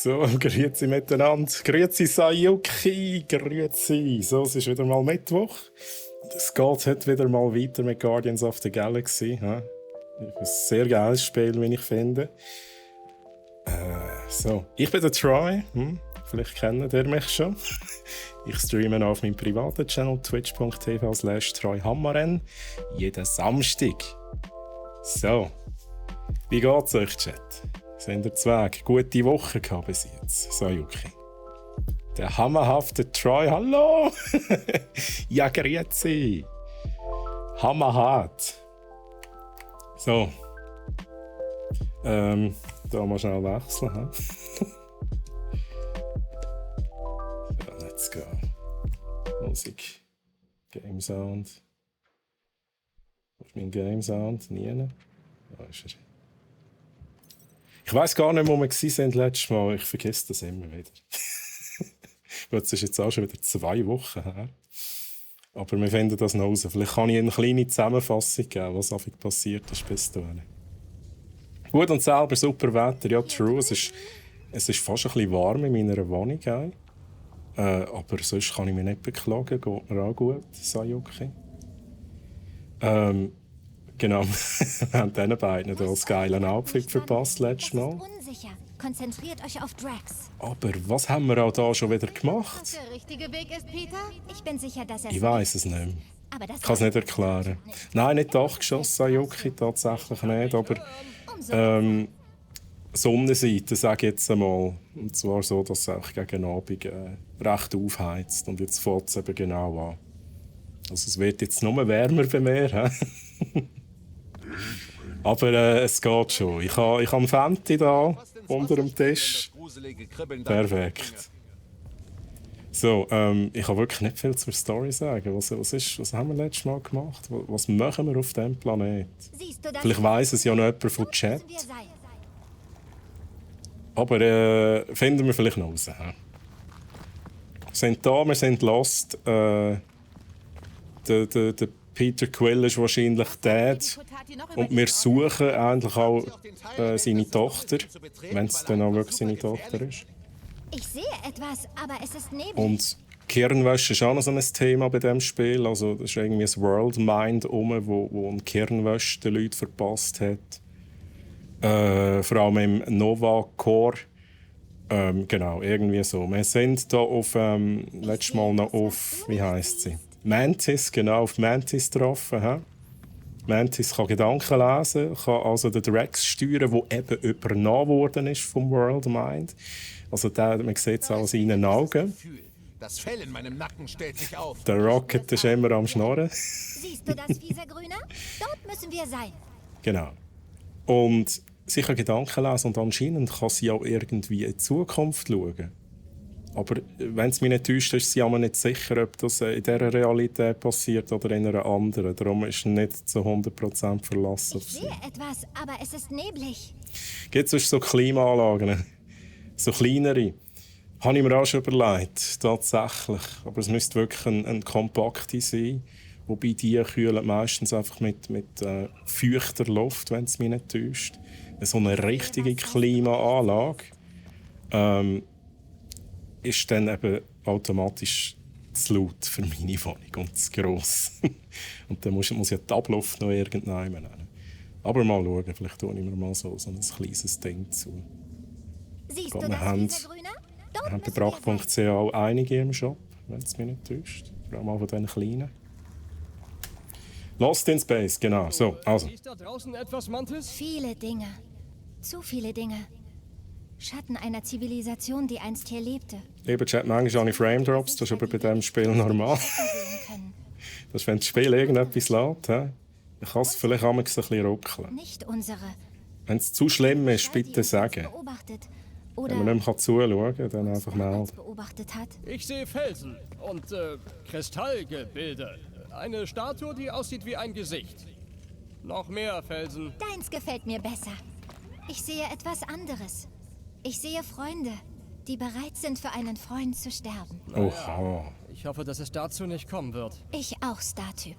So, grüezi miteinander. Grüezi Sayuki, grüezi. So, es ist wieder mal Mittwoch. Es geht heute wieder mal weiter mit Guardians of the Galaxy. Ja? Ein sehr geiles Spiel, wie ich finde. So, ich bin der Troy. Vielleicht kennt ihr mich schon. Ich streame auf meinem privaten Channel twitch.tv/TroyHammerN jeden Samstag. So, wie geht's euch, Chat? Sind ihr Zweig? Gute Woche gehabt bis jetzt. So, Yuki. Der hammerhafte Troy, hallo! Ja, grüezi! Hammerhart. So. Da mal schnell wechseln. So, let's go. Musik. Game Sound. Wo ist mein Game Sound? Nie. Da ist er. Ich weiss gar nicht, wo wir waren letztes Mal. Ich vergesse das immer wieder. Das ist jetzt auch schon wieder 2 Wochen her. Aber wir finden das noch raus. Vielleicht kann ich eine kleine Zusammenfassung geben, was passiert ist bis dahin. Gut, und selber super Wetter. Ja, true. Es ist fast ein bisschen warm in meiner Wohnung. Aber sonst kann ich mich nicht beklagen. Geht mir auch gut, Sayuki. Genau, wir haben diesen beiden das geile Outfit verpasst letztes Mal. Unsicher. Konzentriert euch auf Drax. Aber was haben wir auch da schon wieder gemacht? Was der richtige Weg ist, Peter? Ich bin sicher, dass er Ich weiss es nicht mehr. Aber das Ich kann es nicht erklären. Nein, nicht Dachgeschoss, Sayuki, tatsächlich nicht. Aber Sonnenseite, sage ich jetzt einmal. Und zwar so, dass es auch gegen Abend recht aufheizt. Und jetzt fängt es eben genau an. Also es wird jetzt nur wärmer bei mir. Aber es geht schon. Ich habe einen Fenty da unter dem Tisch. Perfekt. So, ich habe wirklich nicht viel zur Story sagen. Was haben wir letztes Mal gemacht? Was machen wir auf diesem Planet? Vielleicht weiss es ja noch jemand von Chat. Aber finden wir vielleicht noch raus. Wir sind da, wir sind lost. Der Peter Quill ist wahrscheinlich dead. Und wir suchen eigentlich auch seine Tochter, wenn es dann auch wirklich seine Tochter ist. Ich sehe etwas, aber es ist neblig. Und Kernwäsche ist auch noch so ein Thema bei diesem Spiel. Also, das ist irgendwie ein World Mind wo eine Kernwäsche den Leuten verpasst hat. Vor allem im Nova Core. Genau, irgendwie so. Wir sind hier auf, letztes Mal noch auf, wie heisst sie? Mantis, genau, auf Mantis getroffen. He? Mantis kann Gedanken lesen, kann also den Drax steuern, der eben übernommen worden ist vom World Mind. Also man sieht es aus seinen Augen. Das Fell in meinem Nacken stellt sich auf. Der Rocket ist immer am Schnorren. Siehst du das, fieser Grüner? Dort müssen wir sein. Genau. Und sie kann Gedanken lesen und anscheinend kann sie auch irgendwie in die Zukunft schauen. Aber wenn es mich nicht täuscht, ist sie aber nicht sicher, ob das in dieser Realität passiert oder in einer anderen. Darum ist sie nicht zu 100% verlassen auf Ich sie. sehe etwas, aber es ist neblig. Gibt es sonst so Klimaanlagen? So kleinere? Habe ich mir auch schon überlegt, tatsächlich. Aber es müsste wirklich eine kompakte sein. Wobei die kühlen meistens einfach mit feuchter Luft, wenn es mich nicht täuscht. So eine richtige Klimaanlage ist dann eben automatisch zu laut für meine Wohnung und zu gross. Und dann muss ja die Abluft noch irgendwann nehmen. Aber mal schauen, vielleicht tue ich mir mal so ein kleines Ding zu. Siehst Aber du wir das, haben, fieser Grüner? wir Dort haben bei müssen wir sein. Brach.ch auch einige im Shop, wenn es mich nicht täuscht. Vor allem auch von diesen kleinen. Lost in Space, genau. So, also. Ist da draußen etwas, Mantis? Viele Dinge. Zu viele Dinge. Schatten einer Zivilisation, die einst hier lebte. Lieber Chat, manchmal habe ich Frame Drops, das ist aber bei diesem Spiel normal. Sehen können. Das ist, wenn das Spiel irgendetwas lädt, dann kann es vielleicht auch ein bisschen ruckeln. Nicht unsere. Wenn es zu schlimm ist, Die bitte uns sagen. jetzt beobachtet. Wenn Oder man nicht mehr zuschauen kann, dann einfach damals melden. beobachtet hat. Ich sehe Felsen und Kristallgebilde. Eine Statue, die aussieht wie ein Gesicht. Noch mehr Felsen. Deins gefällt mir besser. Ich sehe etwas anderes. Ich sehe Freunde, die bereit sind, für einen Freund zu sterben. Oha. Ich hoffe, dass es dazu nicht kommen wird. Ich auch, Star-Typ.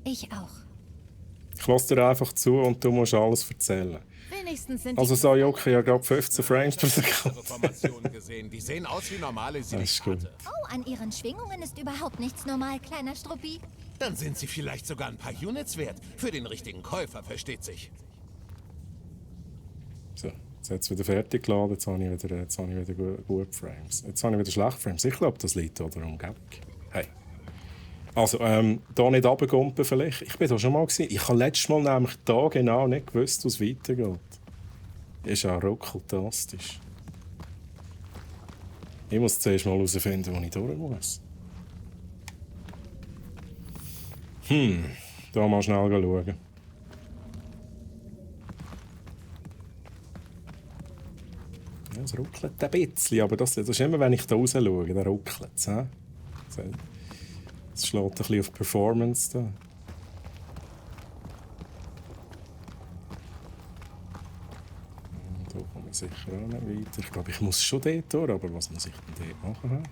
Ich auch. Ich lasse dir einfach zu und du musst alles erzählen. Wenigstens sind Also Sayoko ja gerade 15 Frames pro Sekunde. Formationen gesehen. Die sehen aus wie normale Das ist gut. Silikate. Oh, an ihren Schwingungen ist überhaupt nichts normal, kleiner Struppi. Dann sind sie vielleicht sogar ein paar Units wert. Für den richtigen Käufer, versteht sich. So, jetzt hat es wieder fertig geladen, jetzt habe ich wieder gute Frames. Jetzt habe ich wieder schlechte Frames. Ich glaube, das liegt an der Umgebung. Hey. Also, da nicht runtergumpen vielleicht. Ich bin da schon mal gewesen. Ich habe letztes Mal nämlich da genau nicht gewusst, wie es weitergeht. Ist auch ruckeltastisch. Ich muss zuerst mal herausfinden, wo ich durch muss. Da mal schnell schauen. Ja, es ruckelt ein bisschen, aber das ist immer, wenn ich da raus schaue, dann ruckelt es. Es schlägt ein bisschen auf Performance da. Da komme ich sicher auch nicht weiter. Ich glaube, ich muss schon dort durch, aber was muss ich denn dort machen?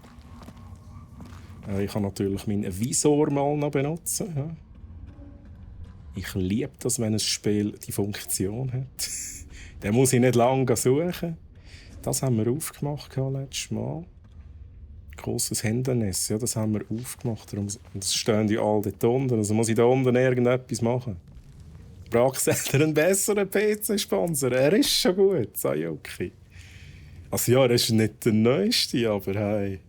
Ich kann natürlich meinen Visor mal noch benutzen. Ja. Ich liebe das, wenn ein Spiel die Funktion hat. Dann muss ich nicht lange suchen. Das haben wir aufgemacht letztes Mal. Grosses Hindernis, ja, das haben wir aufgemacht. Und es stehen die alle dort unten. Also muss ich da unten irgendetwas machen. Braucht er einen besseren PC-Sponsor? Er ist schon gut, Sayoko. Also ja, er ist nicht der neueste, aber hey.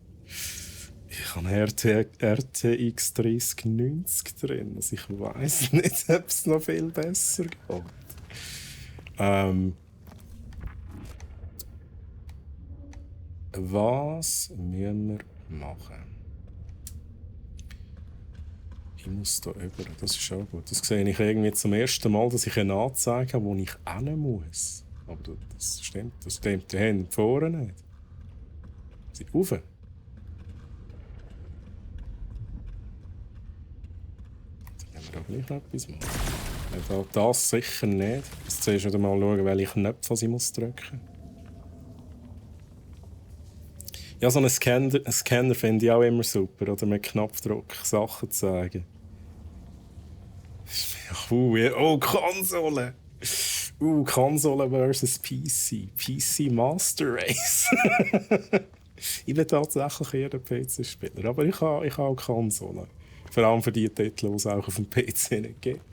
Ich habe RTX 3090 drin. Also ich weiss nicht, ob es noch viel besser geht. Was müssen wir machen? Ich muss da über. Das ist auch gut. Das sehe ich irgendwie zum ersten Mal, dass ich eine Anzeige habe, wo ich hin muss. Aber das stimmt die Hände vorne nicht. Sie rauf. Dann müssen wir da gleich noch etwas machen. Das sicher nicht. Jetzt zuerst wieder mal schauen, welche Knöpfe ich drücken muss. Ja, so einen Scanner finde ich auch immer super, oder mit Knopfdruck Sachen zeigen. Oh, Konsole! Konsole versus PC. PC Master Race. Ich bin tatsächlich eher ein PC-Spieler, aber ich habe auch Konsolen. Vor allem für die Titel, die es auch auf dem PC nicht gibt.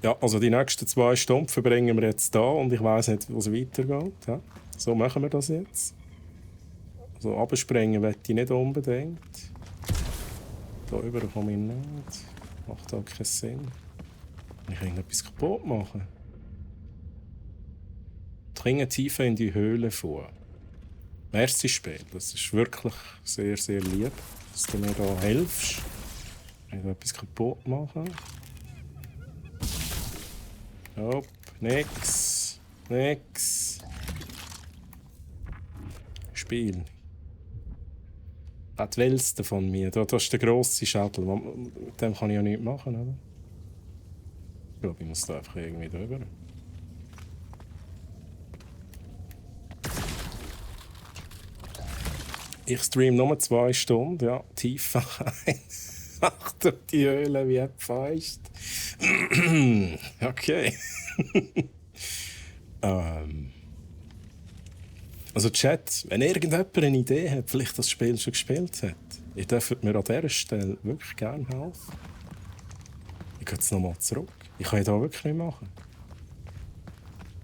Ja, also die nächsten 2 Stunden verbringen wir jetzt da und ich weiss nicht, wo es weitergeht. Ja? So machen wir das jetzt. Also abspringen möchte ich nicht unbedingt. Da rüber komme ich nicht. Macht auch keinen Sinn. Kann ich irgendetwas kaputt machen? Dringe tiefer in die Höhle vor. Merci Spiel, das ist wirklich sehr, sehr lieb, dass du mir da hilfst. Kann ich da etwas kaputt machen? Hopp, nix. Spiel. Was willst du von mir? Das ist der grosse Schädel. Mit dem kann ich ja nichts machen, oder? Ich glaube, ich muss da einfach irgendwie drüber. Ich stream nur 2 Stunden, ja. Tief ein. Achtung, die Höhle wie Feist. Okay. Also Chat, wenn irgendjemand eine Idee hat, vielleicht das Spiel schon gespielt hat, ihr dürft mir an dieser Stelle wirklich gerne helfen. Ich gehe jetzt nochmal zurück. Ich kann hier wirklich nicht machen.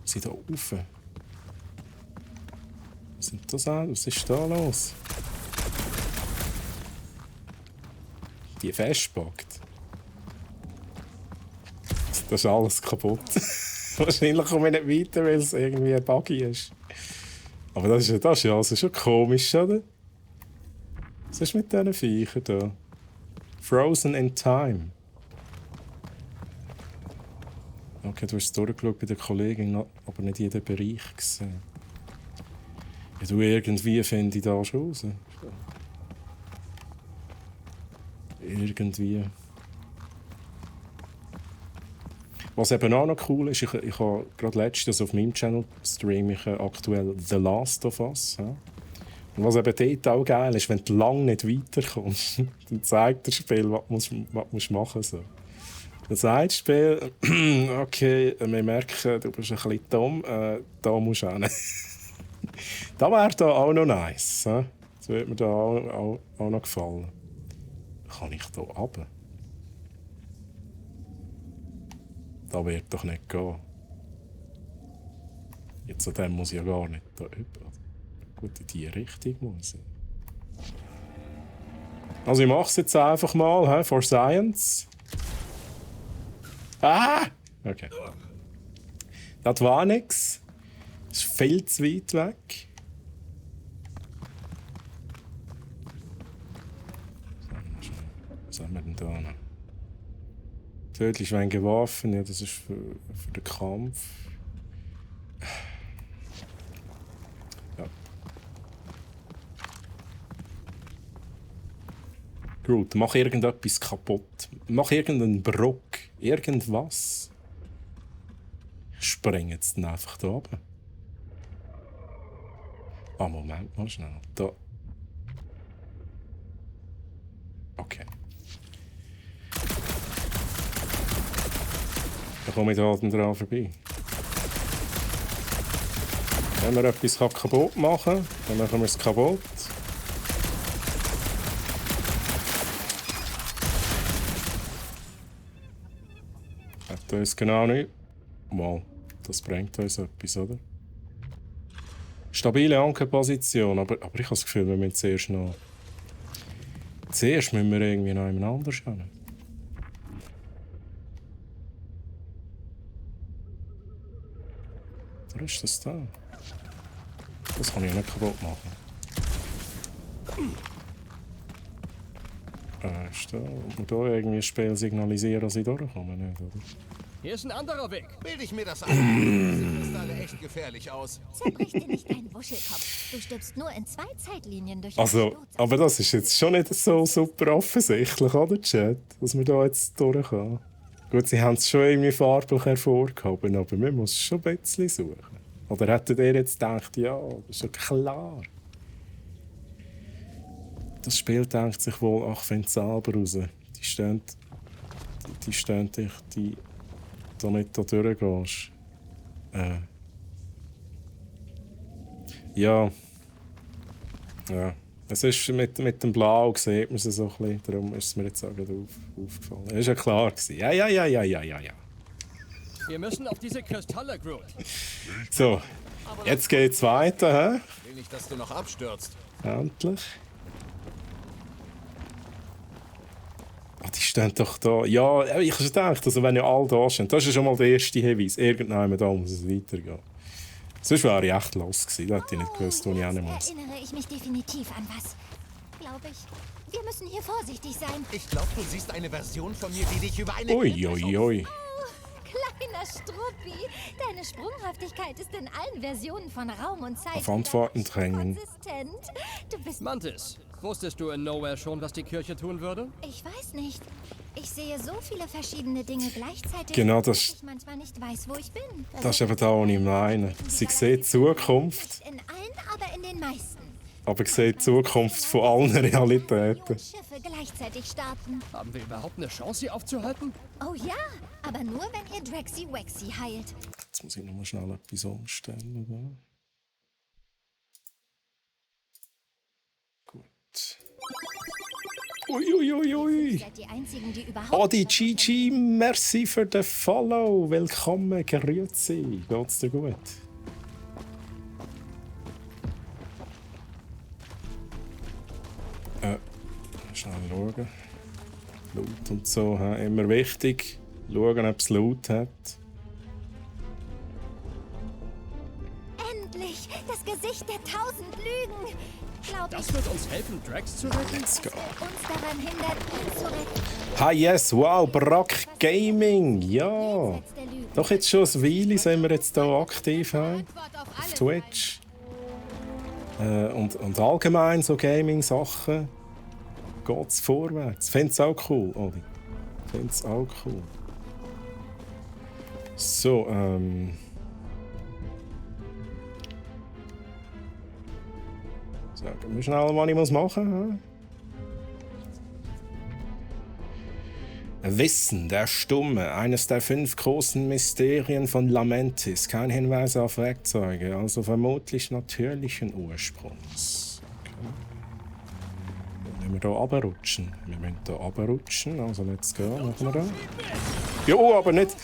Wir sind hier rauf. Was ist da los? Die festpackt. Das ist alles kaputt. Wahrscheinlich komme ich nicht weiter, weil es irgendwie ein Buggy ist. Aber das ist ja also schon komisch, oder? Was ist mit diesen Viechern da? Frozen in Time. Okay, du hast es durchgeschaut bei der Kollegin, aber nicht jeden Bereich gesehen. Ja, du, irgendwie finde ich da schon raus. Irgendwie. Was eben auch noch cool ist, ich habe gerade letztens auf meinem Channel streame ich aktuell The Last of Us. Ja? Und was eben dort auch geil ist, wenn du lange nicht weiterkommst, dann zeigt das Spiel, was du machen musst. So. Dann sagt das Spiel, okay, wir merken, du bist ein bisschen dumm, da musst du hin. Das wäre da auch noch nice. He? Das würde mir da auch noch gefallen. Kann ich hier runter? Das wird doch nicht gehen. Jetzt an dem muss ich ja gar nicht da rüber. Gut, in diese Richtung muss ich. Also ich mache es jetzt einfach mal, for Science. Ah! Okay. Das war nix. Das ist viel zu weit weg. Was haben wir denn da noch? Tödlich Schwein Waffen, ja, das ist für den Kampf. Ja. Gut, mach irgendetwas kaputt. Mach irgendeinen Brock. Irgendwas. Ich spreng jetzt dann einfach da oben. Ah, Moment mal schnell. Da. Okay. Da komme ich da dran vorbei. Wenn wir etwas kaputt machen kann, dann machen wir es kaputt. Hat uns genau nicht. Mal, das bringt uns etwas, oder? Stabile Ankerposition, aber ich habe das Gefühl, wir müssen zuerst noch. Zuerst müssen wir irgendwie noch jemand anders hin. Wo ist das da? Das kann ich nicht kaputt machen. Ist da? Und man da irgendwie ein Spiel signalisieren, dass ich durchkomme, nicht, oder? Hier ist ein anderer Weg. Bild ich mir das ein. Sehen Kristalle echt gefährlich aus. Zerbrich dir nicht deinen Wuschelkopf. Du stirbst nur in 2 Zeitlinien durch Also, den Sturz. aber das ist jetzt schon nicht so super offensichtlich, oder, Chat? Dass wir da jetzt durchkommen. Gut, sie haben es schon irgendwie farblich hervorgehoben, aber man muss schon ein bisschen suchen. Oder hättet ihr jetzt gedacht, ja, das ist ja klar. Das Spiel denkt sich wohl, ach, wenn selber raus. Die stehen dich, da nicht da durchgehst. Ja. Ja. Es ist mit dem Blau, sieht man es so ein bisschen. Darum ist es mir jetzt auch gerade aufgefallen. Das war ja klar. Ja. Wir müssen auf diese Kristalle, Groot. So, jetzt geht's weiter, hä? Ich will nicht, dass du noch abstürzt. Endlich. Ah, die stehen doch da. Ja, ich habe schon gedacht, also wenn ja alle da stehen, das ist schon mal der erste Hinweis. Irgendwann da muss es weitergehen. Sonst wäre ich echt los gewesen. Da hätte ich nicht gewusst, wo ich hin muss. Erinnere ich mich definitiv an was. Glaube ich. Wir müssen hier vorsichtig sein. Ich glaube, du siehst eine Version von mir, die dich über eine Ui. Kleiner Struppi, deine Sprunghaftigkeit ist in allen Versionen von Raum und Zeit Auf Antworten drängen. konsistent. Du bist... Mantis, wusstest du in Nowhere schon, was die Kirche tun würde? Ich weiß nicht. Ich sehe so viele verschiedene Dinge gleichzeitig, Genau, dass das- ich manchmal nicht weiß, wo ich bin. Das ist eben da, was ich meine. Sie sieht die Zukunft, Nicht in allen, aber in den meisten. aber sieht die Zukunft von allen Realitäten. Schiffe gleichzeitig starten. Haben wir überhaupt eine Chance, sie aufzuhalten? Oh ja, aber nur, wenn ihr Draxi Waxi heilt. Jetzt muss ich noch mal schnell etwas umstellen. Oder? Gut. Ui. Seid die einzigen, die überhaupt... Adi GG, merci für den Follow. Willkommen, grüezi. Geht's dir gut? Schnell schauen. Loot und so, immer wichtig. Schauen, ob es Loot hat. Endlich! Das Gesicht der 1000 Lügen! Glaube ich, Das wird uns helfen, Drax zu retten? Let's go. dass er uns daran hindert, ihn zu retten. Hi, yes, wow, Brack Gaming, ja. Jenseits der Lügen. Doch jetzt schon ein Weile sind wir jetzt hier aktiv auf Twitch. Und allgemein so Gaming-Sachen geht's vorwärts. Find's auch cool, Odi. Find's auch cool. So, Sagen wir schnell, was ich machen muss. Wissen, der Stumme, eines der 5 großen Mysterien von Lamentis. Kein Hinweis auf Werkzeuge, also vermutlich natürlichen Ursprungs. Okay. Dann müssen wir hier runterrutschen. Wir müssen hier runterrutschen, also let's go. Machen wir da. Jo, aber nicht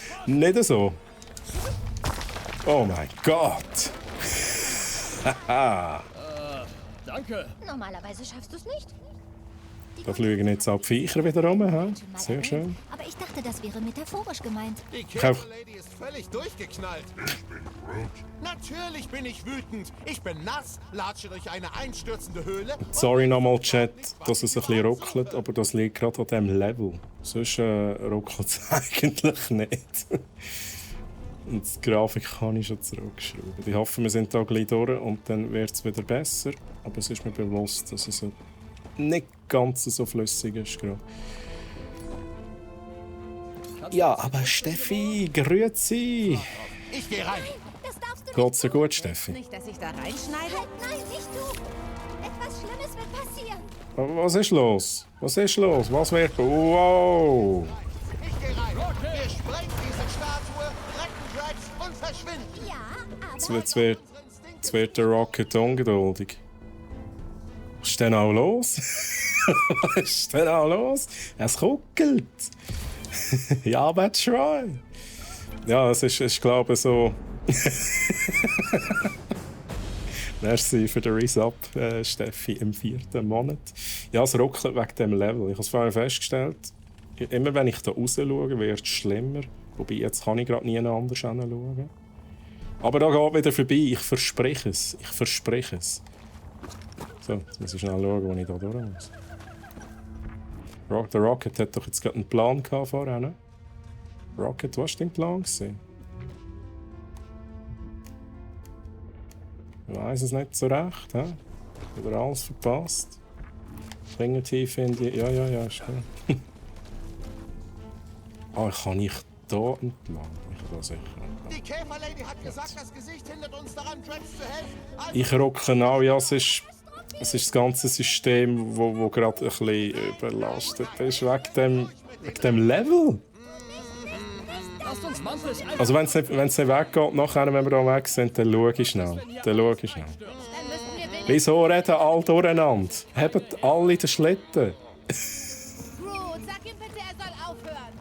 so. Oh mein Gott. Haha. Danke. Normalerweise schaffst du es nicht. Da fliegen jetzt auch die Viecher wieder rum. He? Schon mal Sehr erwähnt, schön. Aber ich dachte, das wäre metaphorisch gemeint. Die Kauf. Käferlady ist völlig durchgeknallt. Natürlich bin ich wütend. Ich bin nass, latsche durch eine einstürzende Höhle. Sorry nochmal, Chat, dass es ein bisschen ruckelt, aber das liegt gerade an diesem Level. Sonst ruckelt es eigentlich nicht. Und die Grafik kann ich schon zurückschrauben. Ich hoffe, wir sind da gleich durch und dann wird es wieder besser. Aber es ist mir bewusst, dass es nicht ganz so flüssig ist gerade. Ja, aber Steffi, grüezi! Ich gehe rein. Das darfst du Geht's dir gut, Steffi? Nicht, dass ich da reinschneide? Halt, nein, nicht du. Etwas Schlimmes wird passieren. Was ist los? Was ist los? Was wird... Wow! Ich gehe rein. Wir sprengen diese Statue, retten Drax und verschwinden. Ja, aber... Jetzt wird der Rocket ungeduldig. Was ist denn auch los? Was ist denn auch los? Es ruckelt. Ja, that's right. Ja, es ist glaube ich, so... Merci für den Resub, Steffi, im 4. Monat. Ja, es ruckelt wegen diesem Level. Ich habe es vorhin festgestellt, immer wenn ich da raus schaue, wird es schlimmer. Wobei, jetzt kann ich gerade nie anders hinschauen. Aber da geht wieder vorbei. Ich verspreche es. Ich verspreche es. So, jetzt muss ich schnell schauen, wo ich da durch muss. Der Rocket hat doch jetzt gerade einen Plan vorher, ne? Rocket, was war dein Plan? Ich weiss es nicht so recht, hä? Wieder alles verpasst. Fingertief in die... Ja, ist gut. Ich kann nicht hier entlang. Ich kann da sicher entlang. Die Käferlady hat gesagt, das Gesicht hindert uns daran, Drax zu helfen. Also Ich rocke auch, ja, es ist das ganze System, wo gerade ein bisschen überlastet ist, wegen dem Level. Lasst uns Mantis einfach Also wenn es nicht weggeht, nachher, wenn wir da weg sind, dann schau ich schnell. Dann müssen wir Wieso reden alle durcheinander? Habt alle den Schlitten. Groot, sag ihm bitte, er soll aufhören.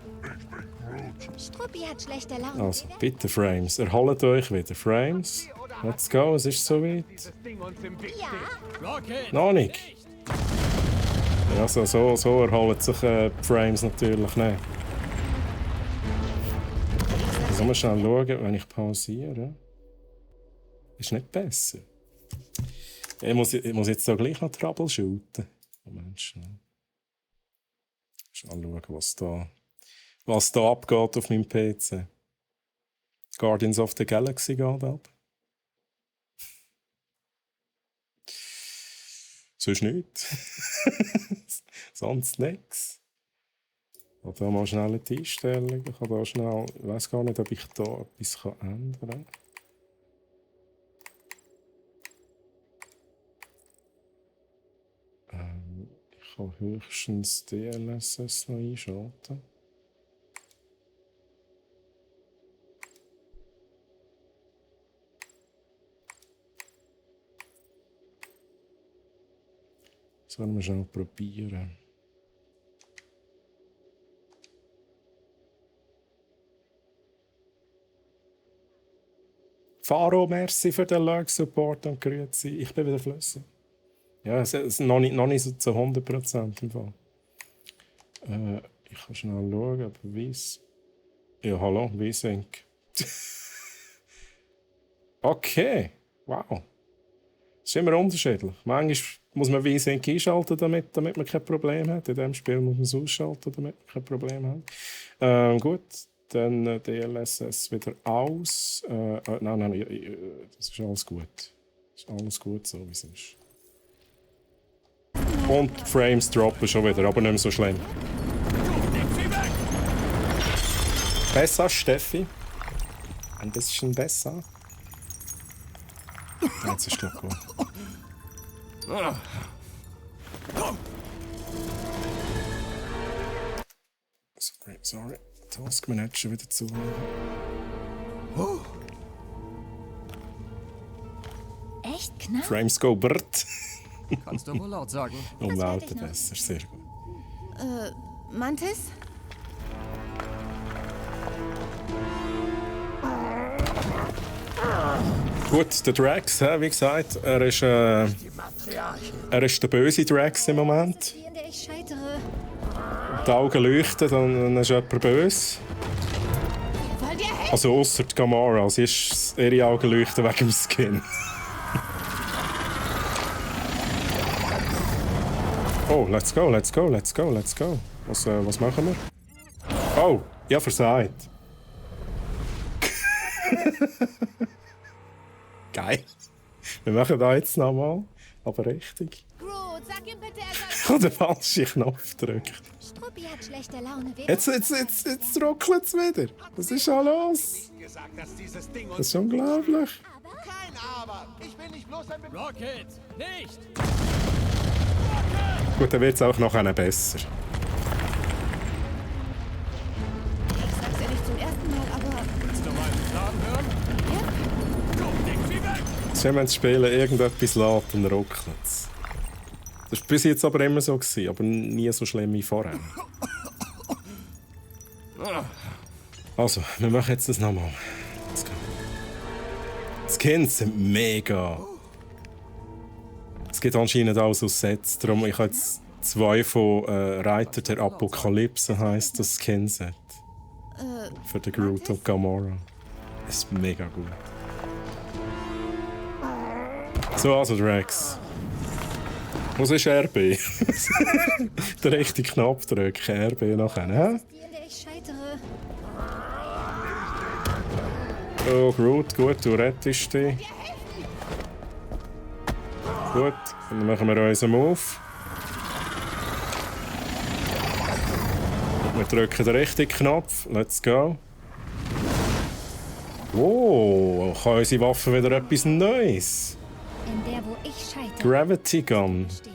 Struppi hat schlechte Laune. Also, bitte Frames, erholt euch wieder. Frames, let's go, es ist soweit. Rocket. Noch nicht. Ja, so erholen sich die Frames natürlich nicht. Jetzt muss schnell schauen, wenn ich pausiere. Ist nicht besser. Ich muss jetzt da gleich noch troubleshooten. Moment, schnell. Schnell schauen, was da abgeht auf meinem PC. Guardians of the Galaxy geht ab. Sonst nichts. Sonst nichts. Ich kann da mal schnell die Einstellung. Ich kann da schnell... Ich weiss gar nicht, ob ich da etwas ändern kann. Ich kann höchstens DLSS noch einschalten. Das wollen wir schnell probieren. Faro, merci für den Lurk-Support und grüezi. Ich bin wieder flüssig. Ja, es ist noch nicht so zu 100% im Fall. Ich kann schnell schauen, ob Weiss... Ja, hallo, Weissync. Okay, wow. Das ist immer unterschiedlich. Manchmal muss man Weissync einschalten, damit man kein Problem hat. In diesem Spiel muss man es ausschalten, damit man kein Problem hat. Gut, dann DLSS wieder aus. Nein, das ist alles gut. Das ist alles gut, so wie es ist. Und die Frames droppen schon wieder, aber nicht mehr so schlimm. Besser, Steffi. Ein bisschen besser. Jetzt ist doch gut. Sorry. Taskmanager wieder zu. Echt knapp? Frames go Bert. Kannst du wohl laut sagen. Umwelten besser, sehr gut. Mantis? Gut, der Drax, wie gesagt, er ist der böse Drax im Moment. Die, in der ich scheitere. Die Augen leuchten, dann ist jemand böse. Wollt ihr helfen? Also ausser die Gamora, sie ist ihre Augen leuchten wegen dem Skin. Oh, let's go. Was machen wir? Oh, ja, versagt. Geil. Wir machen das jetzt nochmal, aber richtig. Groot, sag ihm bitte, er Ich soll habe den falschen Knopf gedrückt. Struppi hat schlechte Laune. Jetzt ruckelt es wieder. Was ist schon los? Gesagt, dass dieses Ding Das uns... ist unglaublich. Kein Aber. Ich bin nicht bloß ein... Rocket, nicht! Gut, dann wird es auch noch besser. Ich sag's ja nicht zum ersten Mal, aber Willst du meinen Plan hören? Komm, denk sie weg! Wenn man das Spielen irgendetwas lässt, dann ruckelt es. Das war bis jetzt aber immer so, aber nie so schlimm wie vorher. Also, wir machen jetzt das nochmal. Let's go. Die Skins sind mega. Es gibt anscheinend auch so Sets, darum ich habe jetzt 2 von Reiter der Apokalypse heisst das Skin-Set. Für den Groot und Gamora. Das ist mega gut. So, also Drax. Was ist RB? Den richtigen Knopf drücken, RB nachher, hä? Die, in der ich scheitere. Oh, Groot, gut, du rettest dich. Gut, dann machen wir unseren Move. Wir drücken den richtigen Knopf. Let's go. Oh, kann unsere Waffe wieder etwas Neues? In der, wo ich scheitere. Gravity Gun. Stehen.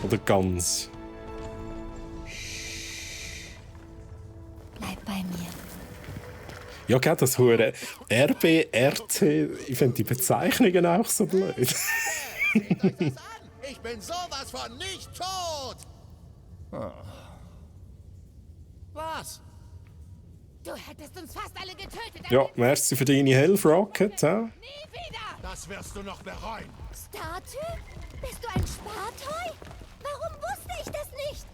Oder Guns. Bleib bei mir. Ja, gell, das hure RB, RT. Ich finde die Bezeichnungen auch so blöd. Seht euch das an! Ich bin sowas von nicht tot! Was? du hättest uns fast alle getötet. Ja, merci für deine Hilfe, Rocket. Ja? Nie wieder! Das wirst du noch bereuen. Statue? Bist du ein Spartoy? Warum wusste ich das nicht?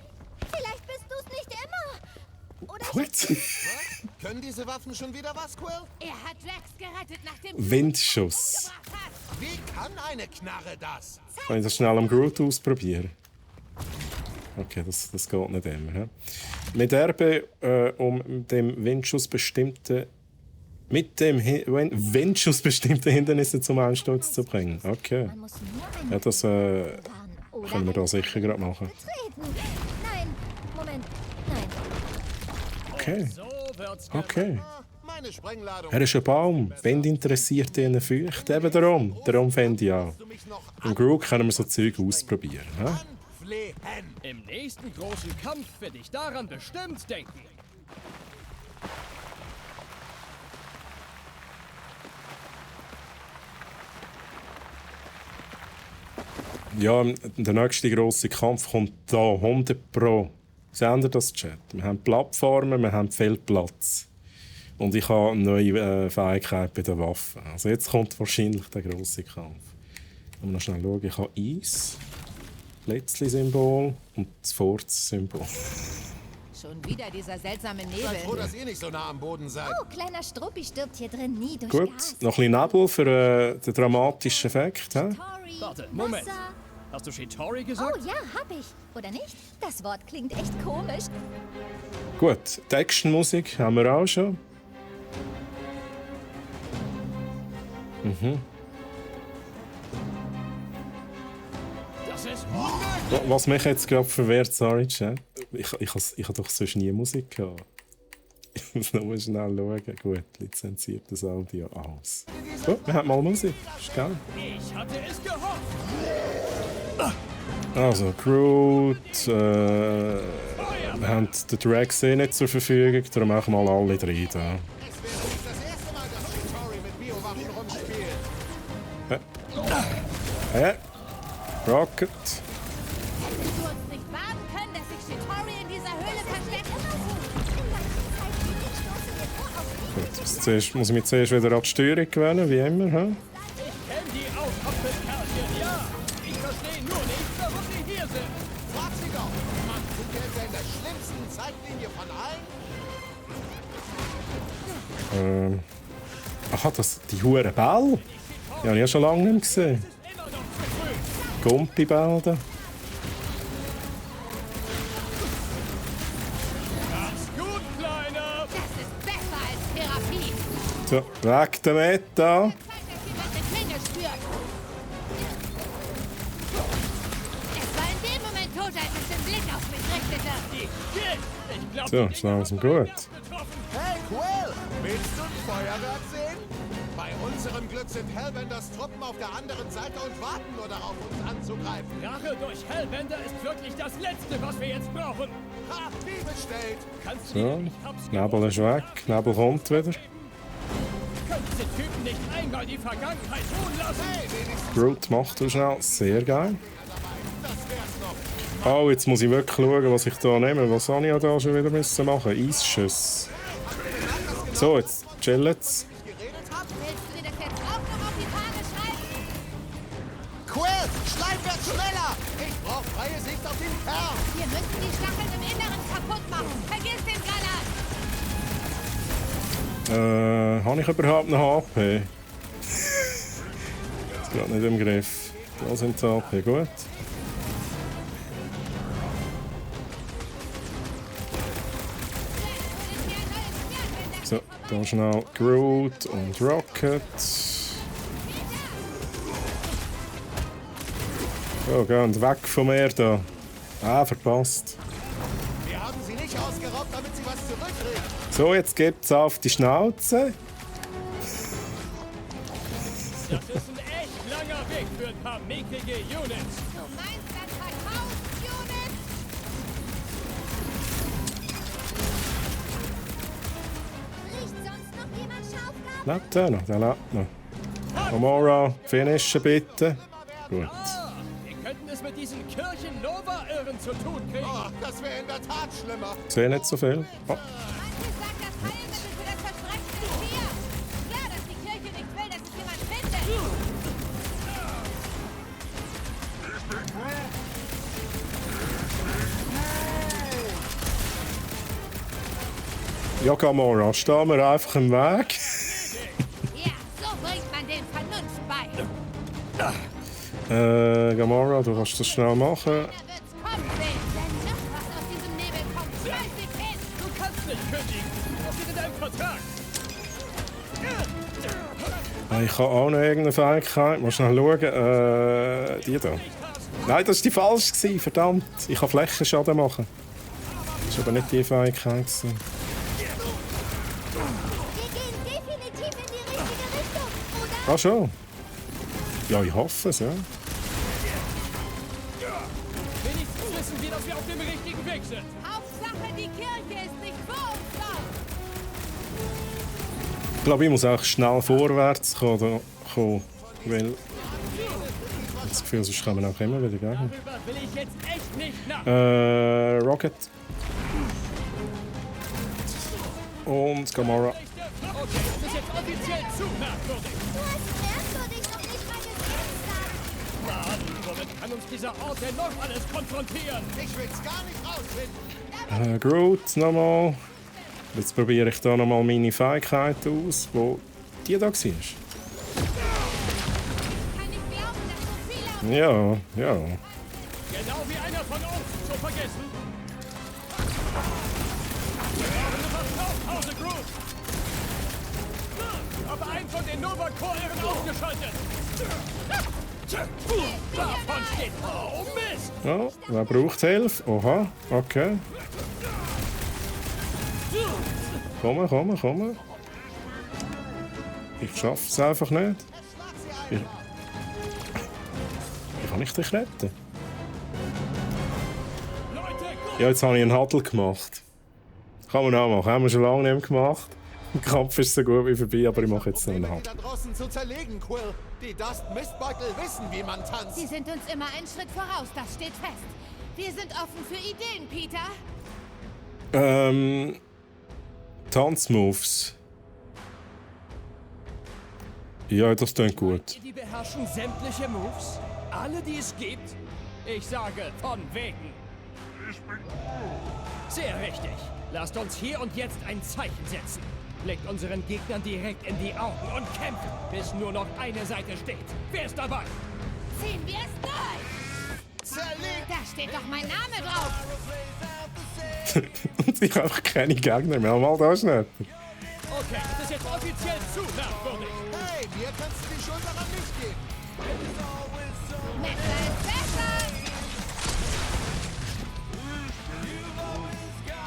Vielleicht bist du es nicht immer. Oder Gut. Können diese Waffen schon wieder was, Quill? Er hat Drax gerettet, nachdem Windschuss. du umgebracht hast. Wie kann eine Knarre das? Kann ich das schnell am Groot ausprobieren? Okay, das geht nicht immer. He? Mit RB, dem Windschuss bestimmte Windschuss bestimmte Hindernisse zum Einsturz zu bringen. Okay. man muss nur einen Ja, das fahren oder können wir da einen sicher gerade machen. betreten. Nein, Moment. Nein. Okay. So wird's Okay. Meine Sprengladung. Er ist ein Baum. Wind interessiert ihn feucht. Eben darum fände ich auch. Du mich noch Im Groot können wir so Zeug ausprobieren. He? anflehen. Im nächsten großen Kampf werde ich daran bestimmt denken. Ja, der nächste grosse Kampf kommt da 100 Pro. Seht ihr das, Chat? Wir haben Plattformen, wir haben viel Platz. Und ich habe neue Fähigkeiten bei den Waffen. Also jetzt kommt wahrscheinlich der grosse Kampf. Noch schnell schauen. Ich habe Eis, Plätzli-Symbol und das Forz-Symbol. Schon wieder dieser seltsame Seid froh, Nebel. dass ihr nicht so nah am Boden seid. Oh, kleiner Struppi stirbt hier drin nie durch Gut, Gas. noch ein bisschen Nebel für den dramatischen Effekt. He? Tori, Warte, Moment. Wasser. Hast du Shitori Oh gesagt? ja, hab ich. Oder nicht? Das Wort klingt echt komisch. Gut, die Action-Musik haben wir auch schon. Das ist unmöglich. Was mich jetzt gerade verwirrt, sorry, Chat. Ich habe doch sonst nie Musik gehabt. Ich muss noch mal schnell schauen. Gut, lizenziertes Audio aus. Oh, wir haben mal Musik. Ist geil. Ich hatte es gehofft. Also, Groot, wir haben den Dragsee nicht zur Verfügung, darum machen wir mal alle drei da. Es wäre nicht das erste Mal, dass Chitauri mit Biowaffen rumspielt. Rocket. Hättest du uns nicht warnen können, dass sich Chitauri in dieser Höhle versteckt? Gut, zuerst muss ich mich zuerst wieder an die Steuerung gewöhnen, wie immer. He? Ich kenn die Augapfelkerlchen, ja. Ich verstehe nur nicht, warum sie hier sind. Frag sie doch! Mann, sind wir etwa in der schlimmsten Zeitlinie von allen? Aha, die huren Bälle. Die habe ich ja schon lange nicht mehr gesehen. Immer noch zu früh. Gumpi-Bälle da. Mach's gut, Kleiner. Das ist besser als Therapie. So, weg damit da. Zeig, dass jemand eine Klinge spürt. Es war in dem Moment tot, als es den Blick auf mich richtete. Die Shit. Ich glaub, So, ist langsam gut. Hey, Quill! Willst du ein Feuerwerk sehen? Bei unserem Glück sind Hellbenders Truppen auf der anderen Seite und warten nur darauf, uns anzugreifen. Rache durch Hellbender ist wirklich das Letzte, was wir jetzt brauchen. Ha, wie bestellt! Kannst du So, nicht Tabs Nebel ist weg. Nebel kommt wieder. Können diese Typen nicht einmal die Vergangenheit ruhen lassen? Hey, wenigstens Groot macht du schnell. Sehr geil. das wär's noch. Oh, jetzt muss ich wirklich schauen, was ich da nehme. Was habe ich ja da schon wieder müssen machen? Eisschüsse. So, jetzt chillen's. Geredet habt? Willst du dir das jetzt auch noch auf die Fahne schreiben? Quill, Schleim wird schneller! Ich brauch freie Sicht auf den Kern! Wir müssen die Stacheln im Inneren kaputt machen. Vergiss den Granat. Habe ich überhaupt noch HP? Ist gerade nicht im Griff. Da sind die HP, gut. So, da schnell Groot und Rocket. So, geh weg von mir da. Ah, verpasst. Wir haben sie nicht ausgeraubt, damit sie was zurückkriegen. So, jetzt gibt's auf die Schnauze. Das ist ein echt langer Weg für ein paar mickige Units. Du meinst das Verkaufsunit? Riecht sonst noch jemand Schafgarten? Lebt der noch? Der lebt noch. Gamora, finishen bitte. Gut. Wir könnten es mit diesen Kirchen-Nova-Irren zu tun kriegen. Oh, das wäre in der Tat schlimmer. Ich sehe nicht so viel. Oh. Manche sagen, das Heilmittel für das Versprechen ist hier. Klar, dass die Kirche nicht will, dass es jemand findet. Ja, Gamora, stehen wir einfach im Weg. Ja, so bringt man den Vernunft bei. Gamora, du kannst das schnell machen. Da wird's kommen sehen. Wenn noch was aus diesem Nebel kommt, schmeiß dich hin. Du kannst nicht kündigen. Das steht in deinem Vertrag. Ich habe auch noch irgendeine Fähigkeit. Mal schnell schauen. Die da. Nein, das war die falsche. Verdammt. Ich kann Flächenschaden machen. Das war aber nicht die Fähigkeit. Wir gehen definitiv in die richtige Richtung, oder? Ah, schon? Ja, ich hoffe es, ja. Wenigstens wissen wir, dass wir auf dem richtigen Weg sind. Hauptsache, die Kirche ist nicht vor uns drauf. Ich glaube, ich muss auch schnell vorwärts kommen. Weil ich habe das Gefühl, sonst kommen wir auch immer wieder gegen. Darüber will ich jetzt echt nicht nach. Rocket. Und Gamora. Okay, das ist jetzt offiziell zu merkwürdig. Du hast merkwürdig noch nicht mal gesehen, Mann, womit kann uns dieser Ort denn noch alles konfrontieren? Ich will's gar nicht rausfinden. Groot nochmal. Jetzt probiere ich da nochmal meine Fähigkeit aus, wo die da war. Kann nicht glauben, dass so viele Ja, ja. Genau wie einer von uns, so vergessen. Wir brauchen eine Verkaufspause, Groot. Aber einen von den Nova-Core-Irren ausgeschaltet. Davon steht... Oh, Mist! Ja, wer braucht Hilfe? Oha, okay. Komm. Ich schaffe es einfach nicht. Ich kann nicht dich retten. Ja, jetzt habe ich einen Huddle gemacht. Kann man auch machen. Haben wir schon lange nicht mehr gemacht. Der Kampf ist so gut wie vorbei, aber ich mache jetzt noch einen Probleme, Huddle. die da draußen zu zerlegen, Quill. Die Dust-Mistbeutel wissen, wie man tanzt. Sie sind uns immer einen Schritt voraus, das steht fest. Wir sind offen für Ideen, Peter. Tanzmoves. Ja, das klingt gut. Die beherrschen sämtliche Moves? Alle, die es gibt? Ich sage, von wegen. Sehr richtig. Lasst uns hier und jetzt ein Zeichen setzen. Blickt unseren Gegnern direkt in die Augen und kämpft, bis nur noch eine Seite steht. Wer ist dabei? Ziehen wir es durch! Zerlegt! Da steht doch mein Name drauf! Und ich habe einfach keine Gegner mehr. Mal da schnell. Okay, das ist jetzt offiziell zu merkwürdig. Hey, mir kannst du die Schuld daran nicht geben. Messer ist besser!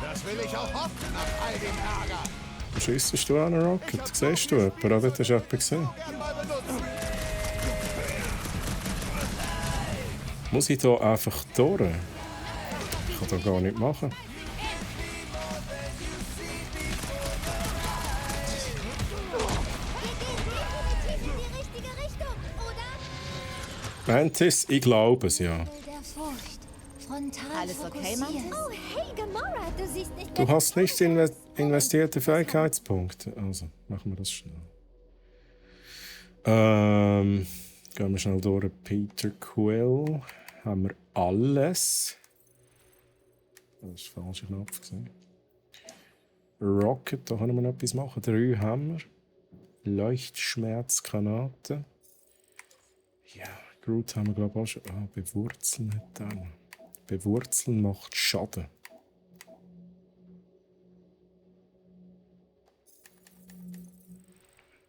Das will ich auch hoffen, nach all dem Ärger. Schießt du an einen Rocket? Siehst du jemanden? Oder hast du jemanden gesehen? Gern mal benutzen. Muss ich da einfach durch? Ich kann das gar nicht machen. In die richtige Richtung, oder? Mantis, ich glaube es ja. Der Furcht. Frontal Alles okay, fokussiert. Mantis? Oh, hey, Gamora, du siehst nicht Du hast nicht investierte Fähigkeitspunkte. Also, machen wir das schnell. Gehen wir schnell durch. Peter Quill. Haben wir alles. Das ist der falsche Knopf. Rocket, da können wir noch etwas machen. 3 haben wir. Leuchtschmerzgranate. Ja, Groot haben wir glaube ich auch schon. Ah, Bewurzeln hat er. Bewurzeln macht Schaden.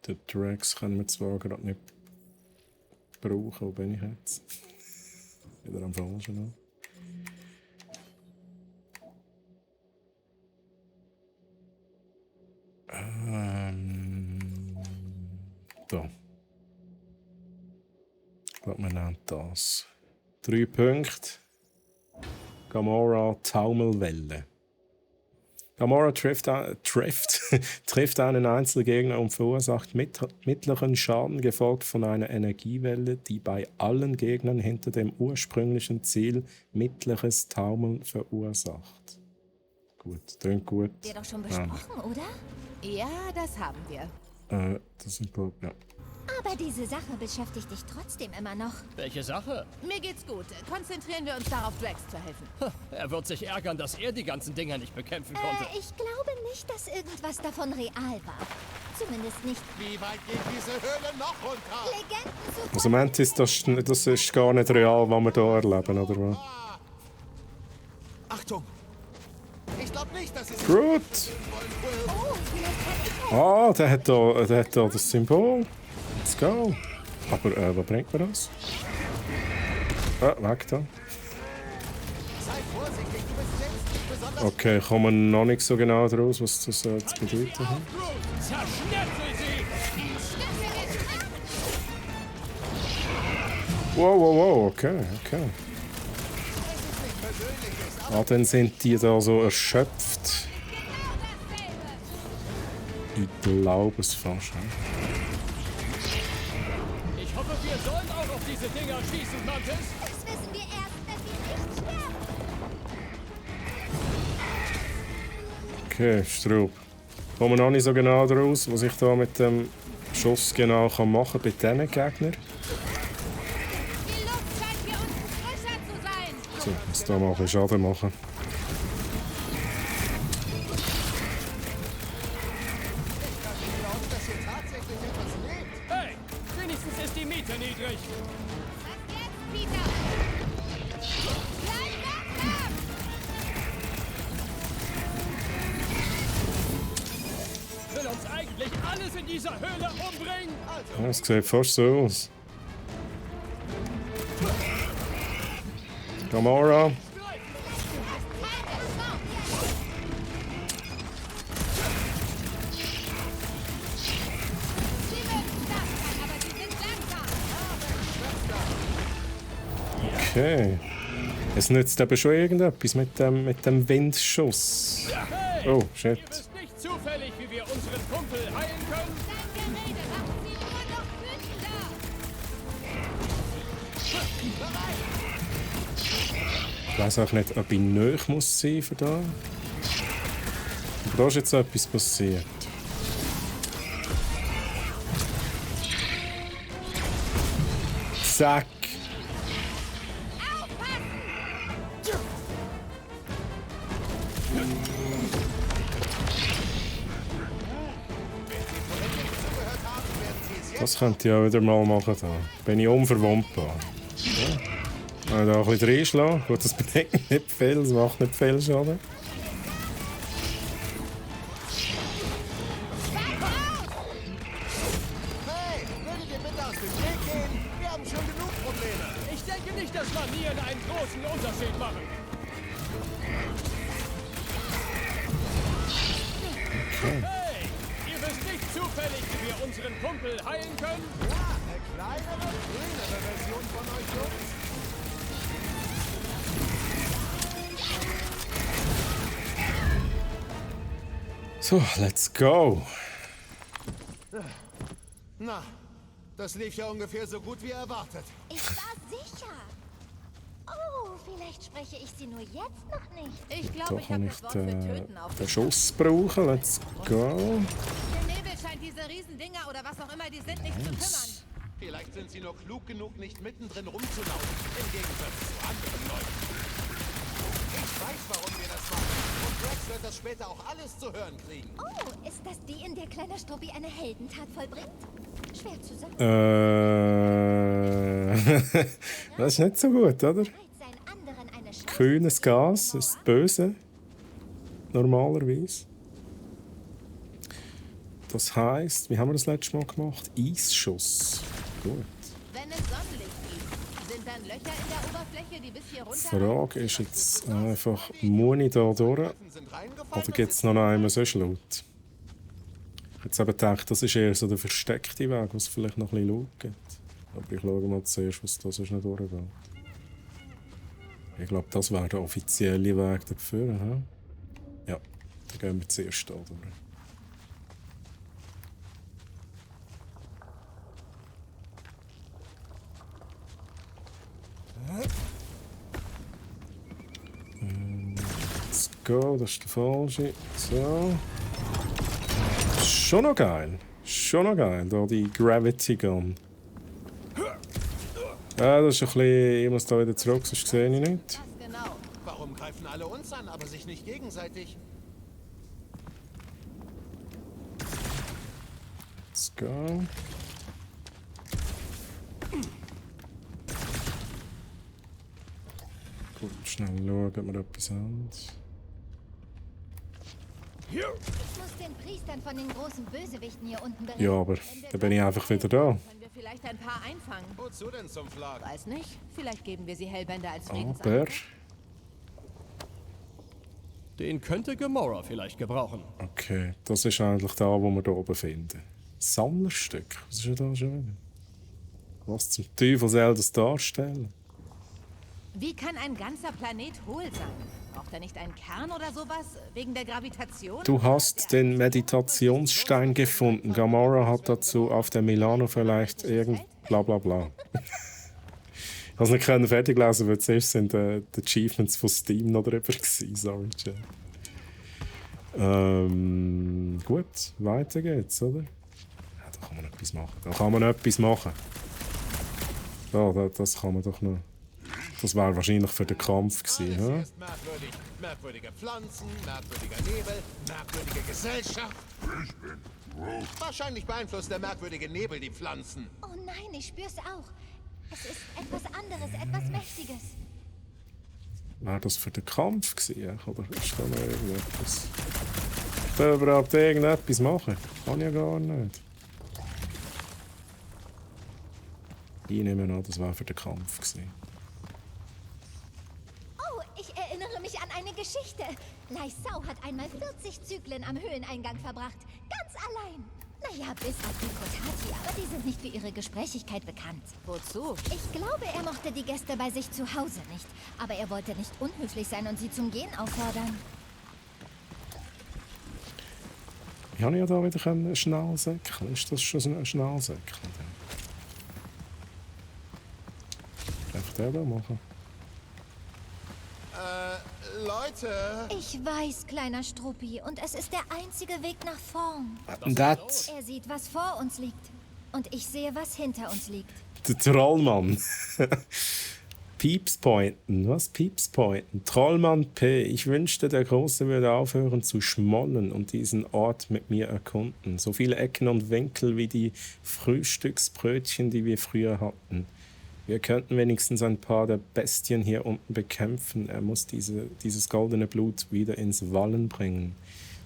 Den Drax können wir zwar gerade nicht brauchen. Wo bin ich jetzt? Wieder am falschen Ort. Da. Ich glaube, man nennt das. 3 Punkte. Gamora Taumelwelle. Gamora trifft einen Einzelgegner und verursacht mittleren Schaden, gefolgt von einer Energiewelle, die bei allen Gegnern hinter dem ursprünglichen Ziel mittleres Taumeln verursacht. Gut, klingt gut. wir doch schon besprochen, oder? Ja, das haben wir. Das sind glaube ja. Aber diese Sache beschäftigt dich trotzdem immer noch. Welche Sache? Mir geht's gut. Konzentrieren wir uns darauf, Drax zu helfen. Er wird sich ärgern, dass er die ganzen Dinger nicht bekämpfen konnte. Ich glaube nicht, dass irgendwas davon real war. Zumindest nicht Wie weit geht diese Höhle noch runter? Legenden zu Also Mantis, das ist gar nicht real, was wir hier erleben, oder was? Achtung! Ich glaube nicht, dass es Groot! Oh, vielleicht kann ich Ah, der hat da das Symbol. Let's go. Aber was bringt mir das? Ah, weg da. Sei vorsichtig, du bist selbst nicht besonders... Okay, kommen wir noch nicht so genau draus, was das zu bedeuten hat. Zerschnetzel sie! Wow, okay. Ah, dann sind die da so erschöpft. Ich glaube es fast. Ich hoffe, wir sollen auch auf diese Dinger schießen, Mantis. Das wissen wir erst, wenn wir nicht sterben. Okay, Strub. Kommen wir noch nicht so genau draus, was ich da mit dem Schuss genau machen kann bei diesen Gegnern. Die Luft scheint hier unten frischer zu sein. So, jetzt da mal ein bisschen Schaden machen. dass hier tatsächlich etwas lebt. Hey, wenigstens ist die Miete niedrig. Was jetzt, Peter? Bleib wachsam! Will uns eigentlich alles in dieser Höhle umbringen? Ja, es sieht fast so aus. Gamora. Sie mögen das sein, aber sie sind langsam. Okay. Es nützt aber schon irgendetwas mit dem Windschuss. Hey, Oh, shit. ihr wisst nicht zufällig, wie wir unseren Kumpel heilen können? Dein Gerede macht sie nur noch wütender. Ich weiß auch nicht, ob ich näher muss sein für da. Aber da ist jetzt etwas passiert. Zack! Das könnte ich auch wieder mal machen. Da bin ich unverwundbar. Ja. Da ein bisschen reinschlagen. Gut, das bringt nicht viel, das macht nicht viel Schaden. Hey, würdet ihr bitte aus dem Weg gehen? Wir haben schon genug Probleme. Ich denke nicht, dass Manieren einen großen Unterschied machen. Hey, ihr wisst nicht zufällig, wie wir unseren Kumpel heilen können? Ja, eine kleinere, grünere Version von euch Jungs. So, let's go! Na, das lief ja ungefähr so gut wie erwartet. Ich war sicher. Oh, vielleicht spreche ich sie nur jetzt noch nicht. Ich Da glaube, ich kann habe ich das Wort für töten auf den Schuss brauchen. Let's go! Der Nebel scheint diese Riesendinger oder was auch immer die sind nicht zu kümmern. Vielleicht sind sie nur klug genug, nicht mittendrin rumzulaufen, im Gegensatz zu anderen Leuten. Ich weiß, warum wir das machen. Und Rex wird das später auch alles zu hören kriegen. Oh, ist das die, in der kleiner Struppi eine Heldentat vollbringt? Schwer zu sagen. Das ist nicht so gut, oder? Bereit sein, anderen eine Chance Grünes Gas ist böse. Normalerweise. Das heisst, wie haben wir das letzte Mal gemacht? Eisschuss. Gut. Wenn es Sonnenlicht gibt, sind dann Löcher in der Oberfläche, die bis hier Die runter... Frage ist jetzt einfach, muss ich da durch? Sind reingefallen, Oder gibt es noch einmal sonst Laut? Ich hätte jetzt eben gedacht, das ist eher so der versteckte Weg, wo es vielleicht noch ein bisschen Laut gibt. Aber ich schaue mal zuerst, was da sonst nicht durchgeht. Ich glaube, das wäre der offizielle Weg dafür. Hm? Ja, dann gehen wir zuerst da durch. Let's go, das ist der falsche. So. Schon noch geil. Schon noch geil, da die Gravity Gun. Ja, das ist ein bisschen... Ich muss da wieder zurück, sonst sehe ich nicht. Das genau. Warum greifen alle uns an, aber sich nicht gegenseitig? Let's go. Gut, schnell schauen, ob wir etwas haben. Ich muss den Priestern von den großen Bösewichten hier unten berichten. Ja, aber dann bin ich einfach wieder da. Können wir vielleicht ein paar einfangen? Wozu denn zum Flag? Weiß nicht. Vielleicht geben wir sie Hellbänder als Aber... Friedensangebot. Den könnte Gamora vielleicht gebrauchen. Okay, das ist eigentlich da, wo wir hier oben finden. Sammlerstück? Was ist denn da schon wieder? Was zum Teufel soll das darstellen? Wie kann ein ganzer Planet hohl sein? Braucht er nicht einen Kern oder sowas? Wegen der Gravitation? Du hast den Meditationsstein gefunden. Gamora hat dazu auf der Milano vielleicht irgend... bla bla bla. Ich konnte es nicht fertig lesen, weil zuerst sind die Achievements von Steam noch drüber gewesen. Sorry, Chat. Gut, weiter geht's, oder? Ja, da kann man etwas machen. Da kann man etwas machen. Das kann man doch noch... Das wäre wahrscheinlich für den Kampf gewesen, Alles hier ja? ist merkwürdig. Merkwürdige Pflanzen, merkwürdiger Nebel, merkwürdige Gesellschaft. Wahrscheinlich beeinflusst der merkwürdige Nebel die Pflanzen. Oh nein, ich spür's auch. Es ist etwas anderes, etwas Mächtiges. Wäre das für den Kampf gewesen? Oder ist da noch irgendetwas? Ich will überhaupt irgendetwas machen. Kann ich ja gar nicht. Ich nehme an, das wäre für den Kampf gewesen. Oh, ich erinnere mich an eine Geschichte. Lai Sao hat einmal 40 Zyklen am Höhleneingang verbracht. Ganz allein. Naja, bis auf die Kotati, aber die sind nicht für ihre Gesprächigkeit bekannt. Wozu? Ich glaube, er mochte die Gäste bei sich zu Hause nicht. Aber er wollte nicht unhöflich sein und sie zum Gehen auffordern. Ich habe ja da wieder einen Schnellsäckchen. Ist das schon ein Schnellsäckchen? Darf ich den da machen? Leute. Ich weiß, kleiner Struppi, und es ist der einzige Weg nach vorn. Das. Er sieht, was vor uns liegt. Und ich sehe, was hinter uns liegt. Der Trollmann. Piepspointen. Was Piepspointen? Trollmann P. Ich wünschte, der Große würde aufhören zu schmollen und diesen Ort mit mir erkunden. So viele Ecken und Winkel wie die Frühstücksbrötchen, die wir früher hatten. Wir könnten wenigstens ein paar der Bestien hier unten bekämpfen. Er muss dieses goldene Blut wieder ins Wallen bringen.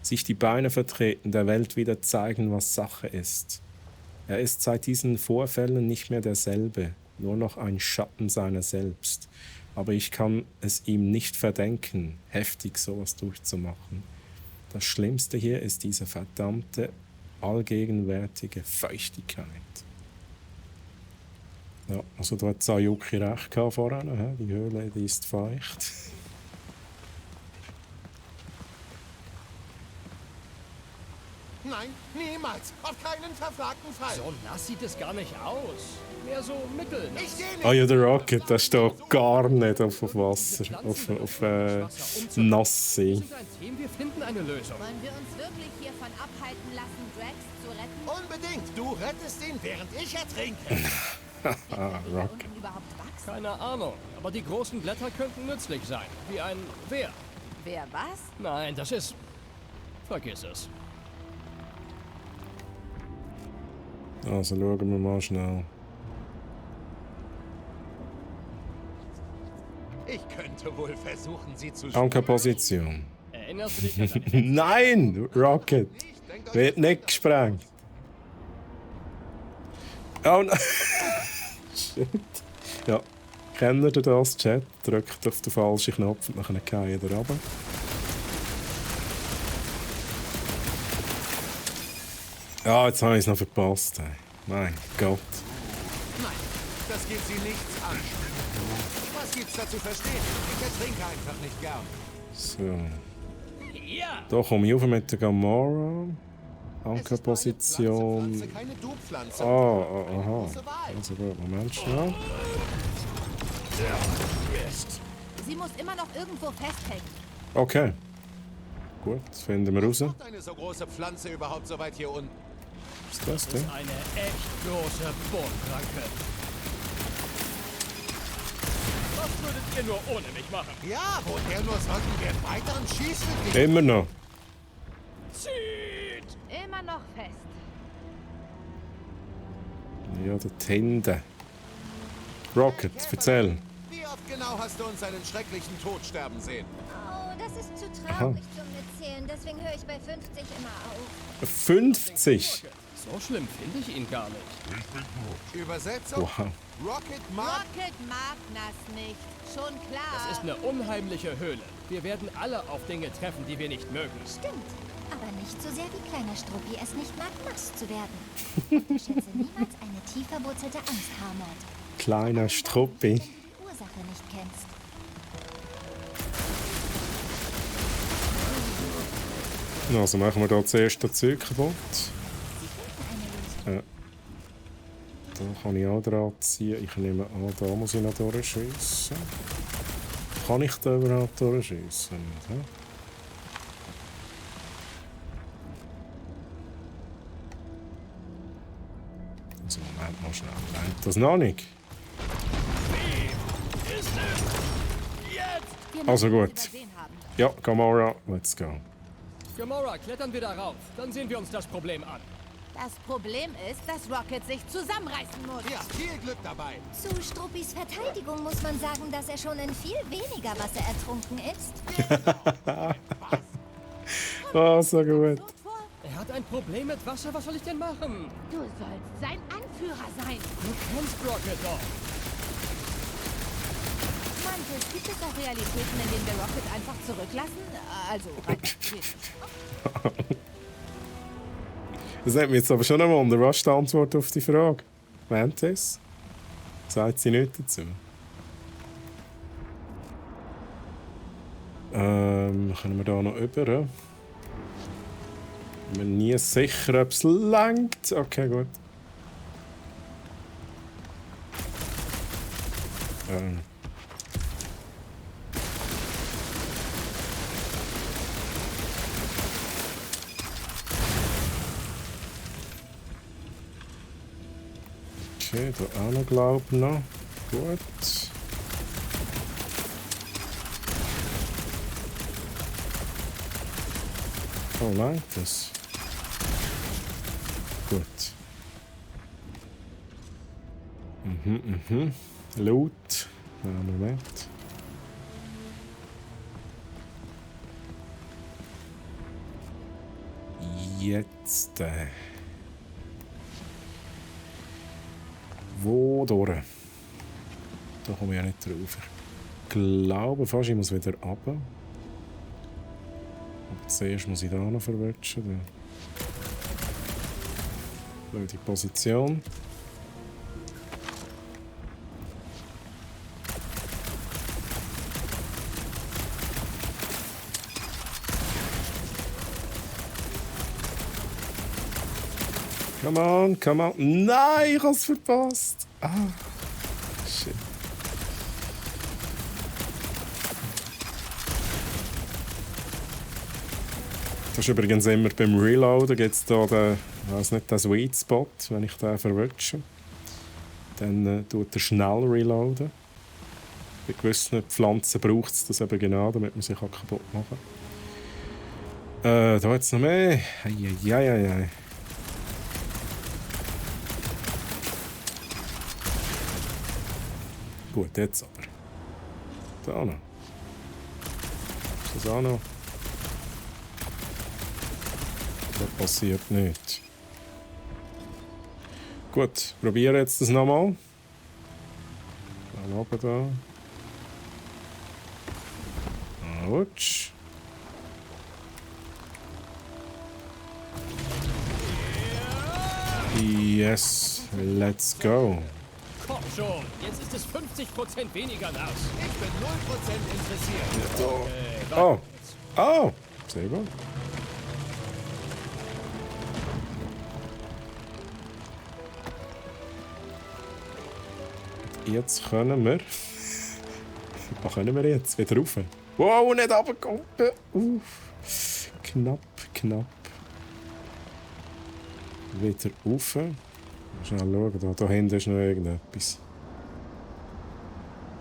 Sich die Beine vertreten, der Welt wieder zeigen, was Sache ist. Er ist seit diesen Vorfällen nicht mehr derselbe, nur noch ein Schatten seiner selbst. Aber ich kann es ihm nicht verdenken, heftig sowas durchzumachen. Das Schlimmste hier ist diese verdammte, allgegenwärtige Feuchtigkeit. Ja, also da hat Sayuki recht gehabt vorhin. Die Höhle, die ist feucht. Nein, niemals. Auf keinen verfragten Fall. So nass sieht es gar nicht aus. Mehr so mittelnass. Ich gehe nicht. Ah ja, der Rocket, der steht gar nicht auf Wasser, auf Nasssee. Wir sind ein Team, wir finden eine Lösung. Wollen wir uns wirklich hiervon abhalten lassen, Drax zu retten? Unbedingt. Du rettest ihn, während ich ertrinke. Rocket. Unten überhaupt wachsen? Keine Ahnung, aber die großen Blätter könnten nützlich sein. Wie ein Wehr. Wer was? Nein, das ist... Vergiss es. Also schauen wir mal schnell. Ich könnte wohl versuchen, sie zu Ankerposition. Erinnerst du dich an deine Nein, Rocket. Wird nicht gesprengt. Oh nein. Shit. Ja, kennt ihr das, Chat? Drückt auf den falschen Knopf und dann fallen ihr runter. Ja, jetzt habe ich es noch verpasst. Ey. Mein Gott. Nein, das geht sie nichts an. Was gibt's da zu verstehen? Ich ertrinke einfach nicht gern. So. Ja! Da komme ich auf mit der Gamora. Es ist Ankerposition. nur eine Pflanze, keine Du-Pflanze. Aha. Große Wahl. Also gut, Moment schnell. Sie muss immer noch irgendwo festhängen. Okay. Gut, das finden wir raus. Was Macht eine so große Pflanze überhaupt so weit hier unten? ist das denn? Eine echt große Bodenranke. Was würdet ihr nur ohne mich machen? Ja, woher nur sollten wir einen weiteren Schießen gehen? Immer noch. Zieht! Immer noch fest. Ja, der Tinde. Rocket, erzähl. Wie oft genau hast du uns einen schrecklichen Tod sterben sehen? Oh, das ist zu traurig zum Mitzählen. Deswegen höre ich bei 50 immer auf. 50? So schlimm finde ich ihn gar nicht. Übersetzung? Wow. Rocket mag... Rocket mag Nass nicht. Schon klar. Es ist eine unheimliche Höhle. Wir werden alle auf Dinge treffen, die wir nicht mögen. Stimmt. Aber nicht so sehr wie kleiner Struppi es nicht mag, nass zu werden. Unterschätze niemals eine tief verwurzelte Angst, Harmod. Kleiner Struppi. Wenn du die Ursache nicht kennst. Also machen wir da zuerst das Zeug kaputt. Sie finden eine Lösung. Da kann ich auch dran ziehen. Ich nehme an, da muss ich noch durchschiessen. Kann ich da überhaupt durchschiessen? Ja? Also Moment mal schnell. Reicht das noch nicht? Wir Also müssen gut. es übersehen haben. Ja, Gamora, let's go. Gamora, klettern wir darauf. Dann sehen wir uns das Problem an. Das Problem ist, dass Rocket sich zusammenreißen muss. Ja, viel Glück dabei. Zu Struppis Verteidigung muss man sagen, dass er schon in viel weniger Wasser ertrunken ist. Oh, so gut. Tot vor? Er hat ein Problem mit Wasser. Was soll ich denn machen? Du sollst sein Anführer sein. Du kennst Rocket doch. Mantis, gibt es auch Realitäten, in denen wir Rocket einfach zurücklassen? Also, rein theoretisch. Das hat mich jetzt aber schon ein Wunder. Was ist die Antwort auf die Frage? Mantis? Sagt sie nicht dazu? Können wir da noch über? Ich bin mir nie sicher, ob es langt. Okay, gut. Okay, da auch noch, glaube ich, noch. Gut. Oh, langt das? Gut. Loot. Moment. Jetzt. Wo durch? Da komme ich ja nicht drauf. Ich glaube fast, ich muss wieder runter. Aber zuerst muss ich da noch verwutschen. Die Position. Come on, come on. Nein, ich hab's verpasst. Ah, shit. Das ist übrigens immer beim Reloaden, gibt es da den, ich weiss nicht, den Sweet Spot, wenn ich den verwutsche. Dann tut er schnell reloaden. Bei gewissen Pflanzen braucht es das eben genau, damit man sie kaputt machen kann. Da jetzt noch mehr. Eieieiei. Gut, jetzt aber. Da noch. Ist das auch noch? Das passiert nicht. Gut, probiere jetzt das nochmal. Dann oben da. Autsch. Yes, let's go. Komm schon, jetzt ist es 50% weniger nass. Ich bin 0% interessiert. Oh, oh, sehr gut. Jetzt können wir... Was können wir jetzt? Wieder rauf. Wow, nicht runterkommen. Knapp, knapp. Wieder rauf. Schnell schauen, da hinten ist noch irgendetwas.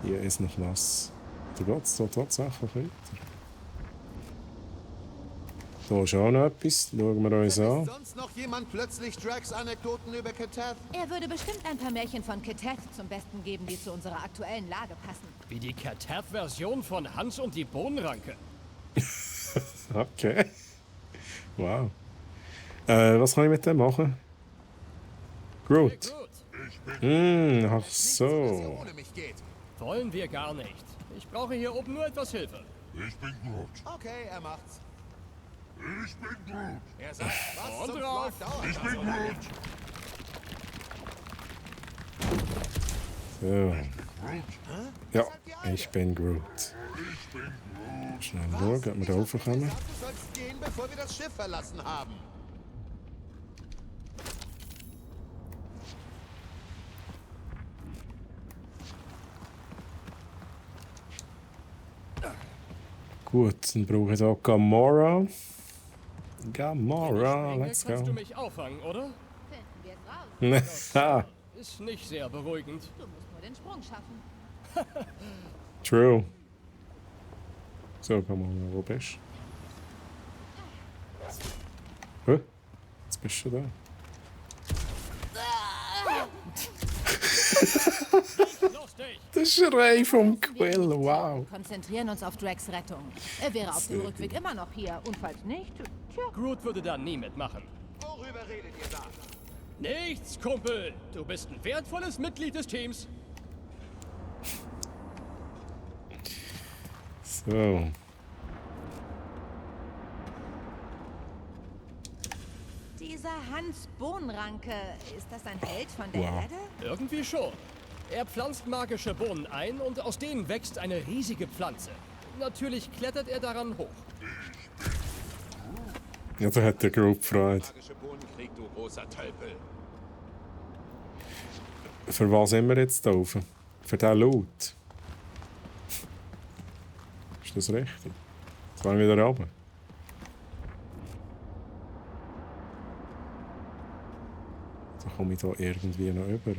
Hier ist noch was. Da geht es tatsächlich weiter. Da ist auch noch etwas. Schauen wir uns an. Ist sonst noch jemand plötzlich Drax Anekdoten über Katath? Er würde bestimmt ein paar Märchen von Katath zum Besten geben, die zu unserer aktuellen Lage passen. Wie die Katath-Version von Hans und die Bohnenranke. Okay. Wow. Was kann ich mit dem machen? Groot. Ach Was so. ohne mich geht. Wollen wir gar nicht. Ich brauche hier oben nur etwas Hilfe. Ich bin Groot. Okay, er macht's. Ich bin Groot. Er sagt, was Und zum drauf. Fuck dauert Ich das bin so? Groot. So. Groot. Ja, ich bin Groot. Ich bin Groot. Schnell schauen, ob wir da raufkommen. Du sollst gehen, bevor wir das Schiff verlassen haben. Gut, dann brauche ich hier Gamora. Wenn Gamora, ich let's springe, kannst du go. mich auffangen, oder? Finden wir es raus. Ist nicht sehr beruhigend. Du musst nur den Sprung schaffen. True. So, Gamora, wo bist du? Hä? Jetzt bist du da. Lustig! Der Schrei vom Quill, wow. Wir konzentrieren uns auf Drax Rettung. Er wäre auf dem Rückweg immer noch hier. Und falls nicht, tja. Groot würde da nie mitmachen. Worüber redet ihr da? Nichts, Kumpel! Du bist ein wertvolles Mitglied des Teams. Die Dieser Hans Bohnenranke, ist das ein Held von der Wow. Erde? Irgendwie schon. Er pflanzt magische Bohnen ein und aus denen wächst eine riesige Pflanze. Natürlich klettert er daran hoch. Ja, da hat der Groot Freude. Magische Bohnenkrieg, du großer Tölpel. Für was sind wir jetzt da oben? Für den Loot? Ist das richtig? Jetzt wollen wir wieder runter. Da komme ich da irgendwie noch über.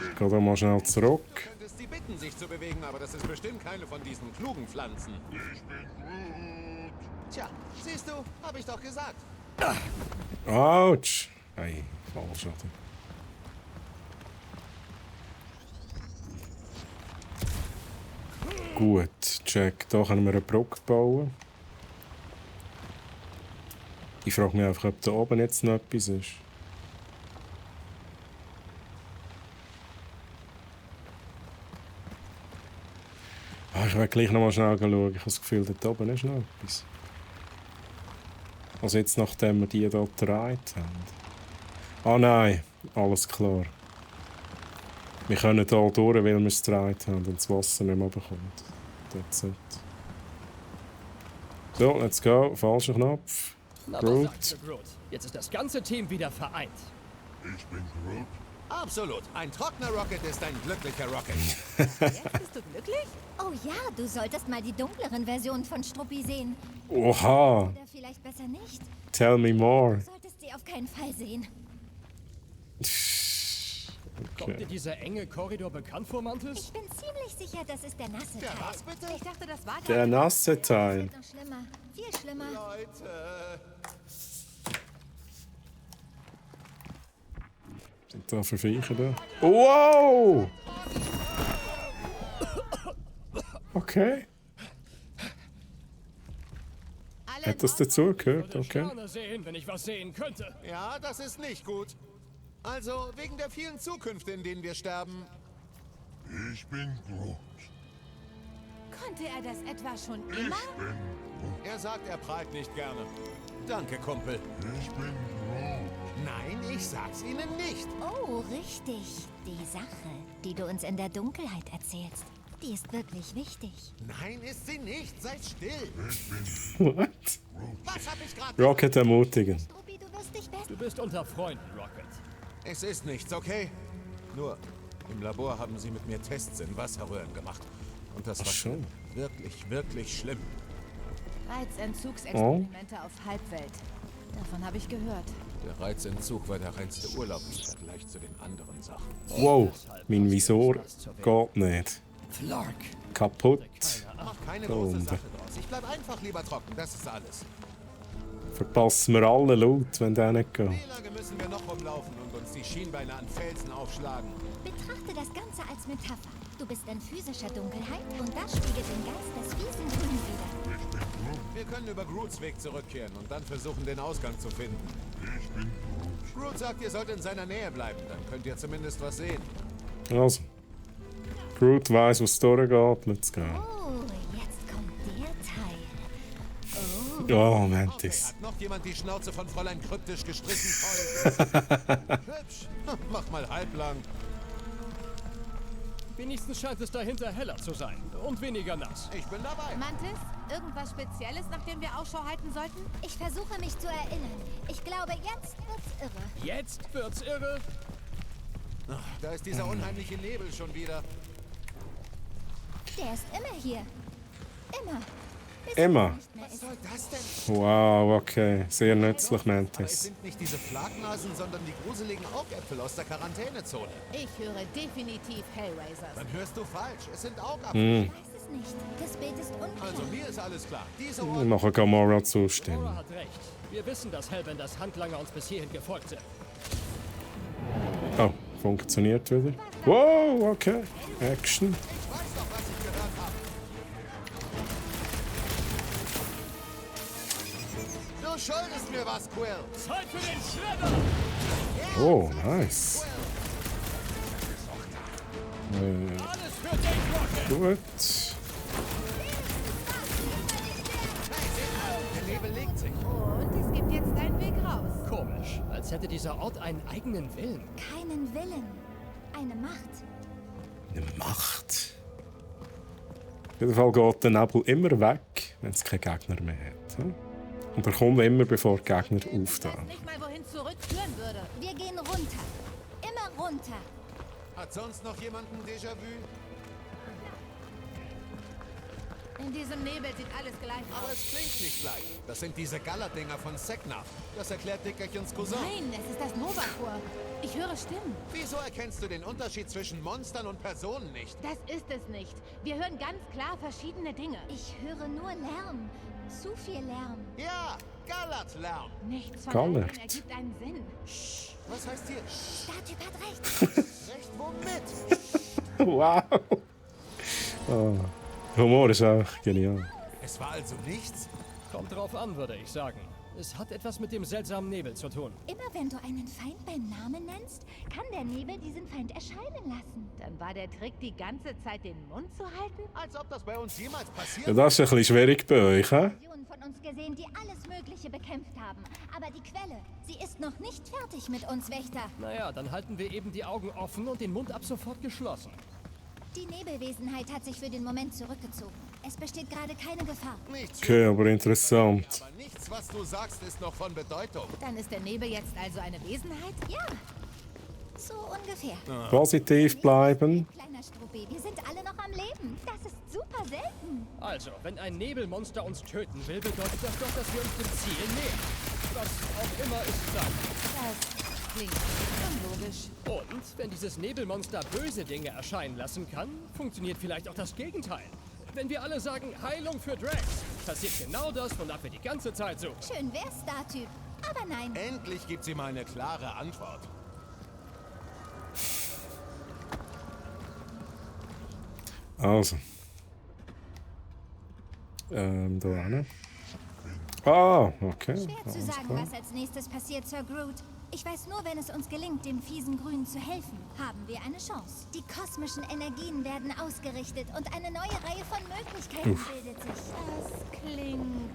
Ich gehe da mal schnell zurück. Du könntest sie bitten, sich zu bewegen, aber das ist bestimmt keine von diesen klugen Pflanzen. Ich bin Groot. Tja, siehst du, habe ich doch gesagt. Autsch! Hey, falsch, oder? Gut, check. Da können wir eine Brücke bauen. Ich frage mich einfach, ob da oben jetzt noch etwas ist. Ich will gleich noch mal schnell schauen. Ich habe das Gefühl, dort oben ist noch etwas. Also jetzt, nachdem wir die hier gedreht haben. Ah nein, alles klar. Wir können hier durch, weil wir es gedreht haben und das Wasser nicht mehr bekommt. That's it. So, let's go. Falscher Knopf. Na, Groot. was sagst du, Groot? Jetzt ist das ganze Team wieder vereint. Ich bin Groot. Absolut. Ein trockener Rocket ist ein glücklicher Rocket. Jetzt bist du glücklich? Oh ja, du solltest mal die dunkleren Versionen von Struppi sehen. Oha! Oder vielleicht besser nicht. Tell me more. Du solltest sie auf keinen Fall sehen. Kommt dir Okay. dieser enge Korridor bekannt vor, Mantis? Ich bin ziemlich sicher, das ist der nasse Der Teil. was bitte? Ich dachte, das war Der gerade... nasse Es Teil. wird noch schlimmer. Viel schlimmer. Leute. Sind da für Viecher da? Wow! Okay. Alle Hat das in Ordnung? dazugehört? Würde Okay. Sterne sehen, wenn ich was sehen könnte. Ja, das ist nicht gut. Also, wegen der vielen Zukünfte, in denen wir sterben. Ich bin Groot. Konnte er das etwa schon immer? Ich bin Groot. Er sagt, er prahlt nicht gerne. Danke, Kumpel. Ich bin Groot. Nein, ich sag's Ihnen nicht. Oh, richtig. Die Sache, die du uns in der Dunkelheit erzählst, die ist wirklich wichtig. Nein, ist sie nicht. Seid still. What? Was hab ich gerade Rocket ermutigen. Struppi, du wirst dich besser. Du bist unter Freunden, Rocket. Es ist nichts, okay? Nur, im Labor haben sie mit mir Tests in Wasserröhren gemacht. Und das war Ach schon. wirklich, wirklich schlimm. Reizentzugsexperimente auf Halbwelt. Davon habe ich gehört. Der Reizentzug war der reinste Urlaub im Vergleich zu den anderen Sachen. Wow, mein Visor geht nicht. Flark. Kaputt. Mach keine Da große unten. Sache draus. Ich bleib einfach lieber trocken, das ist alles. Verpassen wir alle Loot, wenn der nicht geht. Wie lange müssen wir noch rumlaufen und uns die Schienbeine an Felsen aufschlagen? Betrachte das Ganze als Metapher. Du bist in physischer Dunkelheit und das spiegelt den Geist des fiesen Grün wider. Ich bin Groot. Wir können über Groots Weg zurückkehren und dann versuchen, den Ausgang zu finden. Ich bin Groot. Groot sagt, ihr sollt in seiner Nähe bleiben, dann könnt ihr zumindest was sehen. Also. Groot weiss, was durchgeht. Let's go. Oh, jetzt kommt der Teil. Oh, Okay, Mantis. hat noch jemand die Schnauze von Fräulein kryptisch gestrichen voll? Hübsch. Mach mal halblang. Wenigstens scheint es dahinter heller zu sein und weniger nass. Ich bin dabei. Mantis, irgendwas Spezielles, nach dem wir Ausschau halten sollten? Ich versuche mich zu erinnern. Ich glaube, jetzt wird's irre. Jetzt wird's irre. Da ist dieser unheimliche Nebel schon wieder. Der ist immer hier. Immer. Bis Immer. er nicht mehr Was ist. soll das denn? Wow, okay. Sehr nützlich, Aber es Mantis. sind nicht diese Flaknasen, sondern die gruseligen Augäpfel aus der Quarantänezone. Ich höre definitiv Hellraisers. Dann hörst du falsch. Es sind Augapfel. Ich weiß es nicht. Das Bild ist unklar. Also mir ist alles klar. Diese Wir Orte machen Gamora Laura zustimmen. hat recht. Wir wissen, dass Hellbenders Handlanger uns bis hierhin gefolgt sind. Oh, funktioniert wieder. Wow, okay. Action. weiß doch, was ich gehört habe. Du schuldest mir was, Quill. Zeit für den Schredder! Oh, nice. Alles für dich, Rocket! Gut. Der Nebel legt sich. Und es gibt jetzt einen Weg raus. Komisch, als hätte dieser Ort einen eigenen Willen. Keinen Willen. Eine Macht. Eine Macht. Auf jeden Fall geht der Nebel immer weg, wenn es keine Gegner mehr hat. Hm? Und er kommt immer, bevor die Gegner Ich weiß auftauchen. nicht mal, wohin zurückführen würde. Wir gehen runter. Immer runter. Hat sonst noch jemand ein Déjà-vu? In diesem Nebel sieht alles gleich Aber aus. es klingt nicht gleich. Das sind diese Gala-Dinger von Seknaf. Das erklärt Dickerchens Cousin. Nein, es ist das Nova-Tor. Ich höre Stimmen. Wieso erkennst du den Unterschied zwischen Monstern und Personen nicht? Das ist es nicht. Wir hören ganz klar verschiedene Dinge. Ich höre nur Lärm. Zu viel Lärm. Ja, Galat-Lärm. Nichts von all Gallert. dem ergibt einen Sinn. Was heißt hier? Startyp hat recht. Recht womit? Wow! Oh. Humor ist auch genial. Es war also nichts? Kommt drauf an, würde ich sagen. Es hat etwas mit dem seltsamen Nebel zu tun. Immer wenn du einen Feind beim Namen nennst, kann der Nebel diesen Feind erscheinen lassen. Dann war der Trick, die ganze Zeit den Mund zu halten? Als ob das bei uns jemals passiert. Ja, das ist ein bisschen schwierig bei euch, hä? Millionen von uns gesehen, die alles Mögliche bekämpft haben. Aber die Quelle, sie ist noch nicht fertig mit uns, Wächter. Naja, dann halten wir eben die Augen offen und den Mund ab sofort geschlossen. Die Nebelwesenheit hat sich für den Moment zurückgezogen. Es besteht gerade keine Gefahr. Nichts. Okay, aber interessant. Aber nichts, was du sagst, ist noch von Bedeutung. Dann ist der Nebel jetzt also eine Wesenheit? Ja, so ungefähr. Positiv bleiben. Kleiner Struppi, wir sind alle noch am Leben. Das ist super selten. Also, wenn ein Nebelmonster uns töten will, bedeutet das doch, dass wir uns dem Ziel nähern. Was auch immer es sein mag. Das klingt unlogisch. Und wenn dieses Nebelmonster böse Dinge erscheinen lassen kann, funktioniert vielleicht auch das Gegenteil. Wenn wir alle sagen Heilung für Drax, passiert genau das, wonach wir die ganze Zeit suchen. Schön wär's, Startyp. Aber nein. Endlich gibt sie mal eine klare Antwort. Also. Da hin. Ah, okay. Schwer zu Alles sagen, klar. was als nächstes passiert, Sir Groot. Ich weiß nur, wenn es uns gelingt, dem fiesen Grünen zu helfen, haben wir eine Chance. Die kosmischen Energien werden ausgerichtet und eine neue Reihe von Möglichkeiten bildet sich. Das klingt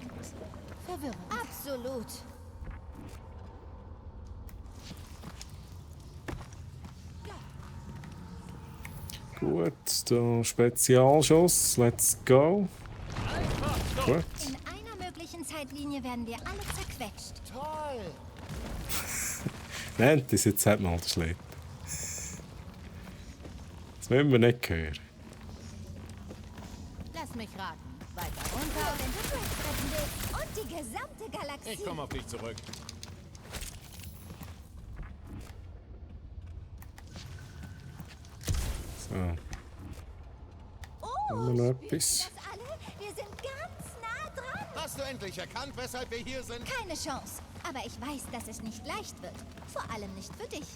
verwirrend. Absolut. Gut, der Spezialschuss. Let's go. Gut. In einer möglichen Zeitlinie werden wir alle zerquetscht. Toll! Nennt das jetzt halt mal der Schlitten. Das müssen wir nicht hören. Lass mich raten. Weiter Nur runter. wenn du Drax retten willst und die gesamte Galaxie. Ich komme auf dich zurück. So. Oh, Haben wir noch spürt ihr etwas? das alle? Wir sind ganz nah dran. Hast du endlich erkannt, weshalb wir hier sind? Keine Chance. Aber ich weiß, dass es nicht leicht wird. Vor allem nicht für dich.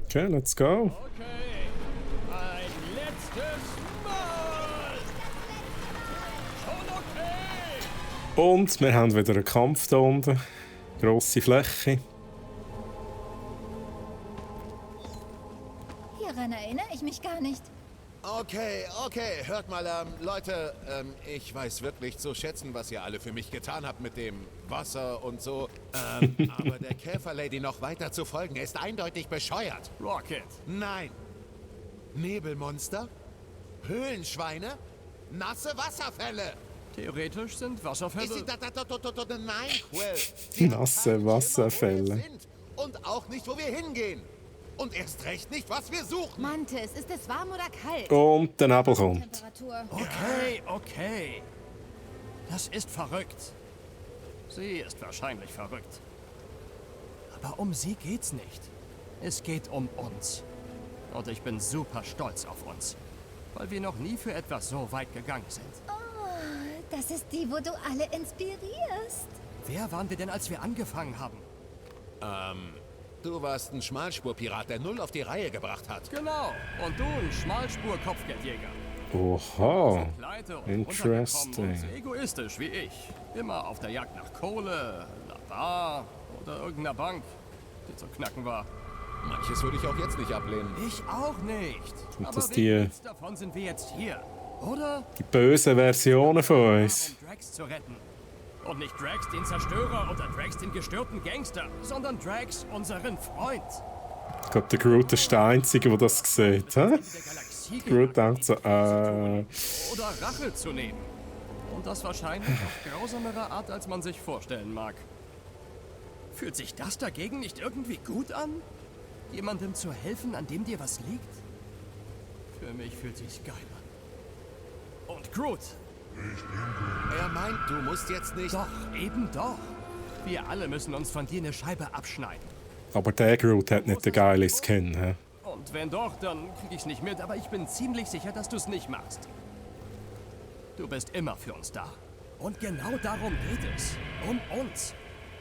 Okay, let's go. Okay, ein letztes Mal! Schon okay! Und wir haben wieder einen Kampf da unten. Grosse Fläche. Hieran erinnere ich mich gar nicht. Okay, hört mal, Leute, ich weiß wirklich zu schätzen, was ihr alle für mich getan habt mit dem Wasser und so. Aber der Käferlady noch weiter zu folgen, ist eindeutig bescheuert. Rocket, Nein. Nebelmonster? Höhlenschweine? Nasse Wasserfälle? theoretisch sind Ist Wasserfälle... sie Nein, Quill. Sie haben Nasse keinen Schimmer, Wasserfälle. wo wir sind. Und auch nicht, wo wir hingehen. Und erst recht nicht, was wir suchen. Mantis, ist es warm oder kalt? Und der Nebel kommt. Temperatur. Okay. Das ist verrückt. Sie ist wahrscheinlich verrückt. Aber um sie geht's nicht. Es geht um uns. Und ich bin super stolz auf uns. Weil wir noch nie für etwas so weit gegangen sind. Oh, das ist die, wo du alle inspirierst. Wer waren wir denn, als wir angefangen haben? Du warst ein Schmalspurpirat, der null auf die Reihe gebracht hat. Genau. Und du ein Schmalspur-Kopfgeldjäger. Oha. Pleite und Interesting. runtergekommen und so egoistisch wie ich. Immer auf der Jagd nach Kohle, einer Bar oder irgendeiner Bank, die zu knacken war. Manches würde ich auch jetzt nicht ablehnen. Ich auch nicht. Und Aber dass wegen die- nichts davon sind wir jetzt hier, oder? Die bösen Versionen von uns. Um Drax zu retten. Und nicht Drax den Zerstörer oder Drax den gestörten Gangster, sondern Drax unseren Freund. Ich glaube, der Groot ist der Einzige, der das sieht. Hä? Der Galaxie Groot denkt so, oder Rache zu nehmen. Und das wahrscheinlich auf grausamere Art, als man sich vorstellen mag. Fühlt sich das dagegen nicht irgendwie gut an? Jemandem zu helfen, an dem dir was liegt? Für mich fühlt sich's geil an. Und Groot. Er meint, du musst jetzt nicht... Doch, eben doch. Wir alle müssen uns von dir eine Scheibe abschneiden. aber der Groot hat nicht den geilen Skin. Hä? Und wenn doch, dann krieg ich's nicht mit, aber ich bin ziemlich sicher, dass du's nicht machst. Du bist immer für uns da. Und genau darum geht es. Um uns.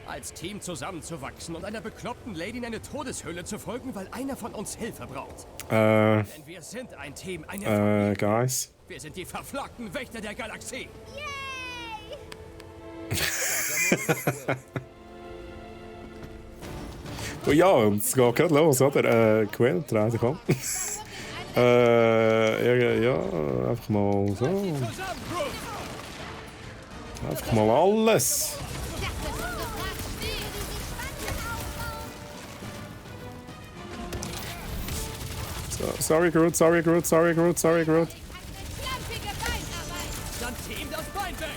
Als Team zusammenzuwachsen und einer bekloppten Lady in eine Todeshöhle zu folgen, weil einer von uns Hilfe braucht. Denn wir sind ein Team, eine Familie. Guys. Wir sind die verflaggten Wächter der Galaxie. Oh ja, und es geht gerade los, oder? Quill, dreh komm. Ja, einfach mal so. Zusammen, Groot! Einfach mal alles. So, sorry, Groot, sorry, Groot, sorry, Groot, sorry, Groot. Schlampige Beinarbeit. Dann Team das Bein weg!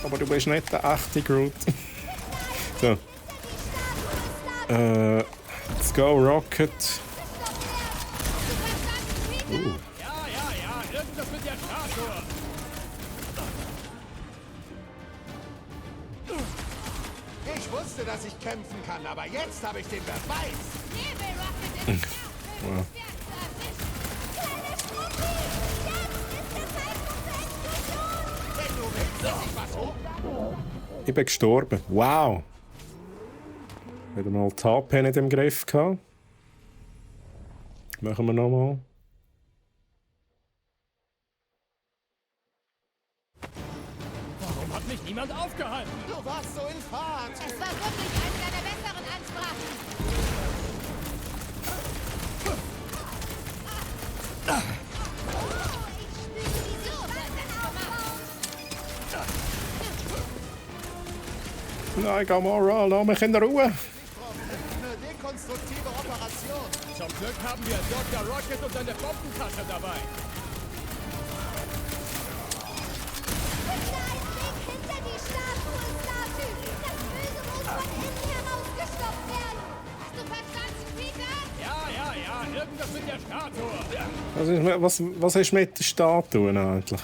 Aber du bist nicht der echte Groot. So. Let's go, Rocket. Ja, irgendwas mit der Statue. Ich wusste, dass ich kämpfen kann, aber jetzt habe ich den Beweis. Nebelrocket ist Wow. Wenn du willst, dass ich was hoch... Ich bin gestorben. Wow. Wieder mal die HP nicht im Griff gehabt. Machen wir nochmal. Warum hat mich niemand aufgehalten? Du warst so in Fahrt. Es war wirklich eine deiner besseren Ansprachen. Nein, Gamora, lass mich in Ruhe. Eine dekonstruktive Operation. Zum Glück haben wir Dr. Rocket und seine Bombentasche dabei. Hinter die Statue, Statue! Das Böse muss von innen herausgestopft werden! Hast du verstanden, Peter? Ja, irgendwas mit der Statue. Was ist mit der Statue eigentlich?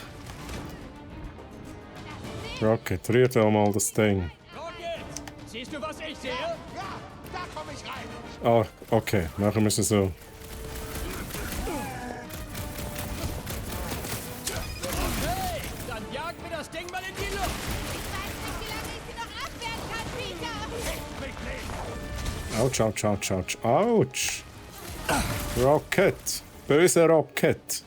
Rocket, rühr doch mal das Ding. Rocket, siehst du, was ich sehe? Ja, da komme ich rein. Ah, okay, machen wir es so. Hey, dann jag mir das Ding mal in die Luft. Ich weiß nicht, wie lange ich sie noch abwehren kann, Peter. Autsch, autsch, autsch, autsch, autsch. Rocket. Böse Rocket.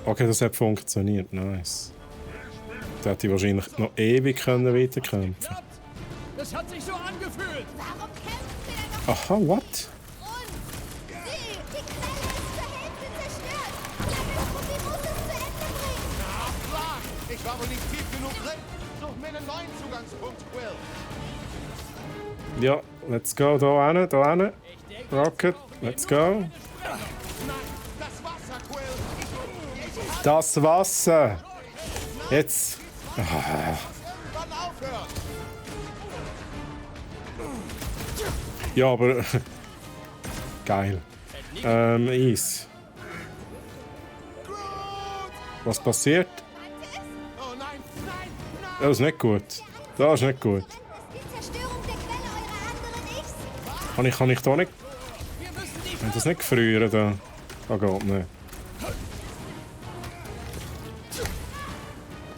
Okay, das hat funktioniert. Nice. Da hätte ich wahrscheinlich noch ewig weiterkämpfen können. Klappt. Das hat sich so angefühlt. Warum kämpfen wir denn noch Aha, what? uns? Die Quelle ist zur Hälfte zerstört! Sie muss es zu Ende bringen! Schlag. Ich war wohl nicht tief genug drin. Such mir einen neuen Zugangspunkt, Quill. Ja, let's go, da hin, da hin. Rocket, let's go. Nein, das Wasser, Quill. Das Wasser. Jetzt. Irgendwann aufhören. Ja, aber. Geil. Eis. Was passiert? Oh nein, nein, nein. Das ist nicht gut. Das ist nicht gut. Die Zerstörung der Quelle eurer anderen Ichs! Kann ich da nicht. Kann das nicht gefrieren da? Oh Gott, ne.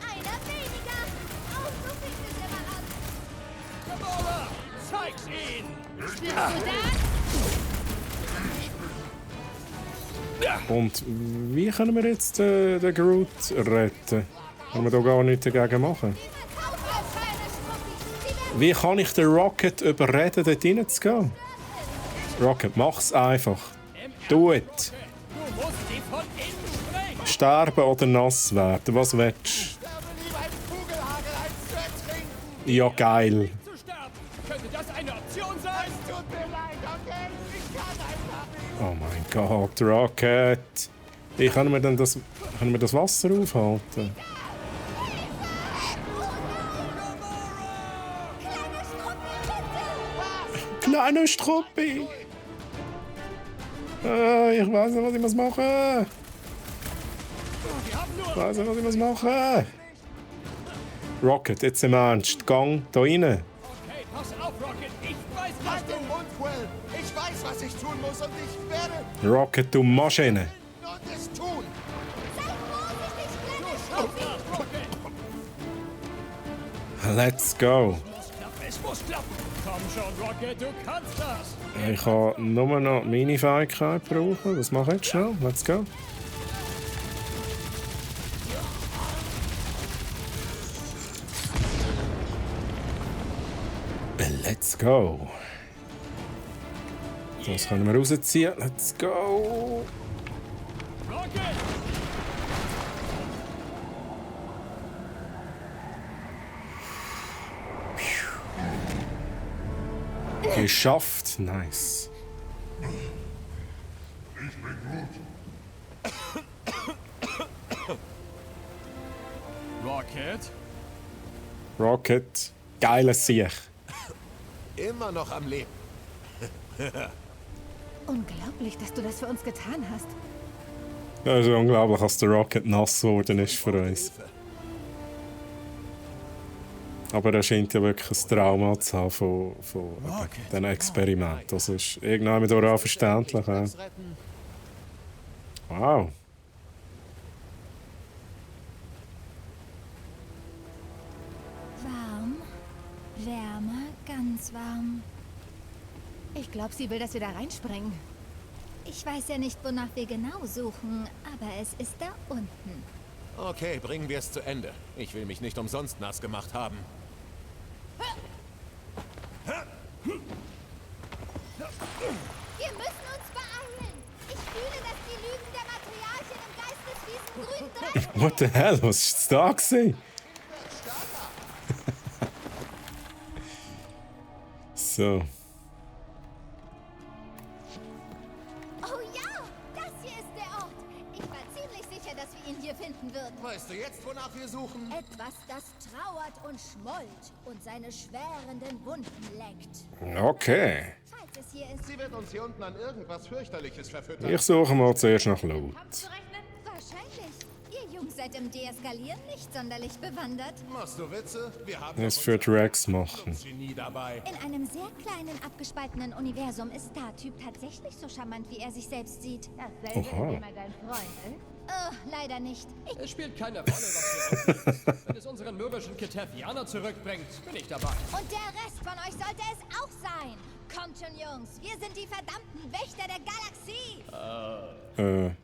Einer weniger! Auch so fängt es immer an! Gamora, zeig's ihnen. Spürst du das? Und wie können wir jetzt den Groot retten? Kann man da gar nichts dagegen machen? Wie kann ich den Rocket überreden, dort reinzugehen? Rocket, mach's einfach. Tu es. Du musst sie von innen sprengen. Sterben oder nass werden, was willst Sterbe lieber ein Kugelhagel als zu ertrinken. du? Ja, geil. Zu sterben. Könnte das eine Option sein? Tut mir leid, okay? Ich kann einfach nicht. Oh mein Gott, Rocket. Wie kann man das Wasser aufhalten? Kleiner Struppi! Ich weiß nicht, was ich muss machen. Ich weiß nicht, was ich muss machen. Rocket, jetzt im Ernst. Gang da rein. Okay, pass auf, Rocket. Ich weiß, was Halt den Mund, Quill. Ich weiß, was ich tun muss und ich werde Rocket, du Maschine. nur das tun. Let's go. Es muss klappen. Komm schon, Rocket, du kannst das. Ich kann nur noch meine Fähigkeit brauchen. Das mache ich jetzt schnell. Let's go. Let's go. Das können wir rausziehen. Let's go. Rocket! Geschafft. Nice. Ich bin Groot. Rocket? Rocket. Geiles Sieg. Immer noch am Leben. Unglaublich, dass du das für uns getan hast. Das ist unglaublich, dass der Rocket nass geworden ist für uns. Aber er scheint ja wirklich ein Trauma zu haben von diesen Experimenten. Das ist irgendwann auch verständlich. Ja. Retten. Wow. Warm, wärmer, ganz warm. Ich glaube, sie will, dass wir da reinspringen. Ich weiß ja nicht, wonach wir genau suchen, aber es ist da unten. Okay, bringen wir es zu Ende. Ich will mich nicht umsonst nass gemacht haben. Wir müssen uns beeilen. Ich fühle, dass die Lügen der Materialien im Geist des Wiesengrün dran. What the hell? Was ist das da gewesen? So. Oh ja, das hier ist der Ort. Ich war ziemlich sicher, dass wir ihn hier finden würden. Weißt du jetzt, wonach wir suchen? Etwas, das trauert und schmollt und seine schwerenden Wunden leckt. Okay. Falls es hier ist, Sie wird uns hier unten an irgendwas fürchterliches verfüttern. Ich suche mal zuerst nach Loot. wahrscheinlich. Ihr Jungs seid im Deeskalieren nicht sonderlich bewandert. Machst du Witze? Wir haben Das wird Rex machen. Genie dabei. In einem sehr kleinen, abgespaltenen Universum ist Star-Typ tatsächlich so charmant, wie er sich selbst sieht. Dasselbe Oha. ist immer dein Freund, Oh, leider nicht. Es spielt keine Rolle, was wir uns. Wenn es unseren mürrischen Ketavianer zurückbringt, bin ich dabei. Und der Rest von euch sollte es auch sein. Kommt schon, Jungs. Wir sind die verdammten Wächter der Galaxie.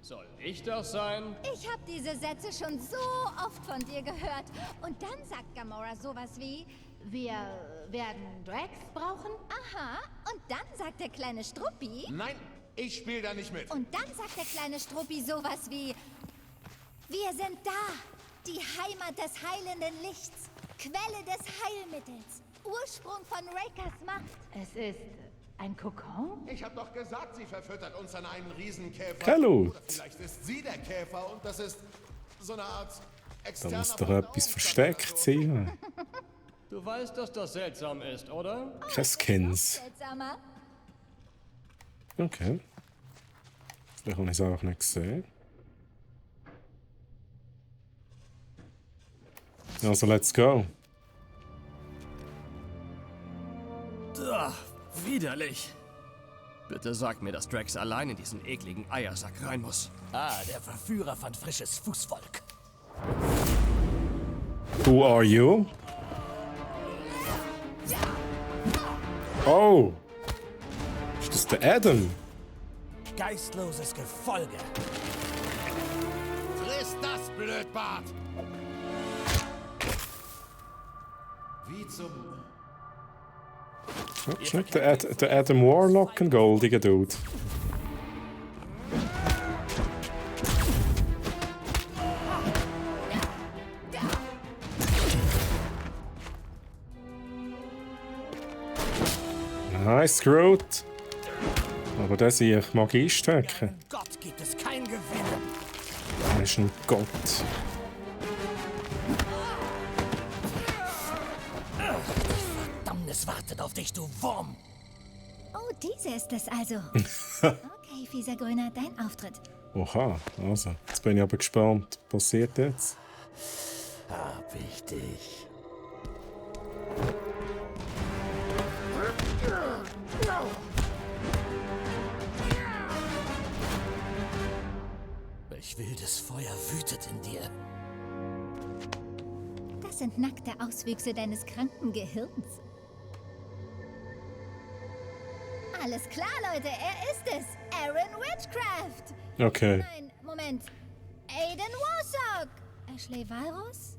Soll ich das sein? Ich habe diese Sätze schon so oft von dir gehört. Und dann sagt Gamora sowas wie... Wir werden Drax brauchen? Aha. Und dann sagt der kleine Struppi... Nein, ich spiele da nicht mit. Und dann sagt der kleine Struppi sowas wie... Wir sind da. Die Heimat des heilenden Lichts. Quelle des Heilmittels. Ursprung von Rakers Macht. Es ist ein Kokon? Ich hab doch gesagt, sie verfüttert uns an einen Riesenkäfer. Hallo. Oder vielleicht ist sie der Käfer und das ist so eine Art Da externer muss doch Pendant etwas dazu. versteckt sein. Du weißt, dass das seltsam ist, oder? Keine Skins. Seltsamer. Okay. Vielleicht habe ich es auch nicht gesehen. Also, let's go. Widerlich. Bitte sag mir, dass Drax allein in diesen ekligen Eiersack rein muss. Der Verführer fand frisches Fußvolk. Who are you? Oh! Ist das der Adam? Geistloses Gefolge. Friss das, Blödbart! zum... Ist nicht der Adam Warlock ein goldiger Dude? Nice, Groot. Aber der sehe ich Magie stecken. Gott gibt es kein Gewinnen. Er ist ein Gott. Verdammnis wartet auf dich, du Wurm. Oh, diese ist es also. Okay, fieser Grüner, dein Auftritt. Oha, also, jetzt bin ich aber gespannt. Was passiert jetzt? Hab ich dich. Welch wildes Feuer wütet in dir. Das sind nackte Auswüchse deines kranken Gehirns. Alles klar, Leute, er ist es. Aaron Witchcraft. Okay. Nein, Moment. Aiden Warsock. Ashley Valros?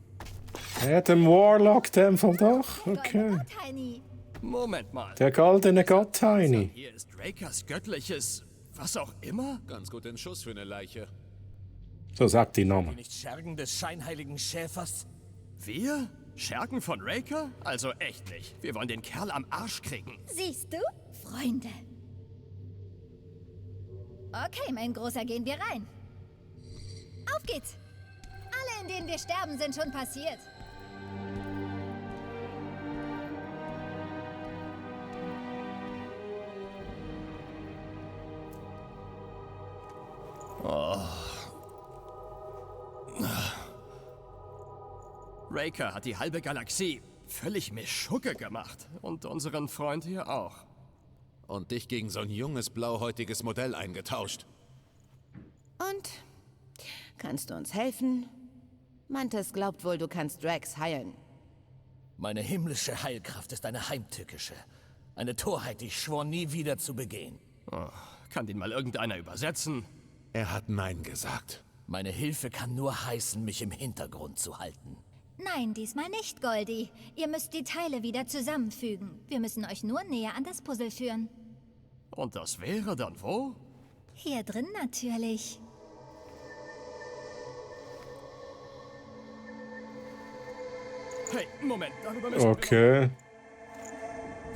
Adam Warlock, dem Fall doch. Okay. Tiny. Moment mal. Der goldene Gott, Tiny. Hier ist Rakers göttliches... was auch immer? Ganz gut in Schuss für eine Leiche. So sagt die Name. Nicht Schergen des scheinheiligen Schäfers? Wir? Schergen von Raker? Also echt nicht. Wir wollen den Kerl am Arsch kriegen. Siehst du? Freunde. Okay, mein Großer, gehen wir rein. Auf geht's. Alle, in denen wir sterben, sind schon passiert. Raker hat die halbe Galaxie völlig Mischucke gemacht. Und unseren Freund hier auch. Und dich gegen so ein junges, blauhäutiges Modell eingetauscht. Und? Kannst du uns helfen? Mantis glaubt wohl, du kannst Drax heilen. Meine himmlische Heilkraft ist eine heimtückische. Eine Torheit, die ich schwor, nie wieder zu begehen. Kann den mal irgendeiner übersetzen? Er hat Nein gesagt. Meine Hilfe kann nur heißen, mich im Hintergrund zu halten. Nein, diesmal nicht, Goldie. Ihr müsst die Teile wieder zusammenfügen. Wir müssen euch nur näher an das Puzzle führen. Und das wäre dann wo? Hier drin natürlich. Hey, Moment, darüber müssen Okay.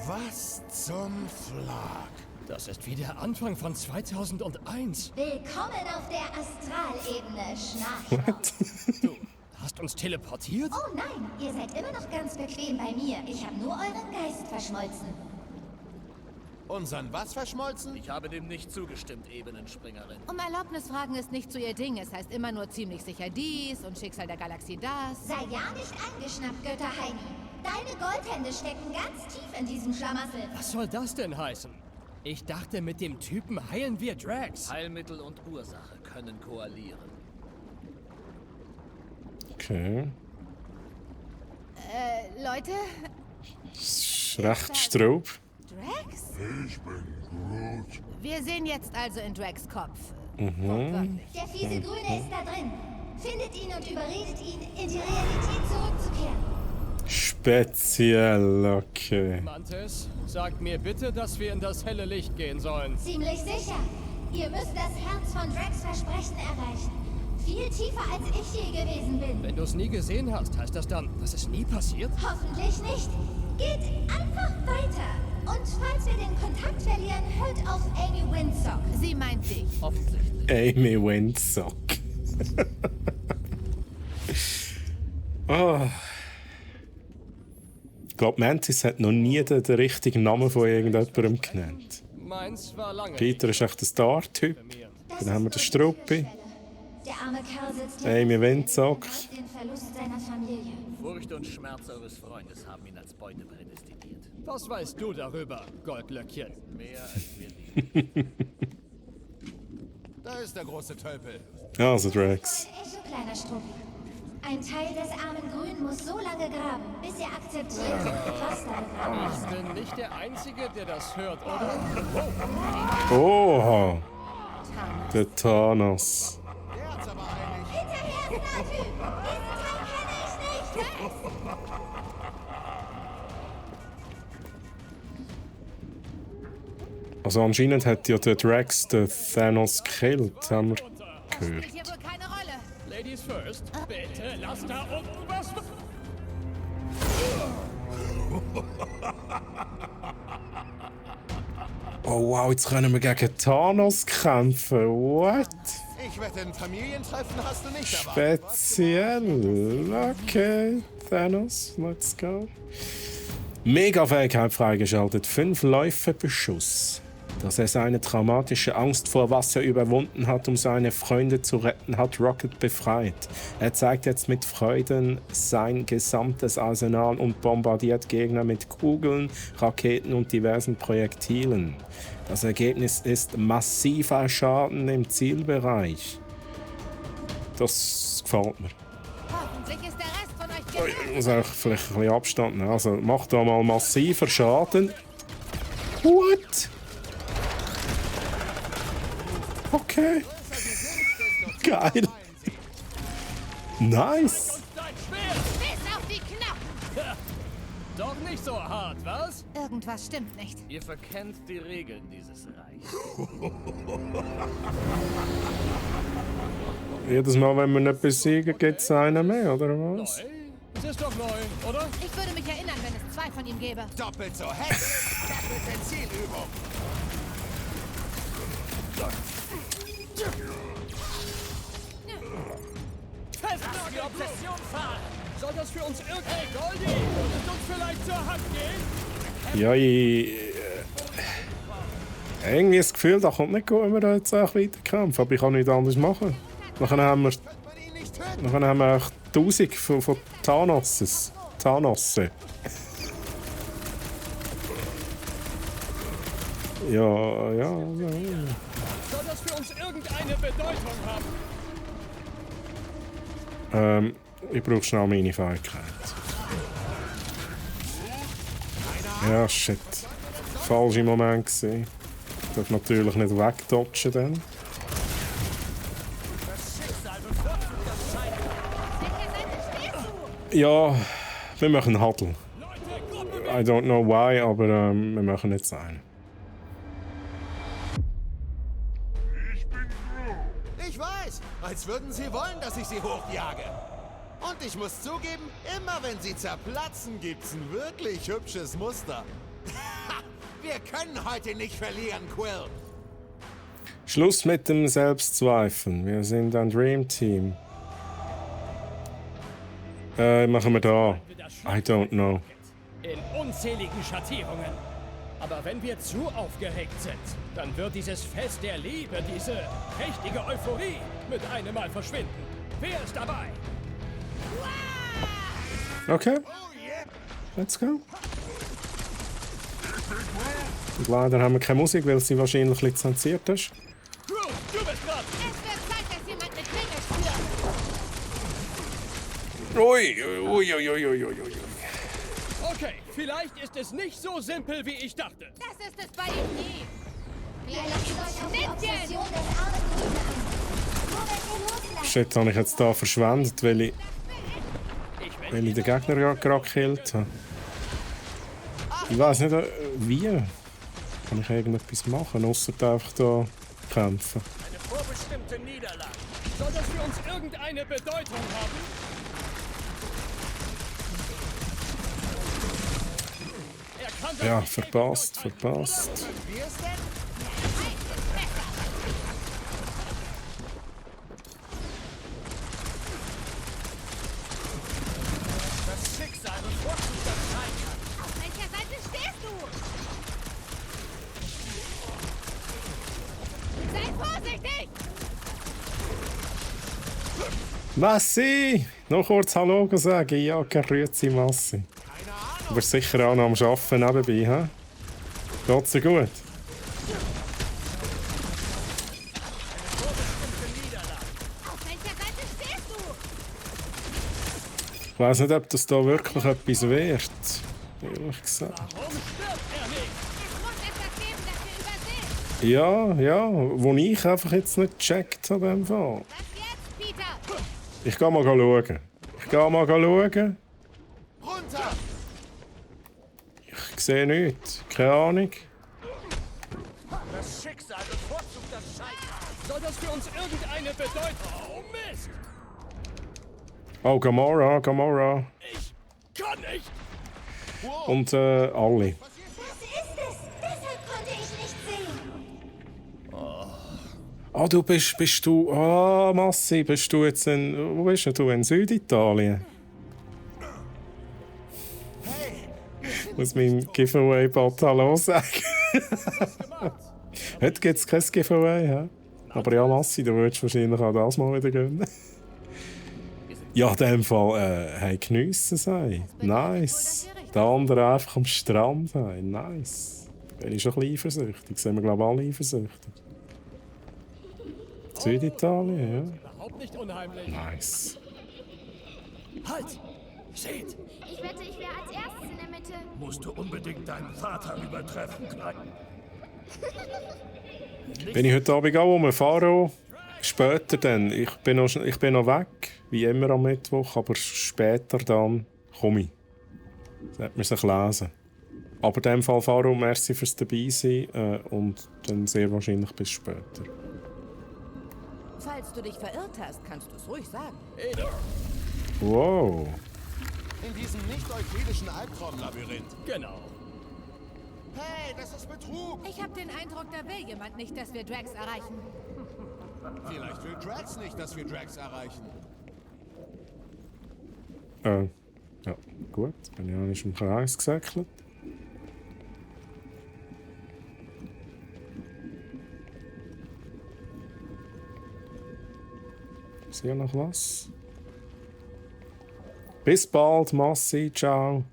Was zum Flag? Das ist wie der Anfang von 2001. Willkommen auf der Astralebene, Schnarchloch. Du hast uns teleportiert? Oh nein, ihr seid immer noch ganz bequem bei mir. Ich habe nur euren Geist verschmolzen. Unseren was verschmolzen? Ich habe dem nicht zugestimmt, Ebenenspringerin. Um Erlaubnis fragen ist nicht so ihr Ding. Es heißt immer nur ziemlich sicher dies und Schicksal der Galaxie das. Sei ja nicht eingeschnappt, Götter Heini. Deine Goldhände stecken ganz tief in diesem Schlamassel. Was soll das denn heißen? Ich dachte, mit dem Typen heilen wir Drax. Heilmittel und Ursache können koalieren. Okay. Leute, Ist recht Straub. Drax? Ich bin Groot. Wir sehen jetzt also in Drax Kopf. Der fiese Grüne ist da drin. Findet ihn und überredet ihn, in die Realität zurückzukehren. Speziell, okay. Mantis, sagt mir bitte, dass wir in das helle Licht gehen sollen. Ziemlich sicher. Ihr müsst das Herz von Drax Versprechen erreichen. Viel tiefer als ich je gewesen bin. Wenn du es nie gesehen hast, heißt das dann, dass es nie passiert? Hoffentlich nicht. Geht einfach weiter. Und falls wir den Kontakt verlieren, hört auf Amy Windsock. Sie meint dich. Offensichtlich. Amy Windsock. Oh. Ich glaube, Mantis hat noch nie den richtigen Namen von irgendjemandem genannt. Meins war lange. Peter ist echt der Star-Typ. Dann haben wir den Struppi, Der arme Kerl sitzt hier Amy Windsock. und den Verlust seiner Familie. Furcht und Schmerz eures Freundes haben ihn als Beute prädestiniert. Was weißt du darüber, Goldlöckchen? Mehr als wir lieben. Da ist der große Tölpel. Also Drax. Ein Echo, kleiner Struppi. Ein Teil des armen Grün muss so lange graben, bis er akzeptiert, was da begraben ist. Ich bin nicht der Einzige, der das hört, oder? Oha. Der Thanos. Der hat's aber eilig. Hinterher, Statue! Diesen Teil kenne ich nicht! Also anscheinend hat ja der Drax den Thanos gekillt, haben wir gehört. Spielt hier wohl keine Rolle. Ladies first. Bitte lass da unten was. Oh wow, jetzt können wir gegen Thanos kämpfen. What? Ich wette, ein Familientreffen hast du nicht erwartet. Speziell. Okay, Thanos, let's go. Mega-Fähigkeit freigeschaltet. 5 Läuferbeschuss. Dass er seine traumatische Angst vor Wasser überwunden hat, um seine Freunde zu retten, hat Rocket befreit. Er zeigt jetzt mit Freuden sein gesamtes Arsenal und bombardiert Gegner mit Kugeln, Raketen und diversen Projektilen. Das Ergebnis ist massiver Schaden im Zielbereich. Das gefällt mir. Hoffentlich ist der Rest von euch Ich muss auch vielleicht ein bisschen Abstand nehmen. Also macht da mal massiver Schaden. What? Okay. Geil. Nice. Dein Schwert! bis auf die Knochen. Doch nicht so hart, was? Irgendwas stimmt nicht. Ihr verkennt die Regeln dieses Reichs. Jedes Mal, wenn wir nicht besiegen, gibt es einen mehr, oder was? Neu? Es ist doch neu, oder? Ich würde mich erinnern, wenn es 2 von ihm gäbe. Doppelt so heftig. Das wird eine Zielübung. Fest auf die Obsession fahren! Soll das für uns irgendwie Goldie? Würdest uns vielleicht zur Hand gehen? Ja, irgendwie das Gefühl, das kommt nicht gut, wenn wir da jetzt auch weiterkämpfen. Aber ich kann nichts anderes machen. Nachher haben wir, Wird man ihn nicht töten? nachher haben wir 1000 von Thanos. Thanosse. Ja. Soll das für uns irgendeine Bedeutung haben? Ich brauche schnell meine Fähigkeit. Ja, shit. Falscher Moment gewesen. Ich darf natürlich nicht wegdodgen dann. Ja, wir machen einen Huddle. I don't know why, aber wir machen jetzt einen. Ich bin Groot. Ich weiß, als würden sie wollen, dass ich sie hochjage. Und ich muss zugeben, immer wenn sie zerplatzen, gibt's ein wirklich hübsches Muster. Wir können heute nicht verlieren, Quill. Schluss mit dem Selbstzweifeln. Wir sind ein Dream Team. Machen wir da. I don't know. In unzähligen Schattierungen. Aber wenn wir zu aufgeregt sind, dann wird dieses Fest der Liebe, diese prächtige Euphorie mit einem Mal verschwinden. Wer ist dabei? Okay. Let's go. Und leider haben wir keine Musik, weil sie wahrscheinlich lizenziert ist. Groot, du bist dran! Es wird Zeit, dass jemand mit Ringe spürt. Ui. Okay, vielleicht ist es nicht so simpel, wie ich dachte. Das ist es bei ihm nie. Wir lassen euch auf die Schnittchen! Obsession des armen Grünen ein. Nur wenn ihr loslasst. Shit, habe ich jetzt da verschwendet, weil ich den Gegner gerade gekillt habe. Ich weiß nicht, wie. Kann ich irgendetwas machen, außer einfach da kämpfen? Eine vorbestimmte Niederlage. Soll das für uns irgendeine Bedeutung haben? Er kann das Ja, nicht verpasst. Wir es denn? Das Schicksal bevorzugt das Scheitern. Auf welcher Seite stehst du? Sei vorsichtig! Massi! Noch kurz Hallo sagen. Ja, grüezi Massi. Du bist sicher auch noch am Arbeiten nebenbei, hä? Geht's dir gut? Auf welcher Seite stehst du? Ich weiss nicht, ob das da wirklich etwas wird. Ehrlich gesagt. Warum stirbt er nicht? Es muss etwas geben, das wir übersehen. Ja, wo ich einfach jetzt nicht gecheckt habe. Im Fall. Was jetzt, Peter? Ich geh mal schauen. Runter! Ich sehe nichts. Keine Ahnung. Das Schicksal bevorzugt das Scheitern. Soll das für uns irgendeine Bedeutung? Oh Mist! Oh, Gamora. Ich kann nicht! Und alle. Was ist es? Deshalb konnte ich nicht sehen. Ah, bist du... Ah, Massi, bist du jetzt in... Wo bist du? In Süditalien? Muss meinem Giveaway-Bot Hallo sagen. Heute gibt es kein Giveaway, hä? Aber ja, Massi, du würdest wahrscheinlich auch das mal wieder gönnen. Ja, in dem Fall, hey, geniessen sei. Nice. Der andere einfach am Strand sei. Nice. Bin ich schon ein bisschen eifersüchtig. Sind wir, glaube ich, alle eifersüchtig. Süditalien, ja. Überhaupt nicht unheimlich. Nice. Halt! Seht! Ich wette, ich wäre als erstes in der Mitte. Musst du unbedingt deinen Vater übertreffen, Klein. Bin ich heute Abend auch Faro? Später dann. Ich bin noch weg, wie immer am Mittwoch, aber später dann komme ich. Das hat man sich lesen. Aber in dem Fall, Faro, merci fürs Dabeisein und dann sehr wahrscheinlich bis später. Falls du dich verirrt hast, kannst du es ruhig sagen. Wow. In diesem nicht-euklidischen Albtraumlabyrinth. Genau. Hey, das ist Betrug! Ich habe den Eindruck, da will jemand nicht, dass wir Drax erreichen. Vielleicht will Drax nicht, dass wir Drax erreichen. Ja, gut. Bin ich auch nicht im Kreis gesäckelt. Ist hier noch was? Bis bald, Massi. Ciao.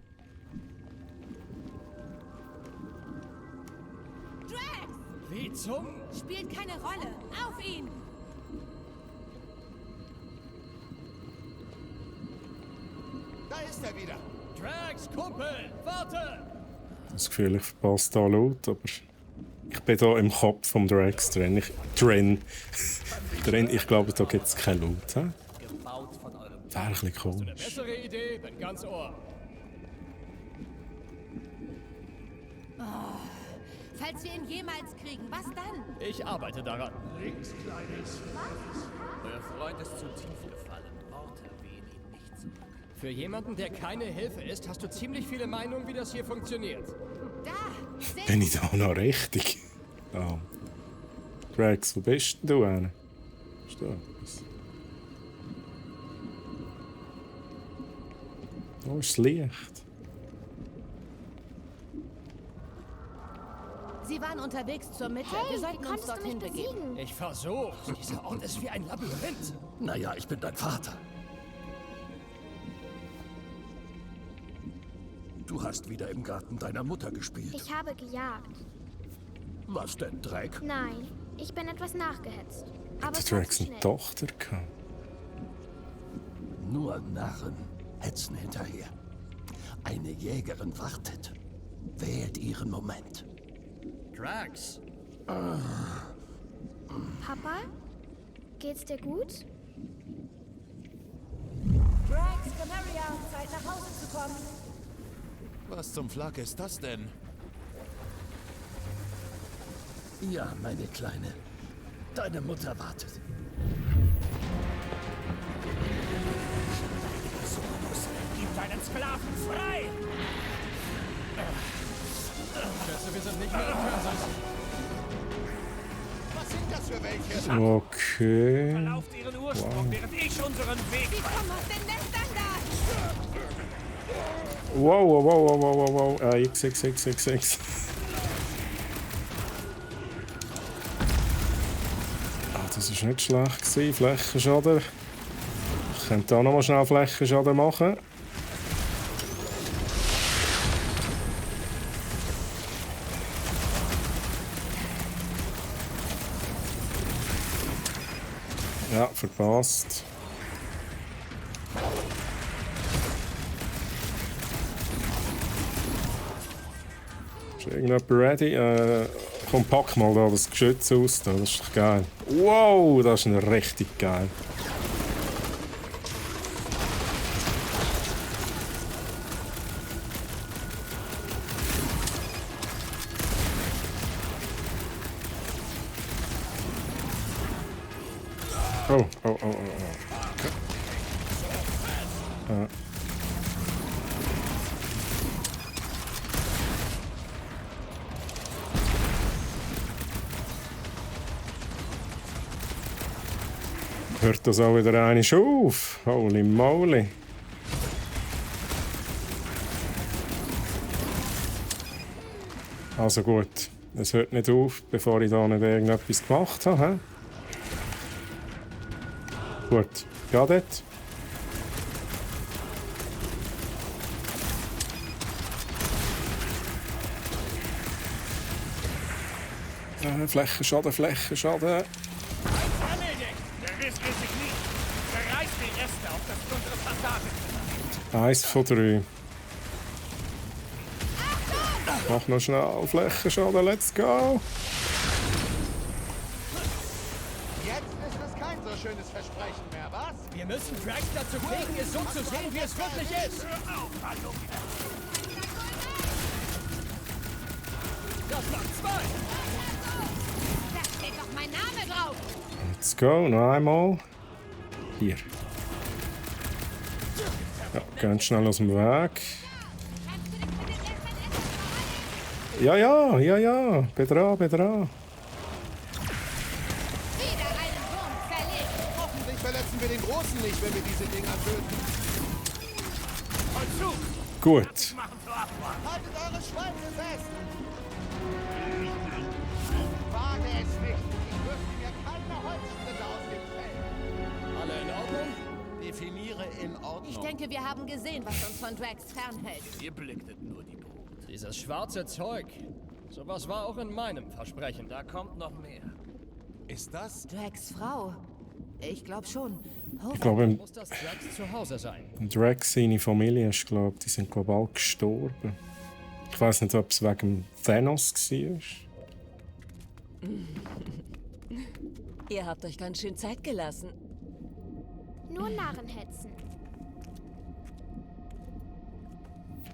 Drax! Wie zum... Spielt keine Rolle. Auf ihn! Da ist er wieder. Drax, Kumpel! Warte! Das Gefühl, ich verpasse da laut, aber ich bin hier im Kopf vom Drax drin. Ich glaube, da gibt es keinen Laut. He? Gebaut von eurem Wäre ein bisschen Eine komisch. bessere Idee, bin ganz Ohr. Falls wir ihn jemals kriegen, was dann? Ich arbeite daran. Euer Freund ist zu tief gefallen. Worte wehen ihn nicht zurück. Für jemanden, der keine Hilfe ist, hast du ziemlich viele Meinungen, wie das hier funktioniert. Da! Bin ich da noch richtig? Ah. Drax, wo bist denn du? Ist da etwas? Wo ist das Licht? Sie waren unterwegs zur Mitte. Hey, wir wie sollten uns konntest du dorthin mich begeben. besiegen? Ich versuch's. Dieser Ort ist wie ein Labyrinth. Naja, ich bin dein Vater. Du hast wieder im Garten deiner Mutter gespielt. Ich habe gejagt. Was denn, Dreck? Nein, ich bin etwas nachgehetzt. Aber Hat es der war Drax zu eine schnell. Tochter gehabt? Nur Narren hetzen hinterher. Eine Jägerin wartet. Wählt ihren Moment. Drax! Papa? Geht's dir gut? Drax, Ganaria, Zeit nach Hause zu kommen. Was zum Flack ist das denn? Ja, meine Kleine. Deine Mutter wartet. Gib deinen Sklaven frei! Schätze, wir sind nicht mehr in Kansas. Was sind das für welche? Okay. Verlauft ihren Ursprung, während ich unseren Weg Sie kommen aus den Nestern da! Wow. X. Ah, das war nicht schlecht gewesen. Flächenschaden. Ich könnte auch noch mal schnell Flächenschaden machen. Ja, verpasst. Ist irgendjemand ready? Komm, pack mal da das Geschütz aus. Da. Das ist doch geil. Wow, das ist richtig geil. Oh. Hört das auch wieder eine auf? Holy moly. Also gut, es hört nicht auf, bevor ich da nicht irgendetwas gemacht habe. Gut, ja dort. Flächenschaden. Erledigt! Der Riss geht sich nicht. Zerreißt die Reste auf das untere Fassade. 1 von 3. Mach noch schnell Flächenschaden, let's go! Jetzt ist es kein so schönes Versprechen mehr, was? Wir müssen Drax dazu kriegen, es so zu sehen, wie es wirklich ist. Das macht 2. Da steht doch mein Name drauf. Let's go, noch einmal. Hier. Ja, ganz schnell aus dem Weg. Kannst du dich mit den SMS Ja. Bin dran. wieder einen Wurm verlegt? Hoffentlich verletzen wir den Großen nicht, wenn wir diese Dinger töten. Vollzug! Gut. Haltet eure Schweize fest! Wage es nicht! Ich dürfte mir keine Holzschnitte aus dem Feld. Alle in Ordnung? Definiere in Ordnung. Ich denke, wir haben gesehen, was uns von Drax fernhält. Ihr blicktet nur die Brut. Dieses schwarze Zeug. Sowas war auch in meinem Versprechen. Da kommt noch mehr. Ist das? Drax Frau? Ich glaube schon. Ich glaube, Muss das Drax zu Hause sein? Drax, seine Familie, die sind global gestorben. Ich weiß nicht, ob es wegen Thanos war. Ihr habt euch ganz schön Zeit gelassen. Nur Narren hetzen.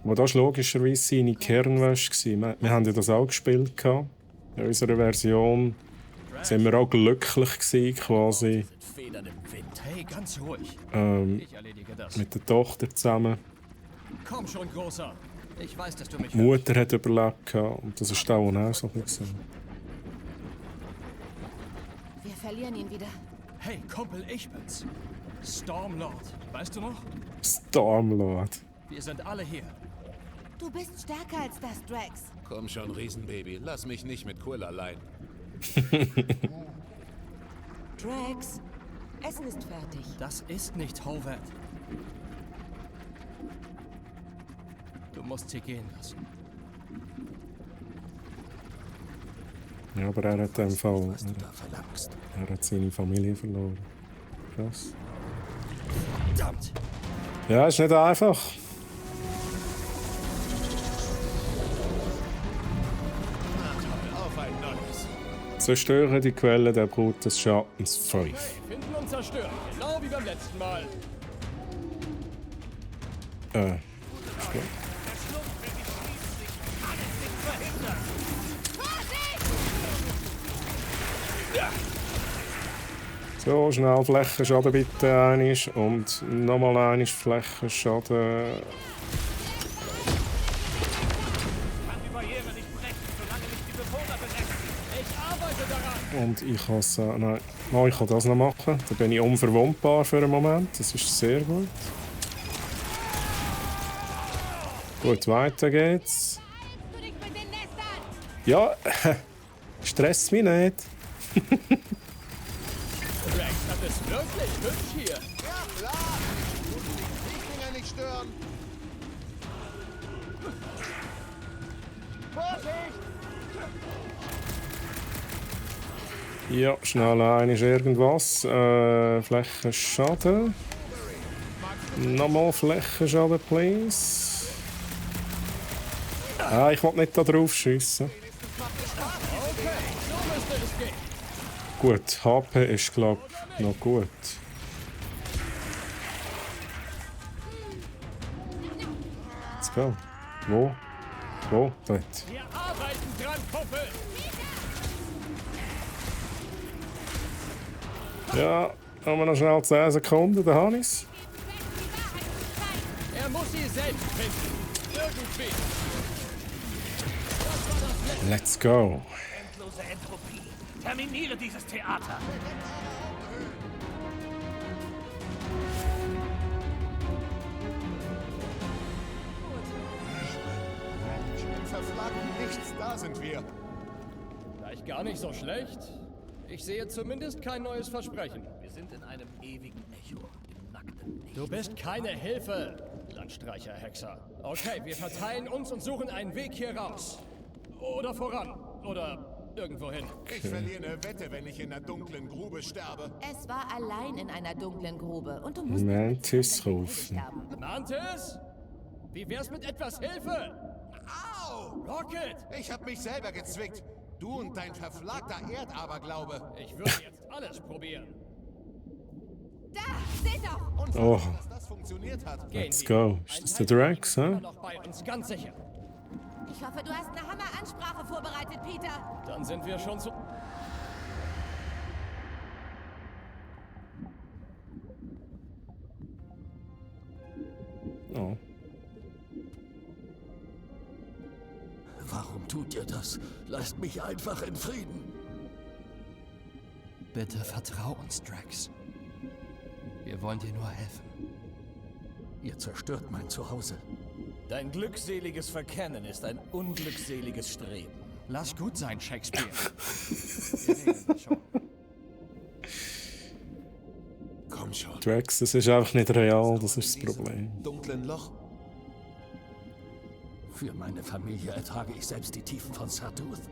Aber das war logischerweise seine Kernwäsche. Wir haben ja das auch gespielt. In unserer Version sind wir auch glücklich gewesen, quasi Federn im Wind. Hey, ganz ruhig. Ich erledige das. mit der Tochter zusammen. Komm schon, Großer. Ich weiß, dass du mich Die Mutter hat überlebt und das ist auch so. Wir verlieren ihn wieder. Hey, Kumpel, ich bin's. Stormlord. Weißt du noch? Stormlord. Wir sind alle hier. Du bist stärker als das, Drax. Komm schon, Riesenbaby. Lass mich nicht mit Quill allein. Drax, Essen ist fertig. Das ist nicht Howard. Du musst sie gehen lassen. Ja, aber er hat im Fall. Was du da verlangst. Er hat seine Familie verloren. Krass. Verdammt! Ja, ist nicht einfach. Auf ein neues. Zerstöre die Quelle der Brut des Schattens 5. Hey, finden und zerstören. Genau wie beim letzten Mal. Ist gut. So, schnell Flächenschaden bitte einisch und nochmal einisch Flächenschaden. Und ich kann es. Nein, ich kann das noch machen. Dann bin ich unverwundbar für einen Moment. Das ist sehr gut. Gut, weiter geht's. Du dich mit den Nestern! Ja, stresst mich nicht. Drax hat es wirklich hübsch hier. Ja, klar. Die Dinger nicht stören. Vorsicht! Ja, schnell einisch irgendwas. Flächenschaden. Nochmal Flächenschaden, please. Ah, ich will nicht da drauf schiessen. Okay, so müsste es gehen. Gut, HP ist, glaube ich, noch gut. Let's go. Wo? Wo? Dort. Wir arbeiten dran, Kumpel. Ja, Haben wir noch schnell 10 Sekunden, der Hannes. Er muss sie selbst finden. Irgendwie. Let's go. Endlose Entropie. Terminiere dieses Theater. Im verflagten Nichts, da sind wir. Vielleicht gar nicht so schlecht. Ich sehe zumindest kein neues Versprechen. Wir sind in einem ewigen Echo. Im nackten Nichts. Du bist keine Hilfe, Landstreicher-Hexer. Okay, wir verteilen uns und suchen einen Weg hier raus. Oder voran. Oder irgendwohin. Ich verliere eine Wette, wenn ich in einer dunklen Grube sterbe. Es war allein in einer dunklen Grube und du musst Mantis rufen. Mantis? Wie wär's mit etwas Hilfe? Au! Rocket! Ich hab mich selber gezwickt. Du und dein verflagter Erdaberglaube. Ich würde jetzt alles probieren. Da, seht doch! Und Oh. dass das funktioniert hat. Gehen Let's wir. go. Ist das der Drax, Immer hä? noch bei uns, ganz sicher. Ich hoffe, du hast eine Hammeransprache vorbereitet, Peter. Dann sind wir schon zu... Oh. Warum tut ihr das? Lasst mich einfach in Frieden. Bitte vertrau uns, Drax. Wir wollen dir nur helfen. Ihr zerstört mein Zuhause. Dein glückseliges Verkennen ist ein unglückseliges Streben. Lass gut sein, Shakespeare. Wir regeln schon. Komm schon. Drax, das ist einfach nicht real, das ist das Problem. Dunklen Loch. Für meine Familie ertrage ich selbst die Tiefen von Sarduth.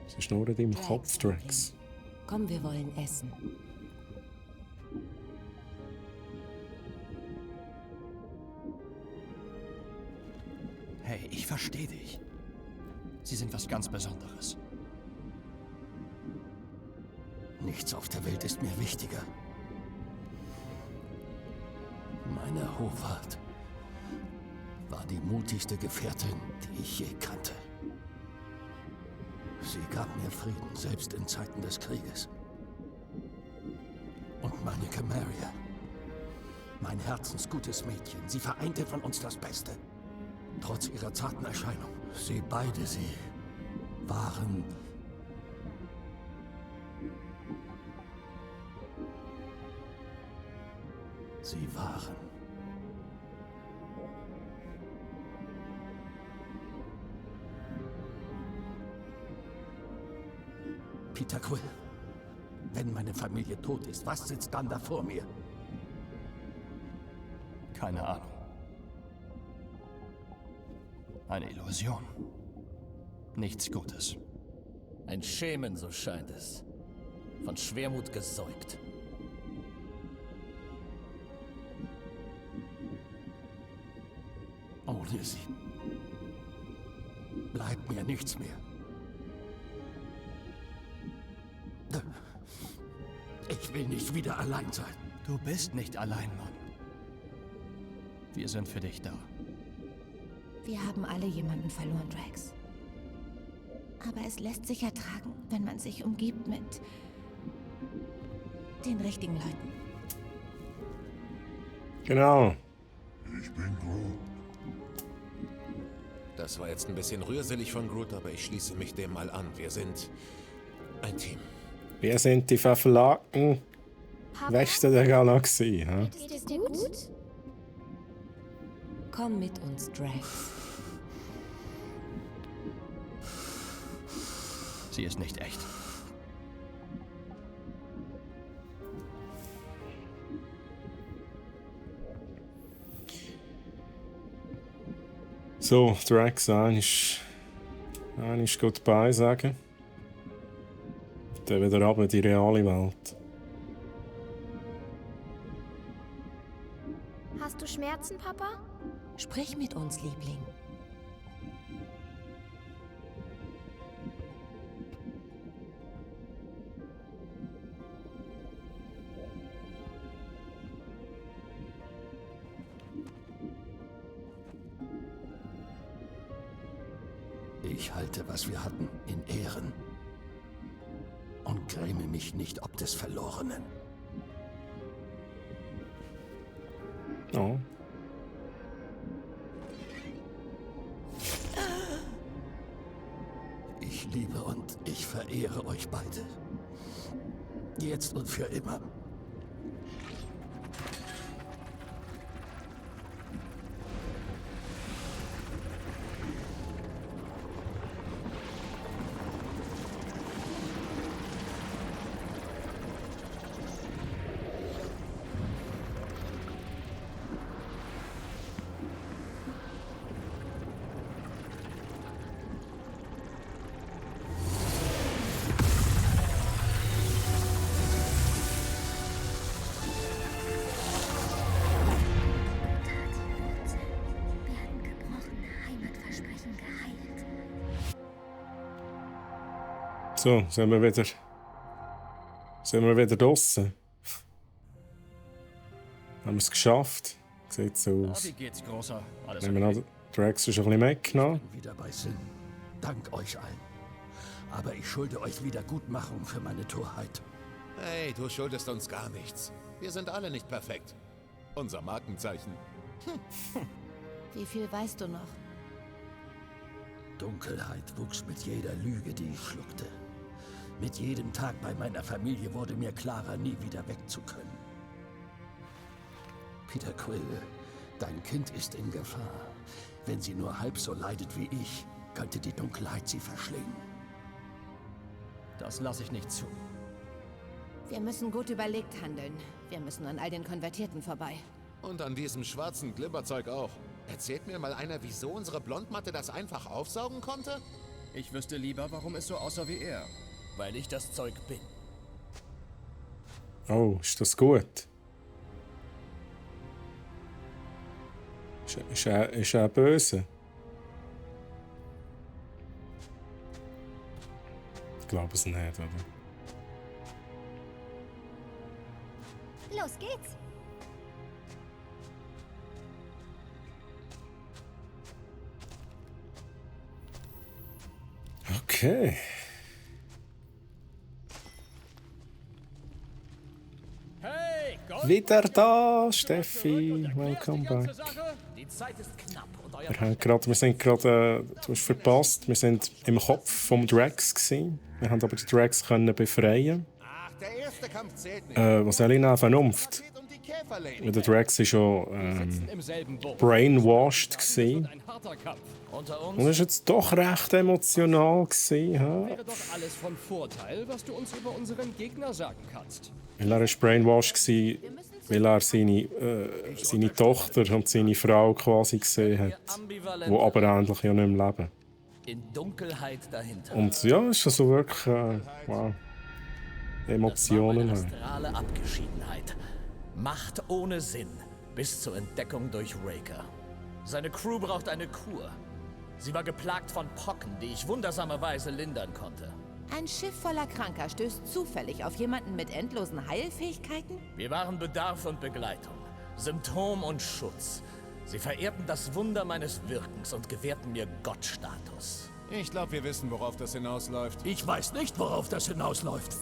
Es ist nur in deinem Kopf, Drax. Komm, wir wollen essen. Hey, ich verstehe dich. Sie sind was ganz Besonderes. Nichts auf der Welt ist mir wichtiger. Meine Hofart war die mutigste Gefährtin, die ich je kannte. Sie gab mir Frieden, selbst in Zeiten des Krieges. Und meine Camaria, mein herzensgutes Mädchen, sie vereinte von uns das Beste. Trotz ihrer zarten Erscheinung. Sie waren Sie waren Peter Quill. Wenn meine Familie tot ist, was sitzt dann da vor mir? Keine Ahnung. Eine Illusion. Nichts Gutes. Ein Schemen, so scheint es. Von Schwermut gesäugt. Ohne sie bleibt mir nichts mehr. Ich will nicht wieder allein sein. Du bist nicht allein, Mann. Wir sind für dich da. Wir haben alle jemanden verloren, Drax. Aber es lässt sich ertragen, wenn man sich umgibt mit den richtigen Leuten. Genau. Ich bin Groot. Das war jetzt ein bisschen rührselig von Groot, aber ich schließe mich dem mal an. Wir sind ein Team. Wir sind die verflagten Papa, Wächter der Galaxie. Hä? geht es dir gut? Komm mit uns, Drax. Sie ist nicht echt. So, Drax, einisch goodbye sagen. Dann wieder ab in die reale Welt. Hast du Schmerzen, Papa? Sprich mit uns, Liebling. Ich halte, was wir hatten, in Ehren. und gräme mich nicht ob des Verlorenen. Oh. Ich liebe und ich verehre euch beide. Jetzt und für immer. Werden gebrochene Heimatversprechen geheilt. So, sind wir wieder draussen. Haben wir es geschafft? Sieht so Na, aus. wie geht's, Großer? Alles Nehmen wir okay? an, Drax ist ein bisschen mitgenommen. Bin wieder bei Sinn. Dank euch allen. Aber ich schulde euch Wiedergutmachung für meine Torheit. Hey, du schuldest uns gar nichts. Wir sind alle nicht perfekt. Unser Markenzeichen. Wie viel weißt du noch? Dunkelheit wuchs mit jeder Lüge, die ich schluckte. Mit jedem Tag bei meiner Familie wurde mir klarer, nie wieder wegzukönnen. Peter Quill, dein Kind ist in Gefahr. Wenn sie nur halb so leidet wie ich, könnte die Dunkelheit sie verschlingen. Das lasse ich nicht zu. Wir müssen gut überlegt handeln. Wir müssen an all den Konvertierten vorbei. Und an diesem schwarzen Glibberzeug auch. Erzählt mir mal einer, wieso unsere Blondmatte das einfach aufsaugen konnte? Ich wüsste lieber, warum es so aussah wie er. Weil ich das Zeug bin. Oh, ist das gut? Ist er böse? Ich glaube es nicht, oder? Los geht's. Okay. Hey, Gold! Wieder da, Steffi. Welcome back. Die Zeit ist knapp und euer Wir sind gerade, du hast verpasst, wir sind im Kopf vom Drax gewesen. Wir haben aber die Drax können befreien. Ach, der erste Kampf zählt nicht. Was soll ich denn? Vernunft. Es geht um die Käferlady. Weil der Drax ist schon im selben Boot. brainwashed gewesen. Ein harter Kampf. Unter uns Und er ist jetzt doch recht emotional gewesen, ha? wäre doch alles von Vorteil, was du uns über unseren Gegner sagen kannst. Weil er ist brainwashed gewesen, weil er seine Tochter und seine Frau quasi gesehen hat, die aber eigentlich ja nicht mehr leben. In Dunkelheit dahinter. Und ja, ist also wirklich wow. Emotionen Das war haben. eine astrale Abgeschiedenheit. Macht ohne Sinn, bis zur Entdeckung durch Raker. Seine Crew braucht eine Kur. Sie war geplagt von Pocken, die ich wundersamerweise lindern konnte. Ein Schiff voller Kranker stößt zufällig auf jemanden mit endlosen Heilfähigkeiten? Wir waren Bedarf und Begleitung, Symptom und Schutz. Sie verehrten das Wunder meines Wirkens und gewährten mir Gottstatus. Ich glaube, wir wissen, worauf das hinausläuft. Ich weiß nicht, worauf das hinausläuft.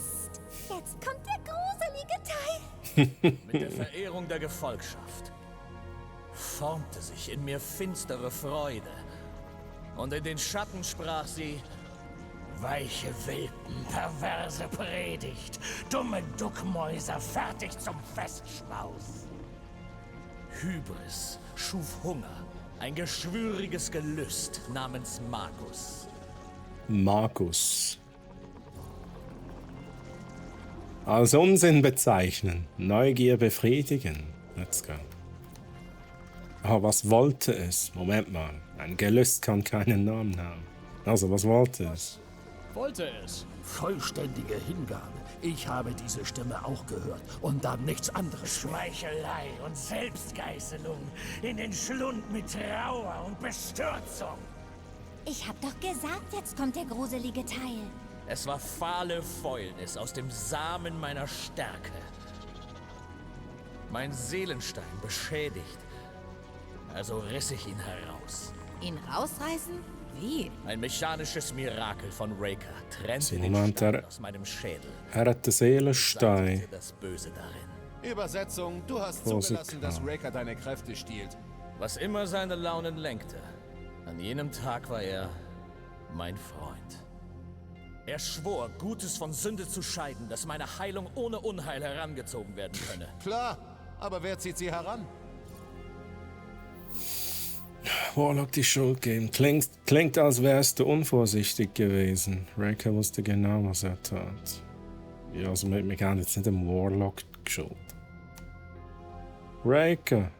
Jetzt kommt der gruselige Teil. Mit der Verehrung der Gefolgschaft formte sich in mir finstere Freude. Und in den Schatten sprach sie: Weiche Welpen, perverse Predigt, dumme Duckmäuser, fertig zum Festschmaus. Hybris schuf Hunger, ein geschwüriges Gelüst namens Markus. Markus. Als Unsinn bezeichnen, Neugier befriedigen. Let's go. Ah, was wollte es? Moment mal. Ein Gelüst kann keinen Namen haben. Also, was wollte es? Wollte es. Vollständige Hingabe. Ich habe diese Stimme auch gehört und dann nichts anderes. Schmeichelei und Selbstgeißelung in den Schlund mit Trauer und Bestürzung. Ich hab doch gesagt, jetzt kommt der gruselige Teil. Es war fahle Fäulnis aus dem Samen meiner Stärke. Mein Seelenstein beschädigt. Also riss ich ihn heraus. Ihn rausreißen? Wie? Ein mechanisches Mirakel von Raker trennte So, den Moment, Stein aus meinem Schädel. Er hat den Seelenstein. Beseitigte das Böse darin. Übersetzung, du hast Vorsicht, zugelassen, dass Karl. Raker deine Kräfte stiehlt. Was immer seine Launen lenkte. An jenem Tag war er mein Freund. Er schwor, Gutes von Sünde zu scheiden, dass meine Heilung ohne Unheil herangezogen werden könne. Klar, aber wer zieht sie heran? Warlock die Schuld geben. Klingt, als wärst du unvorsichtig gewesen. Raker wusste genau, was er tat. Ja, also wir geben jetzt nicht dem Warlock die Schuld. Raker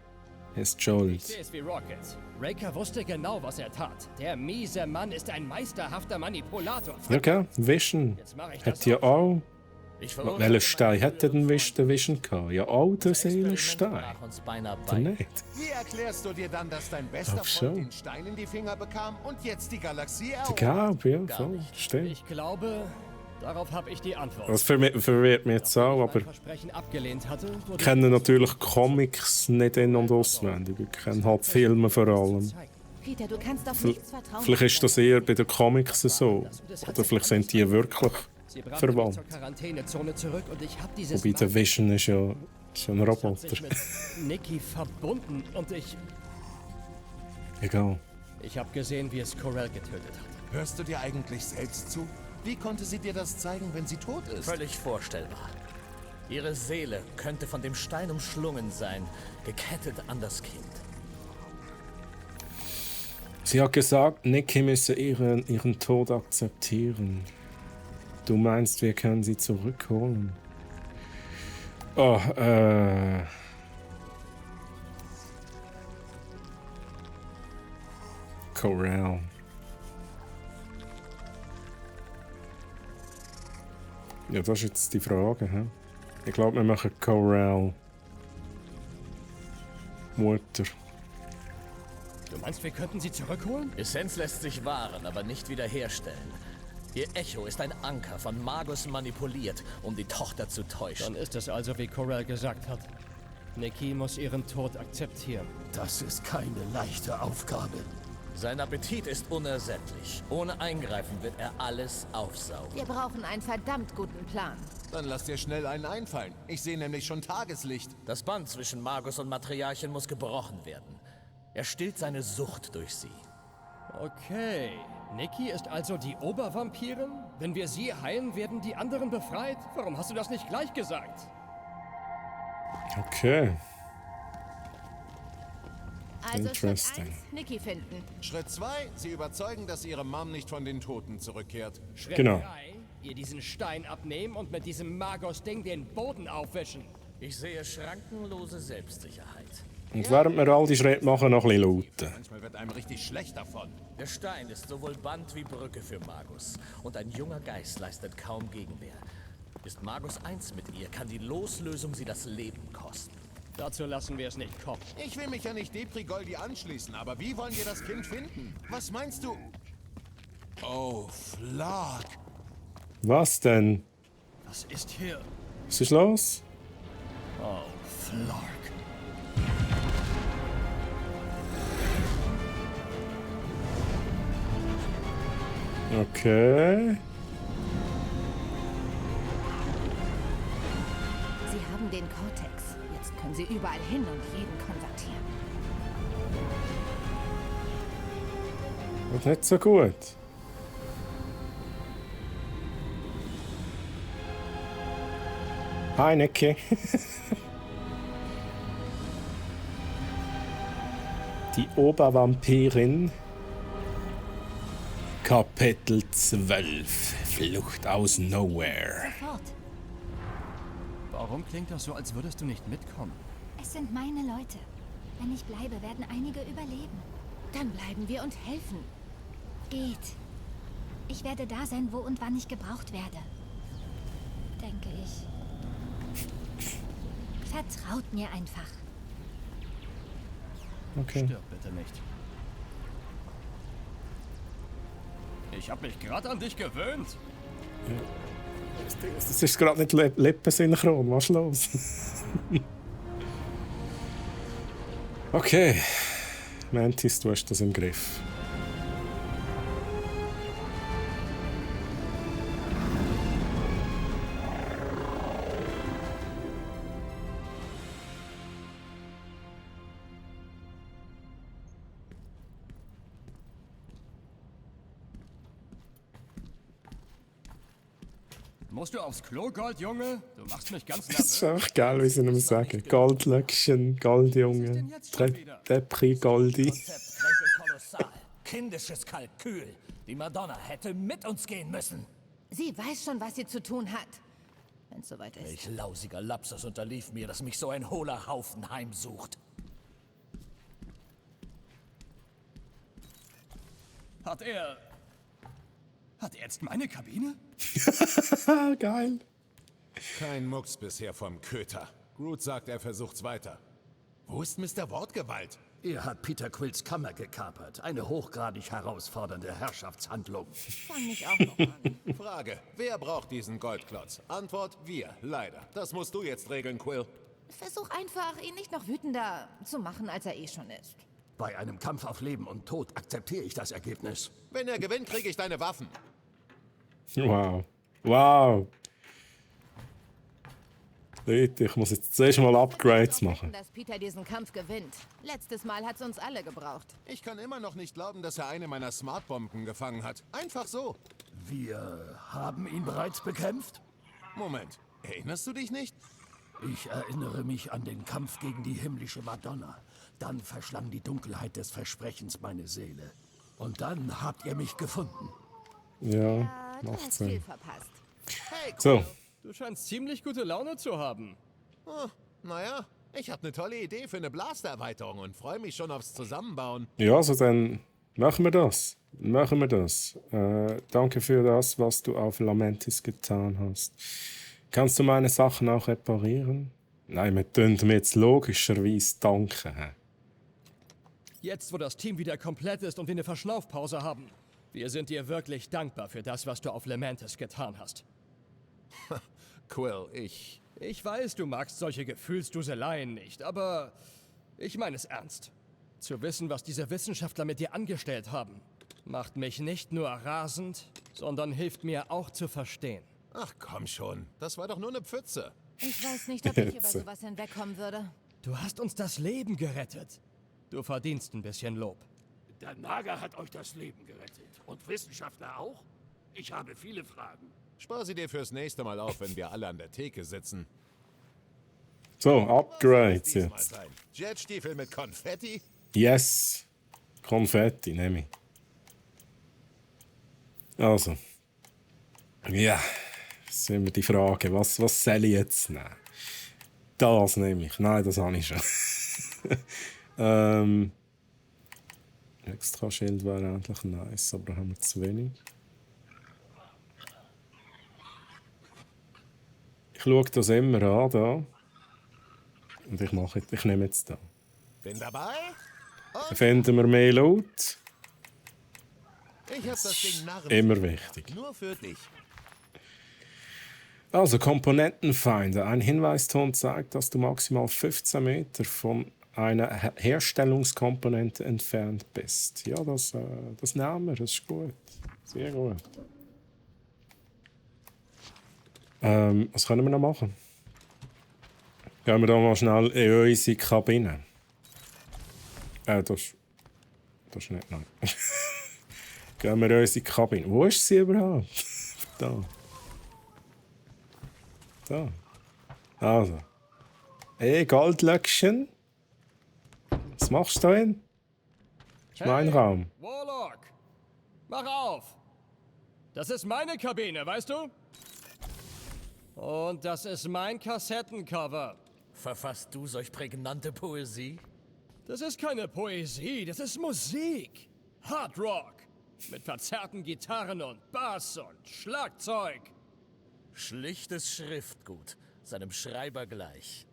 ist schuld. Ich sehe es wie Rocket. Raker wusste genau, was er tat. Der miese Mann ist ein meisterhafter Manipulator. Ja, okay. Vision Jetzt mache ich das hat ja auch. Ich Welchen Stein hätte denn Vision gehabt? Ja, auch der Seelenstein. uns beinahe Oder bei. nicht? Wie erklärst du dir dann, dass dein bester Glaub Freund schon. den Stein in die Finger bekam und jetzt die Galaxie Der erobert? Gab, ja, Gar voll. nicht. Stimmt. Ich glaube, darauf habe ich die Antwort. Das verwirrt mich jetzt auch, Mein aber Versprechen abgelehnt hatte, ich wurde kenne natürlich Comics nicht in- und auswendig. Ich kenne halt Filme vor allem. Peter, du kannst auf nichts vertrauen. Vielleicht ist das eher bei den Comics so. Oder vielleicht sind die wirklich Sie brachte mich verwandt. zur Quarantänezone zurück und ich habe dieses Wobei der Vision ist ja ein hat Roboter. sich mit Nikki verbunden und ich Egal. habe gesehen, wie es Corell getötet hat. Hörst du dir eigentlich selbst zu? Wie konnte sie dir das zeigen, wenn sie tot ist? Völlig vorstellbar. Ihre Seele könnte von dem Stein umschlungen sein, gekettet an das Kind. Sie hat gesagt, Nikki müsse ihren Tod akzeptieren. Du meinst, wir können sie zurückholen? Oh, Corral. Ja, das ist jetzt die Frage. He? Ich glaube, wir machen Corral Mutter. Du meinst, wir könnten sie zurückholen? Essenz lässt sich wahren, aber nicht wiederherstellen. Ihr Echo ist ein Anker, von Magus manipuliert, um die Tochter zu täuschen. Dann ist es also, wie Corell gesagt hat. Nikki muss ihren Tod akzeptieren. Das ist keine leichte Aufgabe. Sein Appetit ist unersättlich. Ohne Eingreifen wird er alles aufsaugen. Wir brauchen einen verdammt guten Plan. Dann lass dir schnell einen einfallen. Ich sehe nämlich schon Tageslicht. Das Band zwischen Magus und Matriarchin muss gebrochen werden. Er stillt seine Sucht durch sie. Okay. Nikki ist also die Obervampirin? Wenn wir sie heilen, werden die anderen befreit? Warum hast du das nicht gleich gesagt? Okay. Also Schritt Interesting. 1, Nikki finden. Schritt 2, sie überzeugen, dass ihre Mom nicht von den Toten zurückkehrt. Schritt Genau. 3, ihr diesen Stein abnehmen und mit diesem Magos-Ding den Boden aufwischen. Ich sehe schrankenlose Selbstsicherheit. Und während wir all die Schritte machen, noch ein bisschen lauten. Manchmal wird einem richtig schlecht davon. Der Stein ist sowohl Band wie Brücke für Magus. Und ein junger Geist leistet kaum Gegenwehr. Ist Magus eins mit ihr, kann die Loslösung sie das Leben kosten. Dazu lassen wir es nicht kommen. Ich will mich ja nicht Depri-Goldi anschließen, aber wie wollen wir das Kind finden? Was meinst du? Oh, Flark. Was denn? Was ist hier? Was ist los? Oh, Flark. Okay. Sie haben den Cortex. Jetzt können sie überall hin und jeden konvertieren. Und nicht so gut. Hi, Nikki. Die Obervampirin. Kapitel 12. Flucht aus Nowhere. Sofort. Warum klingt das so, als würdest du nicht mitkommen? Es sind meine Leute. Wenn ich bleibe, werden einige überleben. Dann bleiben wir und helfen. Geht. Ich werde da sein, wo und wann ich gebraucht werde. Denke ich. Vertraut mir einfach. Okay. Stirb bitte nicht. Ich habe mich gerade an dich gewöhnt. Das ist gerade nicht lippensynchron. Was ist los? Okay. Mantis, du hast das im Griff. Musst du aufs Klo, Goldjunge? Du machst mich ganz Das nervös. ist einfach geil, wie sie ihm sagen. Goldlöckchen, Goldjunge, Depri Goldi. Konzept kränke kolossal. Kindisches Kalkül. Die Madonna hätte mit uns gehen müssen. Sie weiß schon, was sie zu tun hat. Wenn es soweit ist. Welch lausiger Lapsus unterlief mir, dass mich so ein hohler Haufen heimsucht. Hat er jetzt meine Kabine? Geil. Kein Mucks bisher vom Köter. Groot sagt, er versucht's weiter. Wo ist Mr. Wortgewalt? Er hat Peter Quills Kammer gekapert. Eine hochgradig herausfordernde Herrschaftshandlung. Fang mich auch noch an. Frage, wer braucht diesen Goldklotz? Antwort, wir, leider. Das musst du jetzt regeln, Quill. Versuch einfach, ihn nicht noch wütender zu machen, als er eh schon ist. Bei einem Kampf auf Leben und Tod akzeptiere ich das Ergebnis. Wenn er gewinnt, kriege ich deine Waffen. Wow. Wow. Leute, ich muss jetzt zuerst mal Upgrades machen. Dass Peter diesen Kampf gewinnt. Letztes Mal hat's uns alle gebraucht. Ich kann immer noch nicht glauben, dass er eine meiner Smartbomben gefangen hat. Einfach so. Wir haben ihn bereits bekämpft? Moment, erinnerst du dich nicht? Ich erinnere mich an den Kampf gegen die himmlische Madonna. Dann verschlang die Dunkelheit des Versprechens meine Seele. Und dann habt ihr mich gefunden. Ja, Du macht hast viel Sinn. verpasst. Hey, Quill. So, Du scheinst ziemlich gute Laune zu haben. Naja, ich habe eine tolle Idee für eine Blaster-Erweiterung und freue mich schon aufs Zusammenbauen. ja, also dann machen wir das. Machen wir das. Danke für das, was du auf Lamentis getan hast. Kannst du meine Sachen auch reparieren? Nein, wir tun mir jetzt logischerweise danken. hä? Jetzt, wo das Team wieder komplett ist und wir eine Verschnaufpause haben. Wir sind dir wirklich dankbar für das, was du auf Lamentis getan hast. Quill, ich weiß, du magst solche Gefühlsduseleien nicht, aber ich meine es ernst. Zu wissen, was diese Wissenschaftler mit dir angestellt haben, macht mich nicht nur rasend, sondern hilft mir auch zu verstehen. Ach komm schon, das war doch nur eine Pfütze. Ich weiß nicht, ob ich über sowas hinwegkommen würde. Du hast uns das Leben gerettet. Du verdienst ein bisschen Lob. Der Nager hat euch das Leben gerettet. Und Wissenschaftler auch? Ich habe viele Fragen. Spar sie dir fürs nächste Mal auf, wenn wir alle an der Theke sitzen. So, Upgrades Diesmal jetzt. sein. Jetstiefel mit Konfetti? Yes. Konfetti, nehme ich. Also. Ja. Das ist immer die Frage, was soll ich jetzt nehmen? Das nehme ich. Nein, das habe ich schon. Extra Schild wäre eigentlich nice, aber da haben wir zu wenig. Ich schaue das immer an, da. Und ich nehme jetzt da. Bin dabei? Dann finden wir mehr Loot. Ich hab das Ding Narren. Immer wichtig. Nur für dich. Also, Komponentenfinder. Ein Hinweiston zeigt, dass du maximal 15 Meter von einer Herstellungskomponente entfernt bist. Ja, das nehmen wir. Das ist gut. Sehr gut. Was können wir noch machen? Gehen wir da mal schnell in unsere Kabine. Das ist nicht, nein. Gehen wir in unsere Kabine. Wo ist sie überhaupt? Da. Da. Also. Hey, Goldlöckchen. Was machst du da hin? Das ist mein Raum. Warlock! Mach auf! Das ist meine Kabine, weißt du? Und das ist mein Kassettencover. Verfasst du solch prägnante Poesie? Das ist keine Poesie, das ist Musik. Hard Rock. Mit verzerrten Gitarren und Bass und Schlagzeug. Schlichtes Schriftgut, seinem Schreiber gleich.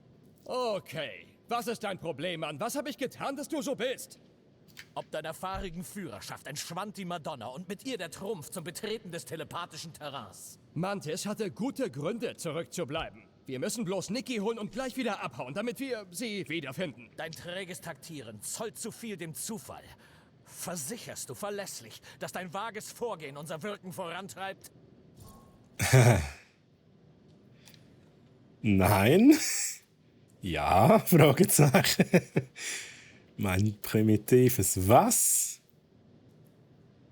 Okay, was ist dein Problem, Mann? Was habe ich getan, dass du so bist? Ob deiner fahrigen Führerschaft entschwand die Madonna und mit ihr der Trumpf zum Betreten des telepathischen Terrains. Mantis hatte gute Gründe, zurückzubleiben. Wir müssen bloß Nikki holen und gleich wieder abhauen, damit wir sie wiederfinden. Dein träges Taktieren zollt zu viel dem Zufall. Versicherst du verlässlich, dass dein vages Vorgehen unser Wirken vorantreibt? Nein. Ja, Fragezeichen. Mein primitives Was?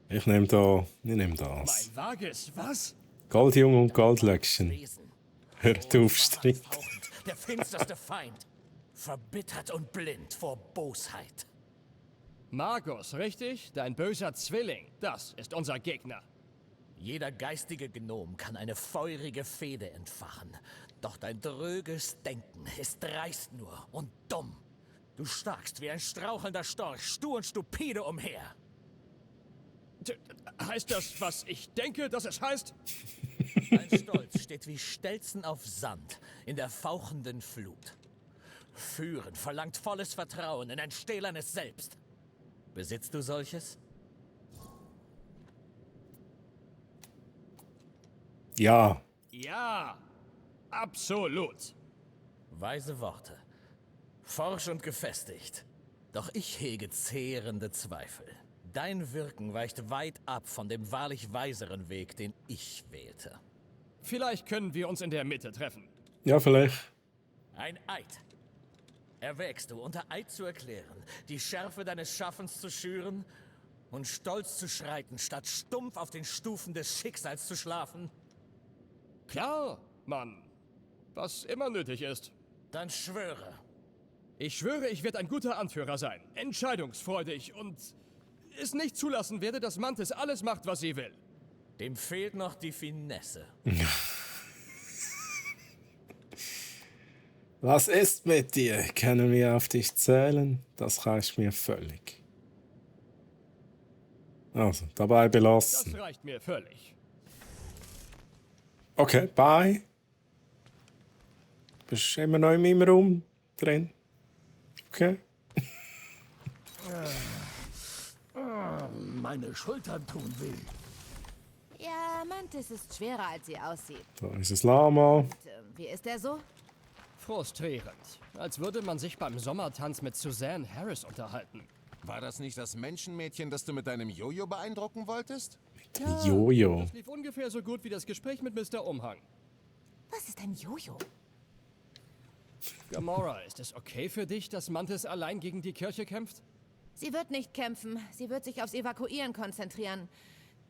Ich nehme das. Mein vages, was? Goldjunge und Goldlöckchen. Wesen. Hört auf, Streit. Fauchend, der finsterste Feind. Verbittert und blind vor Bosheit. Magus, richtig? Dein böser Zwilling. Das ist unser Gegner. Jeder geistige Gnom kann eine feurige Fehde entfachen. Doch dein dröges Denken ist dreist nur und dumm. Du starkst wie ein strauchelnder Storch, stur und stupide umher. Heißt das, was ich denke, dass es heißt? Dein Stolz steht wie Stelzen auf Sand in der fauchenden Flut. Führen verlangt volles Vertrauen in ein stählernes Selbst. Besitzt du solches? Ja. Ja, absolut. Weise Worte. Forsch und gefestigt. Doch ich hege zehrende Zweifel. Dein Wirken weicht weit ab von dem wahrlich weiseren Weg, den ich wählte. Vielleicht können wir uns in der Mitte treffen. Ja, vielleicht. Ein Eid. Erwägst du, unter Eid zu erklären, die Schärfe deines Schaffens zu schüren und stolz zu schreiten, statt stumpf auf den Stufen des Schicksals zu schlafen? Klar, Mann. Was immer nötig ist. Dann schwöre. Ich schwöre, ich werde ein guter Anführer sein, entscheidungsfreudig und es nicht zulassen werde, dass Mantis alles macht, was sie will. Dem fehlt noch die Finesse. Was ist mit dir? Können wir auf dich zählen? Das reicht mir völlig. Also, dabei Das belassen. reicht mir völlig. Okay, bye. Bist immer noch in meinem Raum drin? Okay. Meine Schultern tun weh. Ja, Mantis ist schwerer, als sie aussieht. Da ist das Lama. Wie ist er so? Frustrierend. Als würde man sich beim Sommertanz mit Suzanne Harris unterhalten. War das nicht das Menschenmädchen, das du mit deinem Jojo beeindrucken wolltest? Jojo. Das lief ungefähr so gut wie das Gespräch mit Mr. Umhang. Was ist ein Jojo? Gamora, ist es okay für dich, dass Mantis allein gegen die Kirche kämpft? Sie wird nicht kämpfen. Sie wird sich aufs Evakuieren konzentrieren.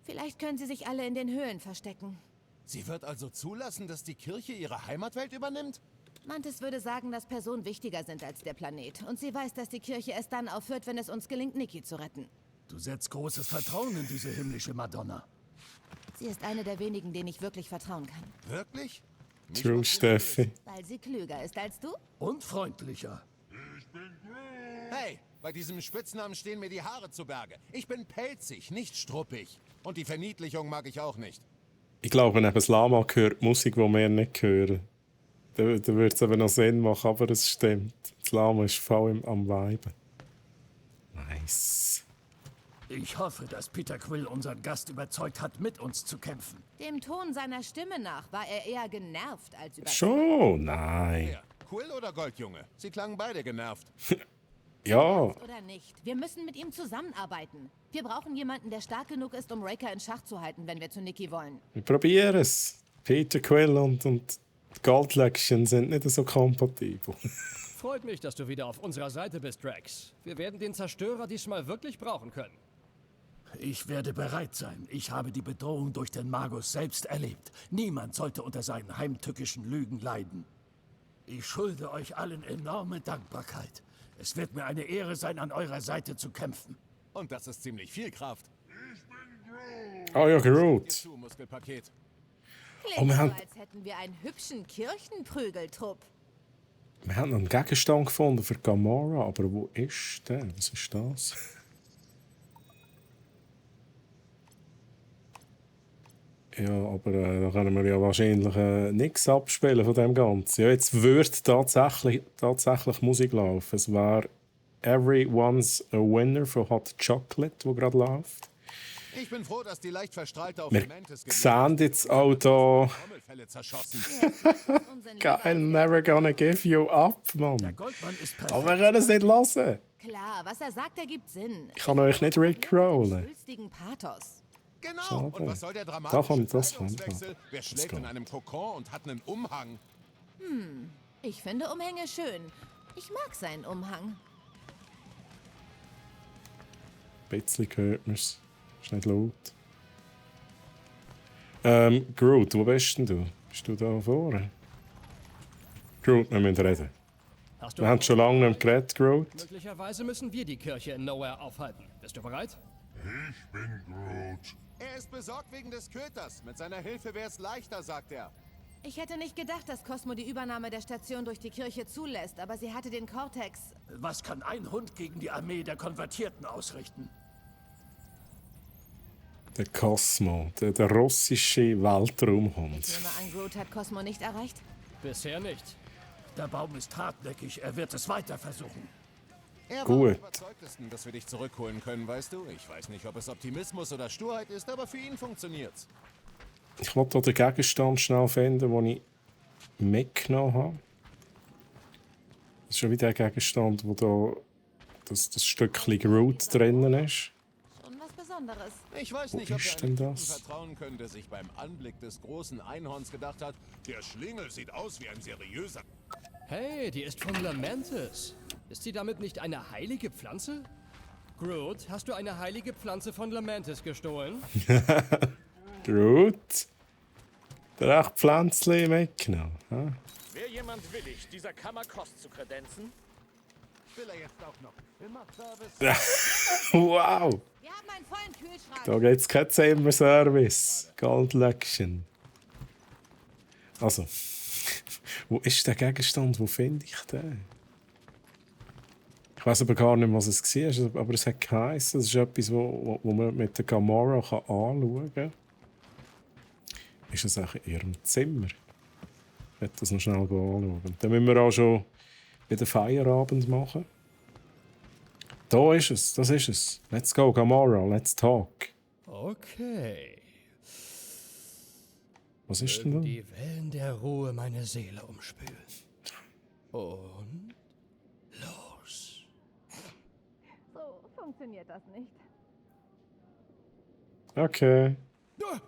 Vielleicht können sie sich alle in den Höhlen verstecken. Sie wird also zulassen, dass die Kirche ihre Heimatwelt übernimmt? Mantis würde sagen, dass Personen wichtiger sind als der Planet. Und sie weiß, dass die Kirche es dann aufhört, wenn es uns gelingt, Nikki zu retten. Du setzt großes Vertrauen in diese himmlische Madonna. Sie ist eine der wenigen, denen ich wirklich vertrauen kann. Wirklich? Mich True, macht sie Steffi. Weil sie klüger ist als du? Und freundlicher. Hey, bei diesem Spitznamen stehen mir die Haare zu Berge. Ich bin pelzig, nicht struppig. Und die Verniedlichung mag ich auch nicht. Ich glaube, neben das Lama gehört Musik, die wir nicht hören. Da würde es eben noch Sinn machen, aber es stimmt. Das Lama ist voll am Weiben. Nice. Ich hoffe, dass Peter Quill unseren Gast überzeugt hat, mit uns zu kämpfen. Dem Ton seiner Stimme nach war er eher genervt als überzeugt. Schon? Nein. Wer? Quill oder Goldjunge? Sie klangen beide genervt. Ja. Oder nicht. Wir müssen mit ihm zusammenarbeiten. Wir brauchen jemanden, der stark genug ist, um Raker in Schach zu halten, wenn wir zu Nikki wollen. Wir probieren es. Peter Quill und Goldlöckchen sind nicht so kompatibel. Freut mich, dass du wieder auf unserer Seite bist, Drax. Wir werden den Zerstörer diesmal wirklich brauchen können. Ich werde bereit sein. Ich habe die Bedrohung durch den Magus selbst erlebt. Niemand sollte unter seinen heimtückischen Lügen leiden. Ich schulde euch allen enorme Dankbarkeit. Es wird mir eine Ehre sein, an eurer Seite zu kämpfen. Und das ist ziemlich viel Kraft. Oh ja, Groot. Zu, Muskelpaket. Oh, wir so, haben- als hätten wir einen hübschen Kirchenprügeltrupp. Wir haben noch einen Gegenstand gefunden für Gamora, aber wo ist der? Was ist das? Ja, aber da können wir ja wahrscheinlich nichts abspielen von dem Ganzen. Ja, jetzt wird tatsächlich Musik laufen. Es war Everyone's a Winner von Hot Chocolate, wo gerade läuft. Ich bin froh, dass die leicht verstrahlte auf Wir Mantis sehen jetzt auch hier Trommelfälle zerschossen. geil, Never Gonna Give You Up, Mann. Goldmann ist perfekt. Aber wir können es nicht hören. Klar, was er sagt, ergibt Sinn. Ich kann euch nicht rickrollen. Schwülstigen Pathos. Genau. Schade. Und was soll der Da dramatische kommt das kommt. Kleidungswechsel? Wer schläft in einem Kokon und hat einen Umhang? Ich finde Umhänge schön. Ich mag seinen Umhang. Ein bisschen hört man es. Ist nicht laut. Groot, wo bist denn du? Bist du da vorne? Groot, wir müssen reden. Hast du Wir haben schon lange nicht mehr geredet, Groot. Möglicherweise müssen wir die Kirche in Nowhere aufhalten. Bist du bereit? Ich bin Groot. Er ist besorgt wegen des Köters. Mit seiner Hilfe wäre es leichter, sagt er. Ich hätte nicht gedacht, dass Cosmo die Übernahme der Station durch die Kirche zulässt, aber sie hatte den Cortex. Was kann ein Hund gegen die Armee der Konvertierten ausrichten? Der Cosmo, der russische Weltraumhund. Ich nehme an, Groot hat Cosmo nicht erreicht. Bisher nicht. Der Baum ist hartnäckig, er wird es weiter versuchen. Er Gut. war am überzeugtesten, dass wir dich zurückholen können, weißt du? Ich weiß nicht, ob es Optimismus oder Sturheit ist, aber für ihn funktioniert's. Ich wollte hier den Gegenstand schnell finden, den ich mitgenommen habe. Das ist schon wieder der Gegenstand, wo da das Stückchen Groot drinnen ist. Schon was Besonderes. Ich weiß Wo nicht, ob ist wir denn einem Typen das? vertrauen können, der sich beim Anblick des großen Einhorns gedacht hat, der Schlingel sieht aus wie ein seriöser... Hey, die ist von Lamentis. Ist sie damit nicht eine heilige Pflanze? Groot, hast du eine heilige Pflanze von Lamentis gestohlen? Groot. Der echt Pflänzchen mitgenommen. Ha? Wäre jemand willig, dieser Kammer Kost zu kredenzen? Will er jetzt auch noch Zimmerservice? Wow. Wir haben einen vollen Kühlschrank. Da gibt es keinen Zimmerservice. Goldlöckchen. Also, wo ist der Gegenstand? Wo finde ich den? Ich weiß aber gar nicht, was es war, aber es hat geheißen, es ist etwas, wo man mit der Gamora anschauen kann. Ist es auch in ihrem Zimmer? Ich werde das noch schnell anschauen. Dann müssen wir auch schon wieder Feierabend machen. Da ist es, das ist es. Let's go, Gamora, let's talk. Okay. Was ist denn da? Die Wellen der Ruhe meine Seele umspülen. Und los. So funktioniert das nicht. Okay.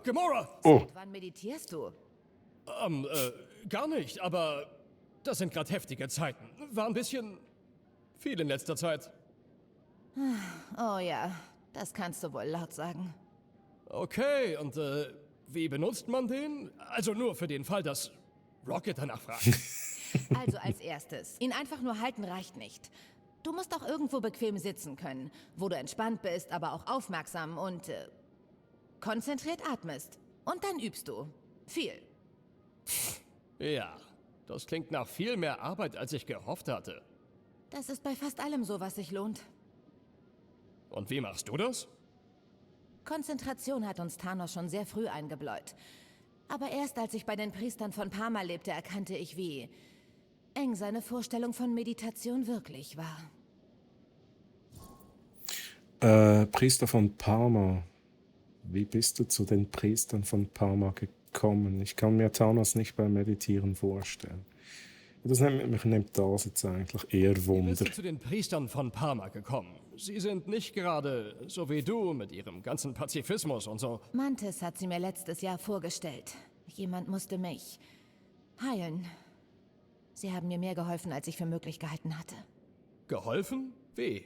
Gamora! Oh, Seit wann meditierst du? Gar nicht, aber das sind gerade heftige Zeiten. War ein bisschen viel in letzter Zeit. Oh ja, das kannst du wohl laut sagen. Okay, und wie benutzt man den? Also nur für den Fall, dass Rocket danach fragt. Also als erstes, ihn einfach nur halten reicht nicht. Du musst auch irgendwo bequem sitzen können, wo du entspannt bist, aber auch aufmerksam und konzentriert atmest. Und dann übst du. Viel. Ja, das klingt nach viel mehr Arbeit, als ich gehofft hatte. Das ist bei fast allem so, was sich lohnt. Und wie machst du das? Konzentration hat uns Thanos schon sehr früh eingebläut. Aber erst als ich bei den Priestern von Parma lebte, erkannte ich, wie eng seine Vorstellung von Meditation wirklich war. Priester von Parma. Wie bist du zu den Priestern von Parma gekommen? Ich kann mir Thanos nicht beim Meditieren vorstellen. Das nimmt das jetzt eigentlich eher Wie bist Wunder. du zu den Priestern von Parma gekommen? Sie sind nicht gerade so wie du mit ihrem ganzen Pazifismus und so. Mantis hat sie mir letztes Jahr vorgestellt. Jemand musste mich heilen. Sie haben mir mehr geholfen, als ich für möglich gehalten hatte. Geholfen? Wie?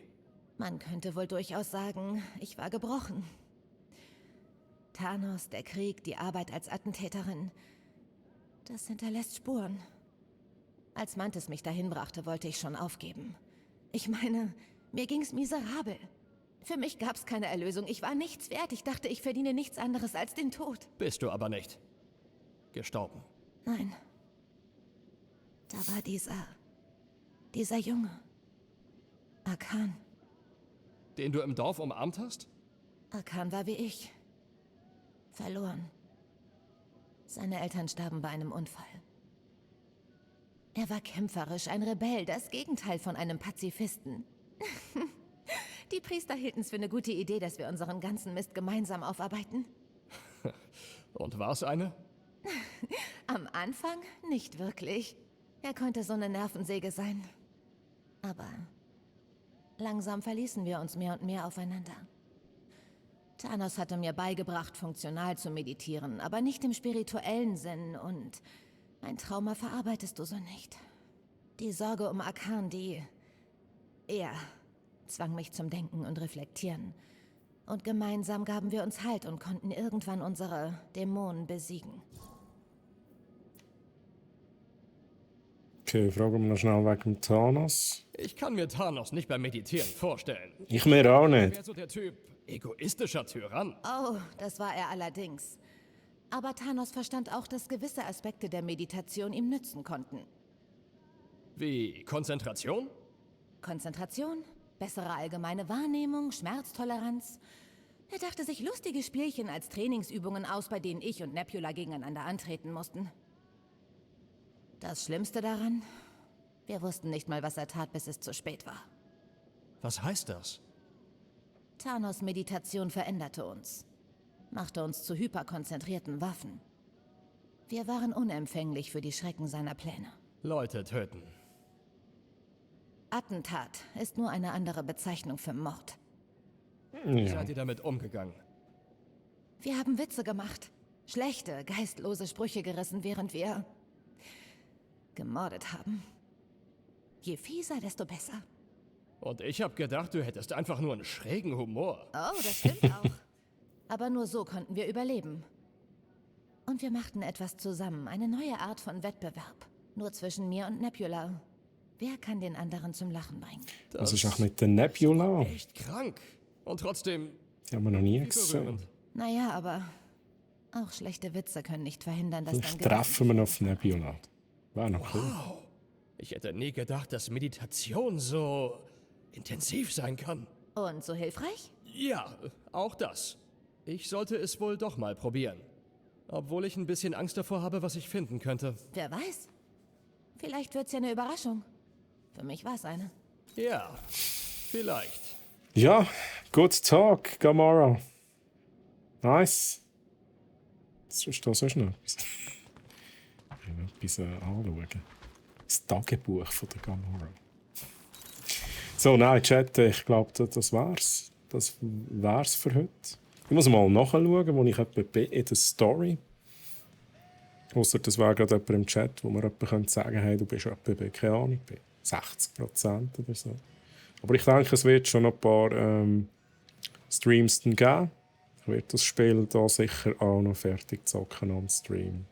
Man könnte wohl durchaus sagen, ich war gebrochen. Thanos, der Krieg, die Arbeit als Attentäterin, das hinterlässt Spuren. Als Mantis mich dahin brachte, wollte ich schon aufgeben. Ich meine, mir ging's miserabel. Für mich gab's keine Erlösung. Ich war nichts wert. Ich dachte, ich verdiene nichts anderes als den Tod. Bist du aber nicht. Gestorben. Nein. Da war dieser Junge. Arkan. Den du im Dorf umarmt hast? Arkan war wie ich. Verloren. Seine Eltern starben bei einem Unfall. Er war kämpferisch, ein Rebell, das Gegenteil von einem Pazifisten. Die Priester hielten es für eine gute Idee, dass wir unseren ganzen Mist gemeinsam aufarbeiten. Und war's eine? Am Anfang nicht wirklich. Er konnte so eine Nervensäge sein. Aber langsam verließen wir uns mehr und mehr aufeinander. Thanos hatte mir beigebracht, funktional zu meditieren, aber nicht im spirituellen Sinn und ein Trauma verarbeitest du so nicht. Die Sorge um Arkan, er zwang mich zum Denken und Reflektieren. Und gemeinsam gaben wir uns Halt und konnten irgendwann unsere Dämonen besiegen. Okay, fragen wir noch schnell wegen Thanos. Ich kann mir Thanos nicht beim Meditieren vorstellen. Ich mir auch Er nicht. wäre so der Typ egoistischer Tyrann. Oh, das war er allerdings. Aber Thanos verstand auch, dass gewisse Aspekte der Meditation ihm nützen konnten. Wie Konzentration? Konzentration, bessere allgemeine Wahrnehmung, Schmerztoleranz. Er dachte sich lustige Spielchen als Trainingsübungen aus, bei denen ich und Nebula gegeneinander antreten mussten. Das Schlimmste daran? Wir wussten nicht mal, was er tat, bis es zu spät war. Was heißt das? Thanos' Meditation veränderte uns. Machte uns zu hyperkonzentrierten Waffen. Wir waren unempfänglich für die Schrecken seiner Pläne. Leute töten. Attentat ist nur eine andere Bezeichnung für Mord. Wie Ja. seid ihr damit umgegangen? Wir haben Witze gemacht. Schlechte, geistlose Sprüche gerissen, während wir gemordet haben. Je fieser, desto besser. Und ich hab gedacht, du hättest einfach nur einen schrägen Humor. Oh, das stimmt auch. Aber nur so konnten wir überleben. Und wir machten etwas zusammen, eine neue Art von Wettbewerb. Nur zwischen mir und Nebula. Wer kann den anderen zum Lachen bringen? Was ist auch mit der Nebula? Echt krank. Und trotzdem Die haben wir noch nie wie gesehen. berührend. Naja, aber auch schlechte Witze können nicht verhindern, dass Vielleicht dann treffen wir noch auf Nebula. Wäre noch cool. Ich hätte nie gedacht, dass Meditation so intensiv sein kann. Und so hilfreich? Ja, auch das. Ich sollte es wohl doch mal probieren. Obwohl ich ein bisschen Angst davor habe, was ich finden könnte. Wer weiß. Vielleicht wird's ja eine Überraschung. Für mich war es eine. Ja, vielleicht. Ja, good talk, Gamora. Nice. Das ist da sonst noch etwas. Ich will etwas anschauen. Das Tagebuch von der Gamora. So, nein, Chat, ich glaube, das war's. Das war's für heute. Ich muss mal nachschauen, wo ich etwa bin in der Story. Ausser das wäre gerade jemand im Chat, wo man etwa sagen könnte, hey, du bist etwa bei, keine Ahnung, bei 60% oder so. Aber ich denke, es wird schon noch ein paar Streams dann geben. Ich werde das Spiel da sicher auch noch fertig zocken am Stream.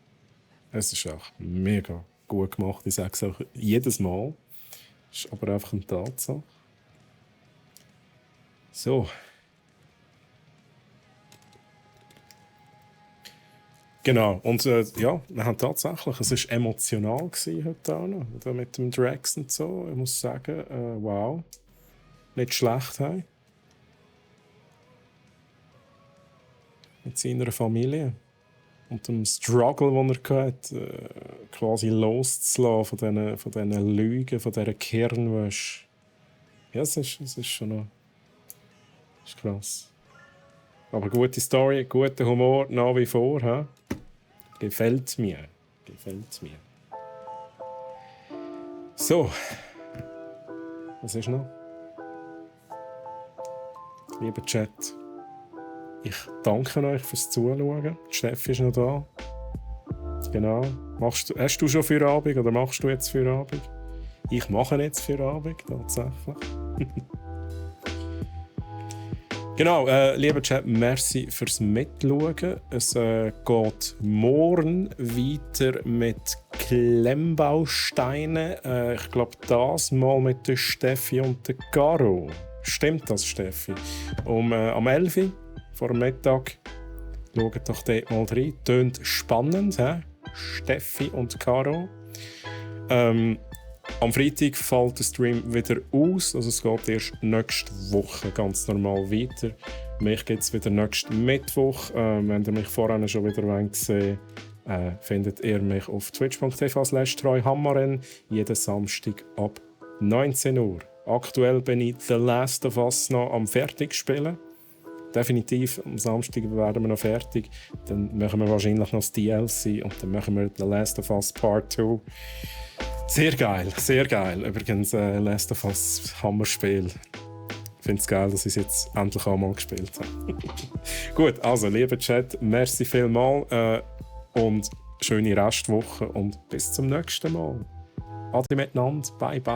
Es ist auch mega gut gemacht. Ich sage es auch jedes Mal. Ist aber einfach eine Tatsache. So. Genau, und ja, wir haben tatsächlich, es war emotional heute auch noch, mit dem Drax und so. Ich muss sagen, wow, nicht schlecht. Hey. Mit seiner Familie und dem Struggle, den er hatte, quasi loszulassen von diesen Lügen, von dieser Kernwäsche. Ja, es ist schon noch ist krass. Aber gute Story, guter Humor nach wie vor. He? Gefällt mir. Gefällt mir. So. Was ist noch? Lieber Chat, ich danke euch fürs Zuschauen. Die Steffi ist noch da. Genau. Hast du schon Feierabend oder machst du jetzt Feierabend? Ich mache jetzt Feierabend, tatsächlich. Genau, lieber Chat, merci fürs Mitschauen. Es geht morgen weiter mit Klemmbausteinen. Ich glaube, das mal mit der Steffi und der Caro. Stimmt das, Steffi? Am 11 Uhr vor dem Mittag. Schaut doch dort mal rein. Tönt spannend, he? Steffi und Caro. Am Freitag fällt der Stream wieder aus, also es geht erst nächste Woche ganz normal weiter. Mich gibt es wieder nächsten Mittwoch. Wenn ihr mich vorhin schon wieder sehen wollt, findet ihr mich auf twitch.tv/treuhammeren jeden Samstag ab 19 Uhr. Aktuell bin ich The Last of Us noch am Fertigspielen. Definitiv, am Samstag werden wir noch fertig. Dann machen wir wahrscheinlich noch das DLC und dann machen wir The Last of Us Part 2. Sehr geil, sehr geil. Übrigens, Last of Us Hammerspiel. Ich finde es geil, dass ich es jetzt endlich einmal gespielt habe. Gut, also, lieber Chat, merci vielmals und schöne Restwoche und bis zum nächsten Mal. Ade miteinander, bye bye.